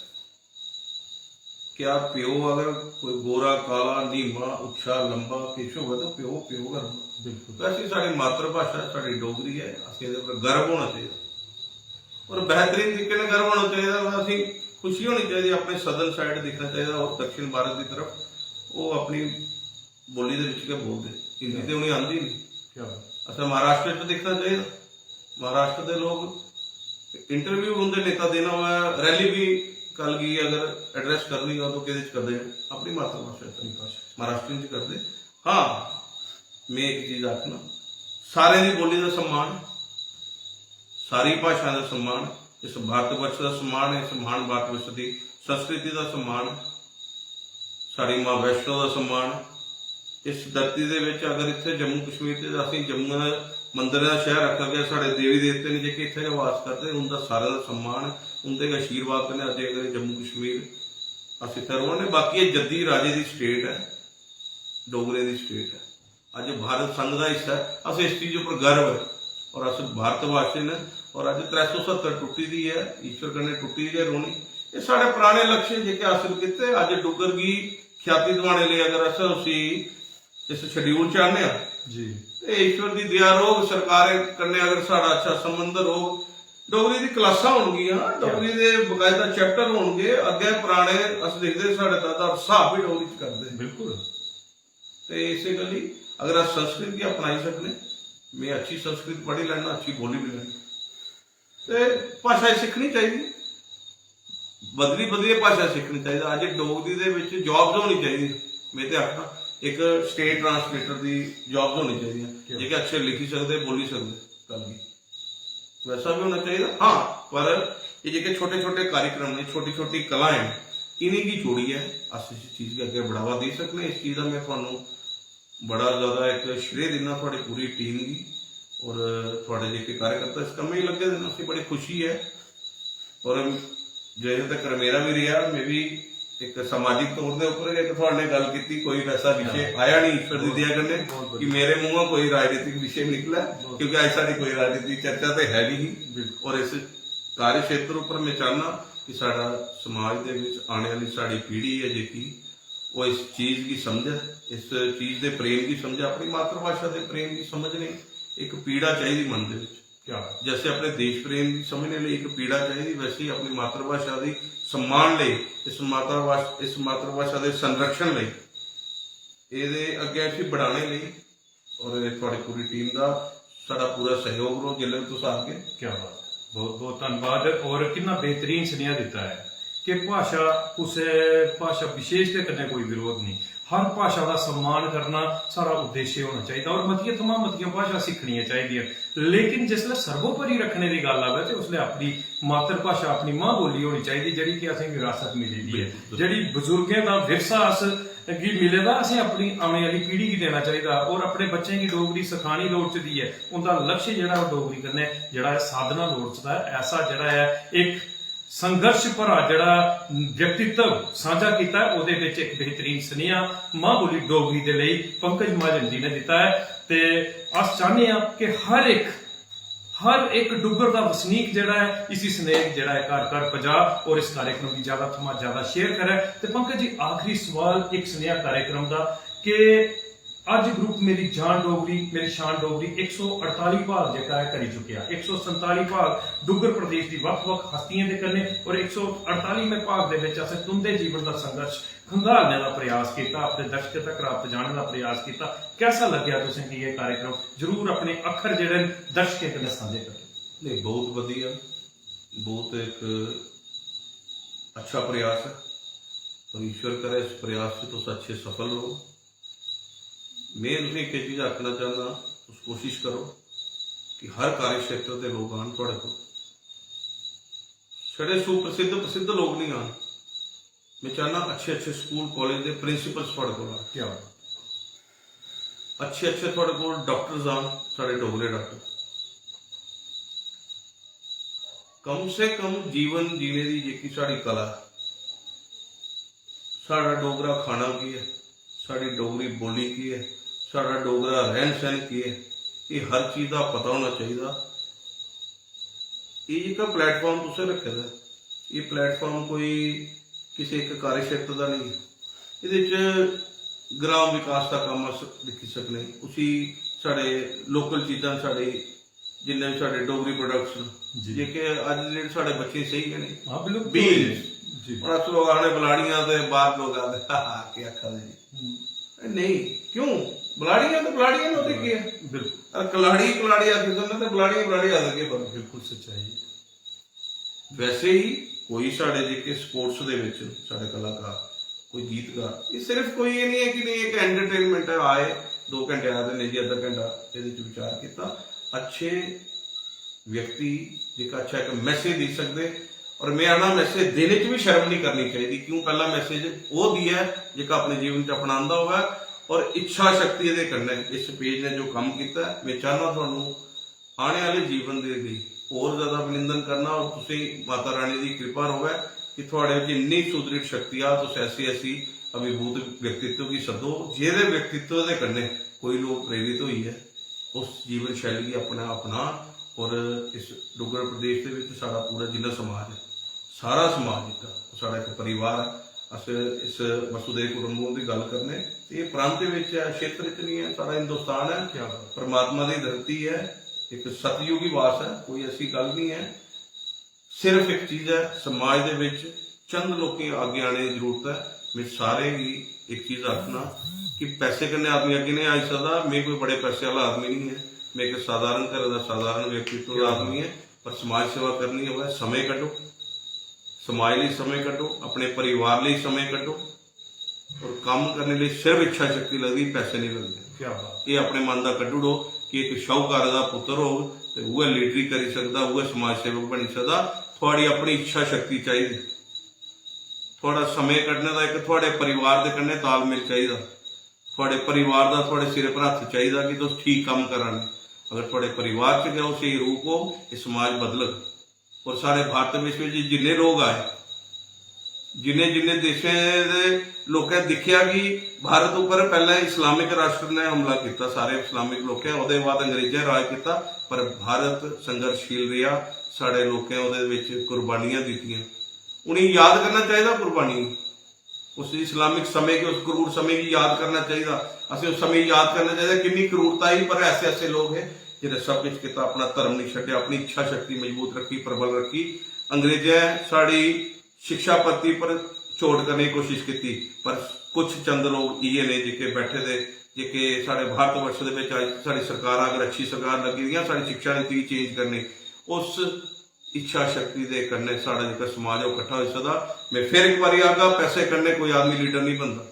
क्या प्यो अगर कोई गोरा, काला, नीमा, उच्छा, लंबा किश होवे, तो प्यो प्यो गै रौह्ना। बिल्कुल। वैसे साढ़ी मातृभाशा साढ़ी डोगरी ऐ, असें एह्दे पर गर्व होना चाहिदा। और बेहतरीन तरीके कन्नै गर्व होना चाहिदा, और असें खुशी होनी चाहिदी, अपने southern side दिक्खना चाहिदा और दक्षिण भारत दी तरफ ओह् अपनी बोली दे बिच गै बोलदे। हिंदी ते उ'नेंगी आंदी नहीं। क्या बात। असें महाराष्ट्र च दिक्खना चाहिदा, महाराष्ट्र दे लोक इंटरव्यू उं'दे नेता देना होऐ, रैली बी गल्ल गी अगर एड्रेस करनी हो तो केह्दे च करदे? अपनी मातृभाशा च। महाराष्ट्रियन च करदे। हाँ, में इक चीज आखना, सारें दी बोली दा सम्मान, सारी भाशाएं दा सम्मान, इस भारतवर्ष दा सम्मान, इस महान भारतवर्ष दी संस्कृति दा सम्मान, साढ़ी मां वैष्णो दा सम्मान, इस धरती दे बिच अगर इत्थै जम्मू कश्मीर ते असें जम्मू दा मंदरें दा शैह्र आखेआ गेआ, साढ़े देवी देवते न जेह्के इत्थै गै वास करदे, उं'दा सारें दा सम्मान ऐ, उं'दे गै आशीर्वाद कन्नै अज्ज अगर जम्मू कश्मीर अस इत्थै रौह्ने। बाकी एह् जद्दी राजे दी स्टेट ऐ, डोगरें दी स्टेट ऐ, अज्ज भारत संघ दा हिस्सा ऐ, अस इस चीज उप्पर गर्व ऐ। और अस भारतवासी न। और अज्ज त्रै सौ सत्तर टुट्टी दी ऐ, ईश्वर कन्नै टुट्टी गै रौह्नी। एह् साढ़े पराने लक्ष्य जेह्के हासल कीते, अज्ज डुग्गर गी ख्याति दिवाने लेई अगर अस उसी इस शेड्यूल च आह्नेआ जी। ते ईश्वर दी दया रौह्ग, सरकारें कन्नै अगर साढ़ा अच्छा संबंध रौह्ग, डोगरी दी क्लासां होनगियां, डोगरी दे बकायदा चैप्टर होनगे, अग्गें पराने अस दिखदे साढ़े दादा होर स्हाब बी डोगरी च करदे। बिल्कुल। ते इस्सै गल्ली अगर अस संस्कृत गी अपनाई सकने, में अच्छी संस्कृत पढ़ी लैना, अच्छी बोली बी लैना, ते भाशा सिक्खनी चाहिदी, बदली बदलियै भाशा सिक्खनी चाहिदी। अज्ज डोगरी दे बिच जॉब्स होनी चाहिदी। में ते आखना इक स्टेट ट्रांसलेटर दी जॉब्स होनी चाहिदियां, क्या? जेह्के अच्छे लिखी सकदे, बोली सकदे गल्ल गी। वैसा भी होना चाहिदा। हाँ, पर एह् जेह्के छोटे छोटे कार्यक्रम ने, छोटी छोटी कलाएं न, इ'नेंगी जोड़ियै अस इस चीज गी अग्गें बढ़ावा देई सकने। इस चीज दा में थुहानू बड़ा ज्यादा इक श्रेय दिन्ना थुआढ़ी पूरी टीम गी, और थुआढ़े जेह्के कार्यकर्ता इस कम्मै च लग्गे दे न, असेंगी बड़ी खुशी ऐ। और जिन्ने तक्कर मेरा बी रेहा, में बी इक समाजिक तौर दे उप्पर गै इक थुआढ़े नै गल्ल कीती, कोई वैसा विशे आया नहीं ईश्वर दी दया कन्नै कि मेरे मूंहों कोई राजनीतिक विशे निकलै, क्योंकि अज्ज साढ़ी कोई राजनीतिक चर्चा ते है नहीं। और इस कार्य क्षेत्र उप्पर में चाहना कि साढ़ा समाज दे विच आने आह्ली साढ़ी पीढ़ी ऐ जेह्की, ओह् इस चीज गी समझै, इस चीज दे प्रेम गी समझै, अपनी मातृभाशा दे प्रेम गी समझने। इक पीड़ा चाहिदी मन दे विच। क्या बात। जैसे अपने देश प्रेम गी समझने लेई इक पीड़ा चाहिदी, वैसे ही अपनी मातृभाशा दी सम्मान लेई, इस मातृभाशा, इस मातृभाशा दे संरक्षण लेई, एह्दे अग्गें इसी बढ़ाने लेई और थुआढ़ी पूरी टीम दा साढ़ा पूरा सहयोग रौह्ग जिसलै बी तुस आखगे। क्या बात है, बहुत बहुत धन्यवाद। और कितना बेहतरीन सुनेहा दित्ता ऐ कि भाशा, कुसै भाशा विशेष दे कन्नै कोई विरोध नहीं, हर भाशा दा सम्मान करना साढ़ा उद्देश्य होना चाहिदा और मतियां थमां मतियां भाशा सिक्खनियां चाहिदियां। लेकिन जिसलै सर्वोपरि रक्खने दी गल्ल आवै ते उसलै अपनी मातृभाशा, अपनी मां बोली होनी चाहिदी, जेह्ड़ी कि असेंगी विरासत मिली दी ऐ, जेह्ड़ी बजुर्गें दा विरसा अस गी मिले दा, असें अपनी औने आह्ली पीढ़ी गी देना चाहिदा और अपने बच्चें गी डोगरी सखानी लोड़चदी ऐ। उं'दा लक्ष्य जेह्ड़ा ओह् डोगरी कन्नै जेह्ड़ा ऐ साधना लोड़चदा ऐ। ऐसा जेह्ड़ा ऐ इक संघर्ष भरा जेह्ड़ा व्यक्तित्व सांझा कीता ऐ, ओह्दे बिच इक बेहतरीन सनेहा मां बोली डोगरी दे लेई पंकज महाजन जी ने दित्ता ऐ। ते अस चाह्न्ने आं कि हर इक हर इक डुग्गर दा वसनीक जेह्ड़ा ऐ इसी सनेह जेह्ड़ा ऐ घर घर पजा और इस कार्यक्रम गी ज्यादा थमां ज्यादा शेयर करै। ते पंकज जी, आखिरी सवाल इक सनेहा कार्यक्रम दा कि अज्ज ग्रुप मेरी जान डोगरी, मेरी शान डोगरी इक सौ अड़ताली भाग जेह्का ऐ करी चुकेआ। इक सौ संताली भाग डुग्गर प्रदेश दी बक्ख-बक्ख हस्तियें दे कन्नै और इक सौ अड़तालीमें भाग दे बिच असें तुं'दे जीवन दा संघर्ष खंगालने दा प्रयास कीता, अपने दर्शकें तक पजाने दा प्रयास कीता। कैसा लग्गेआ तुसें गी एह् कार्यक्रम? जरूर अपने अक्खर जेह्ड़े न दर्शकें कन्नै सांझे करो। नहीं, बहुत वधिया, बहुत इक अच्छा प्रयास ऐ। और ईश्वर करे इस प्रयास च तुस अच्छे सफल रहो। में तुसें इक चीज आखना चाहना, तुस कोशिश करो कि हर कार्य क्षेत्र दे लोक आन थुआढ़े कोल। छड़े सुप्रसिद्ध प्रसिद्ध लोक नहीं आन। में चाहना अच्छे अच्छे स्कूल कालेज दे प्रिंसिपल्स थुआढ़े कोल आन। क्या बात। अच्छे अच्छे थुआढ़े कोल डाक्टर्स आन, साढ़े डोगरे डाक्टर। कम से कम जीवन जीने दी जेह्की साढ़ी कला ऐ, साढ़ा डोगरा खाना केह् ऐ, साढ़ी डोगरी बोली केह् ऐ, साढ़ा डोगरा रैह्न सैह्न केह् ऐ, एह् हर चीज दा पता होना चाहिदा। एह् जेह्का प्लेटफार्म तुसें रक्खे दा ऐ, एह् प्लेटफार्म कोई किसे इक कार्यक्षेत्र दा नेईं ऐ। एह्दे च ग्राम विकास दा कम्म अस दिक्खी सकने, उसी साढ़े लोकल चीजां, साढ़े जिन्ने बी साढ़े डोगरी प्रोडक्ट्स न, जी। जेह्के अज्ज दे डेट साढ़े बच्चे सेही गै नेईं। हां, बिल्कुल। बीन्स। जी। और अस लोक आखने बलाड़ियां ते बाह्र लोक आखदे, "हा, हा, केह् आखा दे जी?" हम्म। नेईं, क्यों? बलाड़ियां ते बलाड़ियां न, ओह्दे केह् ऐ? बिल्कुल। और कलाड़ी, कलाड़ी आखी सकने ते बलाड़ियां, बलाड़ियां आखदे केह् फर्क? बिल्कुल सच्चाई ऐ। वैसे ही कोई साढ़े जेह्के स्पोर्ट्स दे बिच साढ़े कलाकार, कोई गीतकार, एह् सिर्फ कोई एह् निं ऐ कि नेईं इक एंटरटेनमेंट ऐ, आए दो घैंटे आए ते नेईं जी अद्धा घैंटा एह्दे च विचार कीता। अच्छे व्यक्ति जेह्का अच्छा इक मैसेज देई सकदे, और में आना मैसेज देने च बी शर्म निं करनी चाहिदी, क्यों पैह्ला मैसेज ओह् दिया ऐ जेह्का अपने जीवन च अपनांदा होऐ। और इच्छा शक्ति एह्दे कन्नै इस पेज ने जो कम्म कीता ऐ, में चाह्न्नां तुहानू आने आह्ले जीवन दे लेई होर ज्यादा अभिनंदन करना और तुसें माता रानी दी कृपा रवै कि थुआड़े च इन्नी सुदृढ़ शक्ति आ, तुस ऐसी ऐसी अभिभूत व्यक्तित्व गी सद्दो, जेह्दे व्यक्तित्व दे कन्नै कोई लोक प्रेरित होइयै उस जीवन शैली गी अपना अपना। और इस डुग्गर प्रदेश दे विच साढ़ा पूरा जिन्ना समाज ऐ, सारा समाज जेह्का ओह् साढ़ा इक परिवार ऐ। अस इस वसुदेव कुटुंबकम दी गल्ल करने, ते एह् प्रांत दे विच ऐ, क्षेत्र च निं ऐ, साढ़ा हिंदुस्तान ऐ, क्या बात। परमात्मा दी धरती ऐ, इक सतयुगी वास ऐ, कोई ऐसी गल्ल निं ऐ। सिर्फ इक चीज ऐ, समाज दे विच चंद लोकें अग्गें आने दी जरूरत ऐ। में सारें गी इक चीज आखना कि पैसे कन्नै आदमी अग्गें नहीं आई सकदा। में कोई बड़े पैसे वाला आदमी नहीं ऐ, में इक साधारण घर दा साधारण व्यक्तित्व दा आदमी ऐ, पर समाज सेवा करनी होऐ, समें कड्ढो, समाज लेई समें कड्ढो, अपने परिवार लेई समें कड्ढो। और कम्म करने लेई सिर्फ इच्छा शक्ति लगदी, पैसे नहीं लगदे। क्या बात। एह् अपने मन दा कड्ढी ओड़ो कि इक शाहूकार दा पुत्तर होग ते उ'ऐ लीडरी करी सकदा, उ'ऐ समाज सेवक बनी सकदा। थुआड़ी अपनी इच्छा शक्ति चाहिदी, थुआड़ा समें कड्ढने दा इक थुआड़े परिवार दे कन्नै तालमेल चाहिदा, थुआड़े परिवार दा थुआड़े सिरै पर हत्थ चाहिदा कि तुस ठीक कम्म करा ने। अगर थुआड़े परिवार च गै ओह् स्हेई रूप होग, एह् समाज बदलग। और साढ़े भारत विश्व च जिन्ने लोग आए, जिन्ने जिन्ने देशें दे लोकें दिक्खेआ कि भारत उप्पर पैह्लें इस्लामिक राष्ट्र ने हमला कीता, सारे इस्लामिक लोकें, ओह्दे बाद अंग्रेजें राज कीता, पर भारत संघर्षशील रेहा। साढ़े लोकें ओह्दे विच कुर्बानियां दित्तियां। उ'नेंगी याद करना चाहिदा कुर्बानी, उस इस्लामिक समें गी, उस क्रूर समें गी याद करना चाहिदा। असें उस समें गी याद करना चाहिदा, किन्नी क्रूरता ही, पर ऐसे ऐसे लोग हे जिन्हें सब कुछ कीता, अपना धर्म नहीं छड्डेआ, अपनी इच्छा शक्ति मजबूत रखी, प्रबल रखी। अंग्रेजें साढ़ी शिक्षा पद्धति पर चोट करने की कोशिश की, पर कुछ चंद लोग इये ने जेके बैठे दे, जेके साढ़े भारतवर्ष दे विच अज साढ़ी सरकार, अगर अच्छी सरकार लगी दी है, साढ़ी शिक्षा नीति गी चेंज करने, उस इच्छा शक्ति दे कन्नै साढ़ा जेह्का समाज ऐ ओह् किट्ठा होई सकदा। में फिर इक बारी आखगा, पैसे कन्नै कोई आदमी लीडर नहीं बनदा,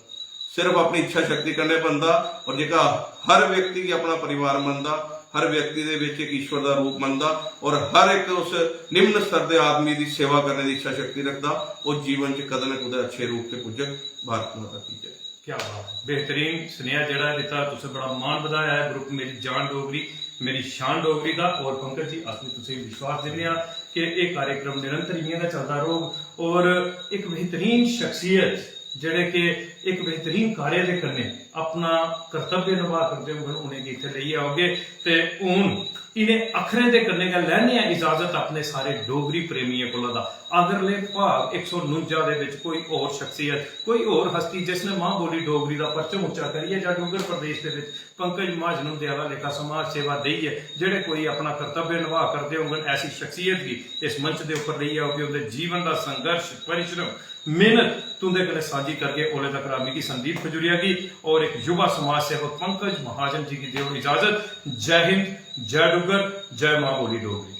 सिर्फ अपनी इच्छा शक्ति कन्नै बनदा। और जेह्का हर व्यक्ति गी अपना परिवार मनदा, हर व्यक्ति दे विच इक ईश्वर दा रूप मनदा और हर इक उस निम्न स्तर दे आदमी दी सेवा करने दी इच्छा शक्ति रखदा, ओह् जीवन च कदें ना कुतै अच्छे रूप ते पुज्जग। भारत माता की जय। क्या बात है, बेहतरीन स्नेहा जेह्ड़ा दित्ता तुसें, बड़ा मान बधाया ऐ ग्रुप मेरी जान डोगरी, मेरी शान डोगरी दा। और पंकज जी, अस भी तुसें विश्वास दिन्ने आं कि एह् कार्यक्रम निरंतर इ'यां गै चलदा रौह्ग। और इक बेहतरीन शख्सियत जेह्ड़े कि इक बेहतरीन कार्य दे कन्नै अपना कर्तव्य निभा करदे होङन, उ'नेंगी इत्थै लेइयै औगे। ते हून इ'नें अक्खरें दे कन्नै गै लैने आं इजाजत अपने सारे डोगरी प्रेमियें कोला दा। अगरले भाग इक सौ नुंजा दे विच कोई होर शख्सियत, कोई होर हस्ती जिसने मां बोली डोगरी दा परचम उच्चा करियै जां डुग्गर प्रदेश दे विच पंकज महाजन हुंदे आह्ला लेखा समाज सेवा देइयै जेह्ड़े कोई अपना कर्तव्य निभा करदे होङन, ऐसी शख्सियत गी इस मंच दे उप्पर लेइयै औगे, उं'दे जीवन दा संघर्ष, परिश्रम, मेहनत तुं'दे कन्नै सांझी करगे। ओले तक मिगी संदीप खजूरिया गी और इक युवा समाज सेवक पंकज महाजन जी गी देओ इजाजत। जय हिंद, जय डुग्गर, जय मां बोली डोगरी।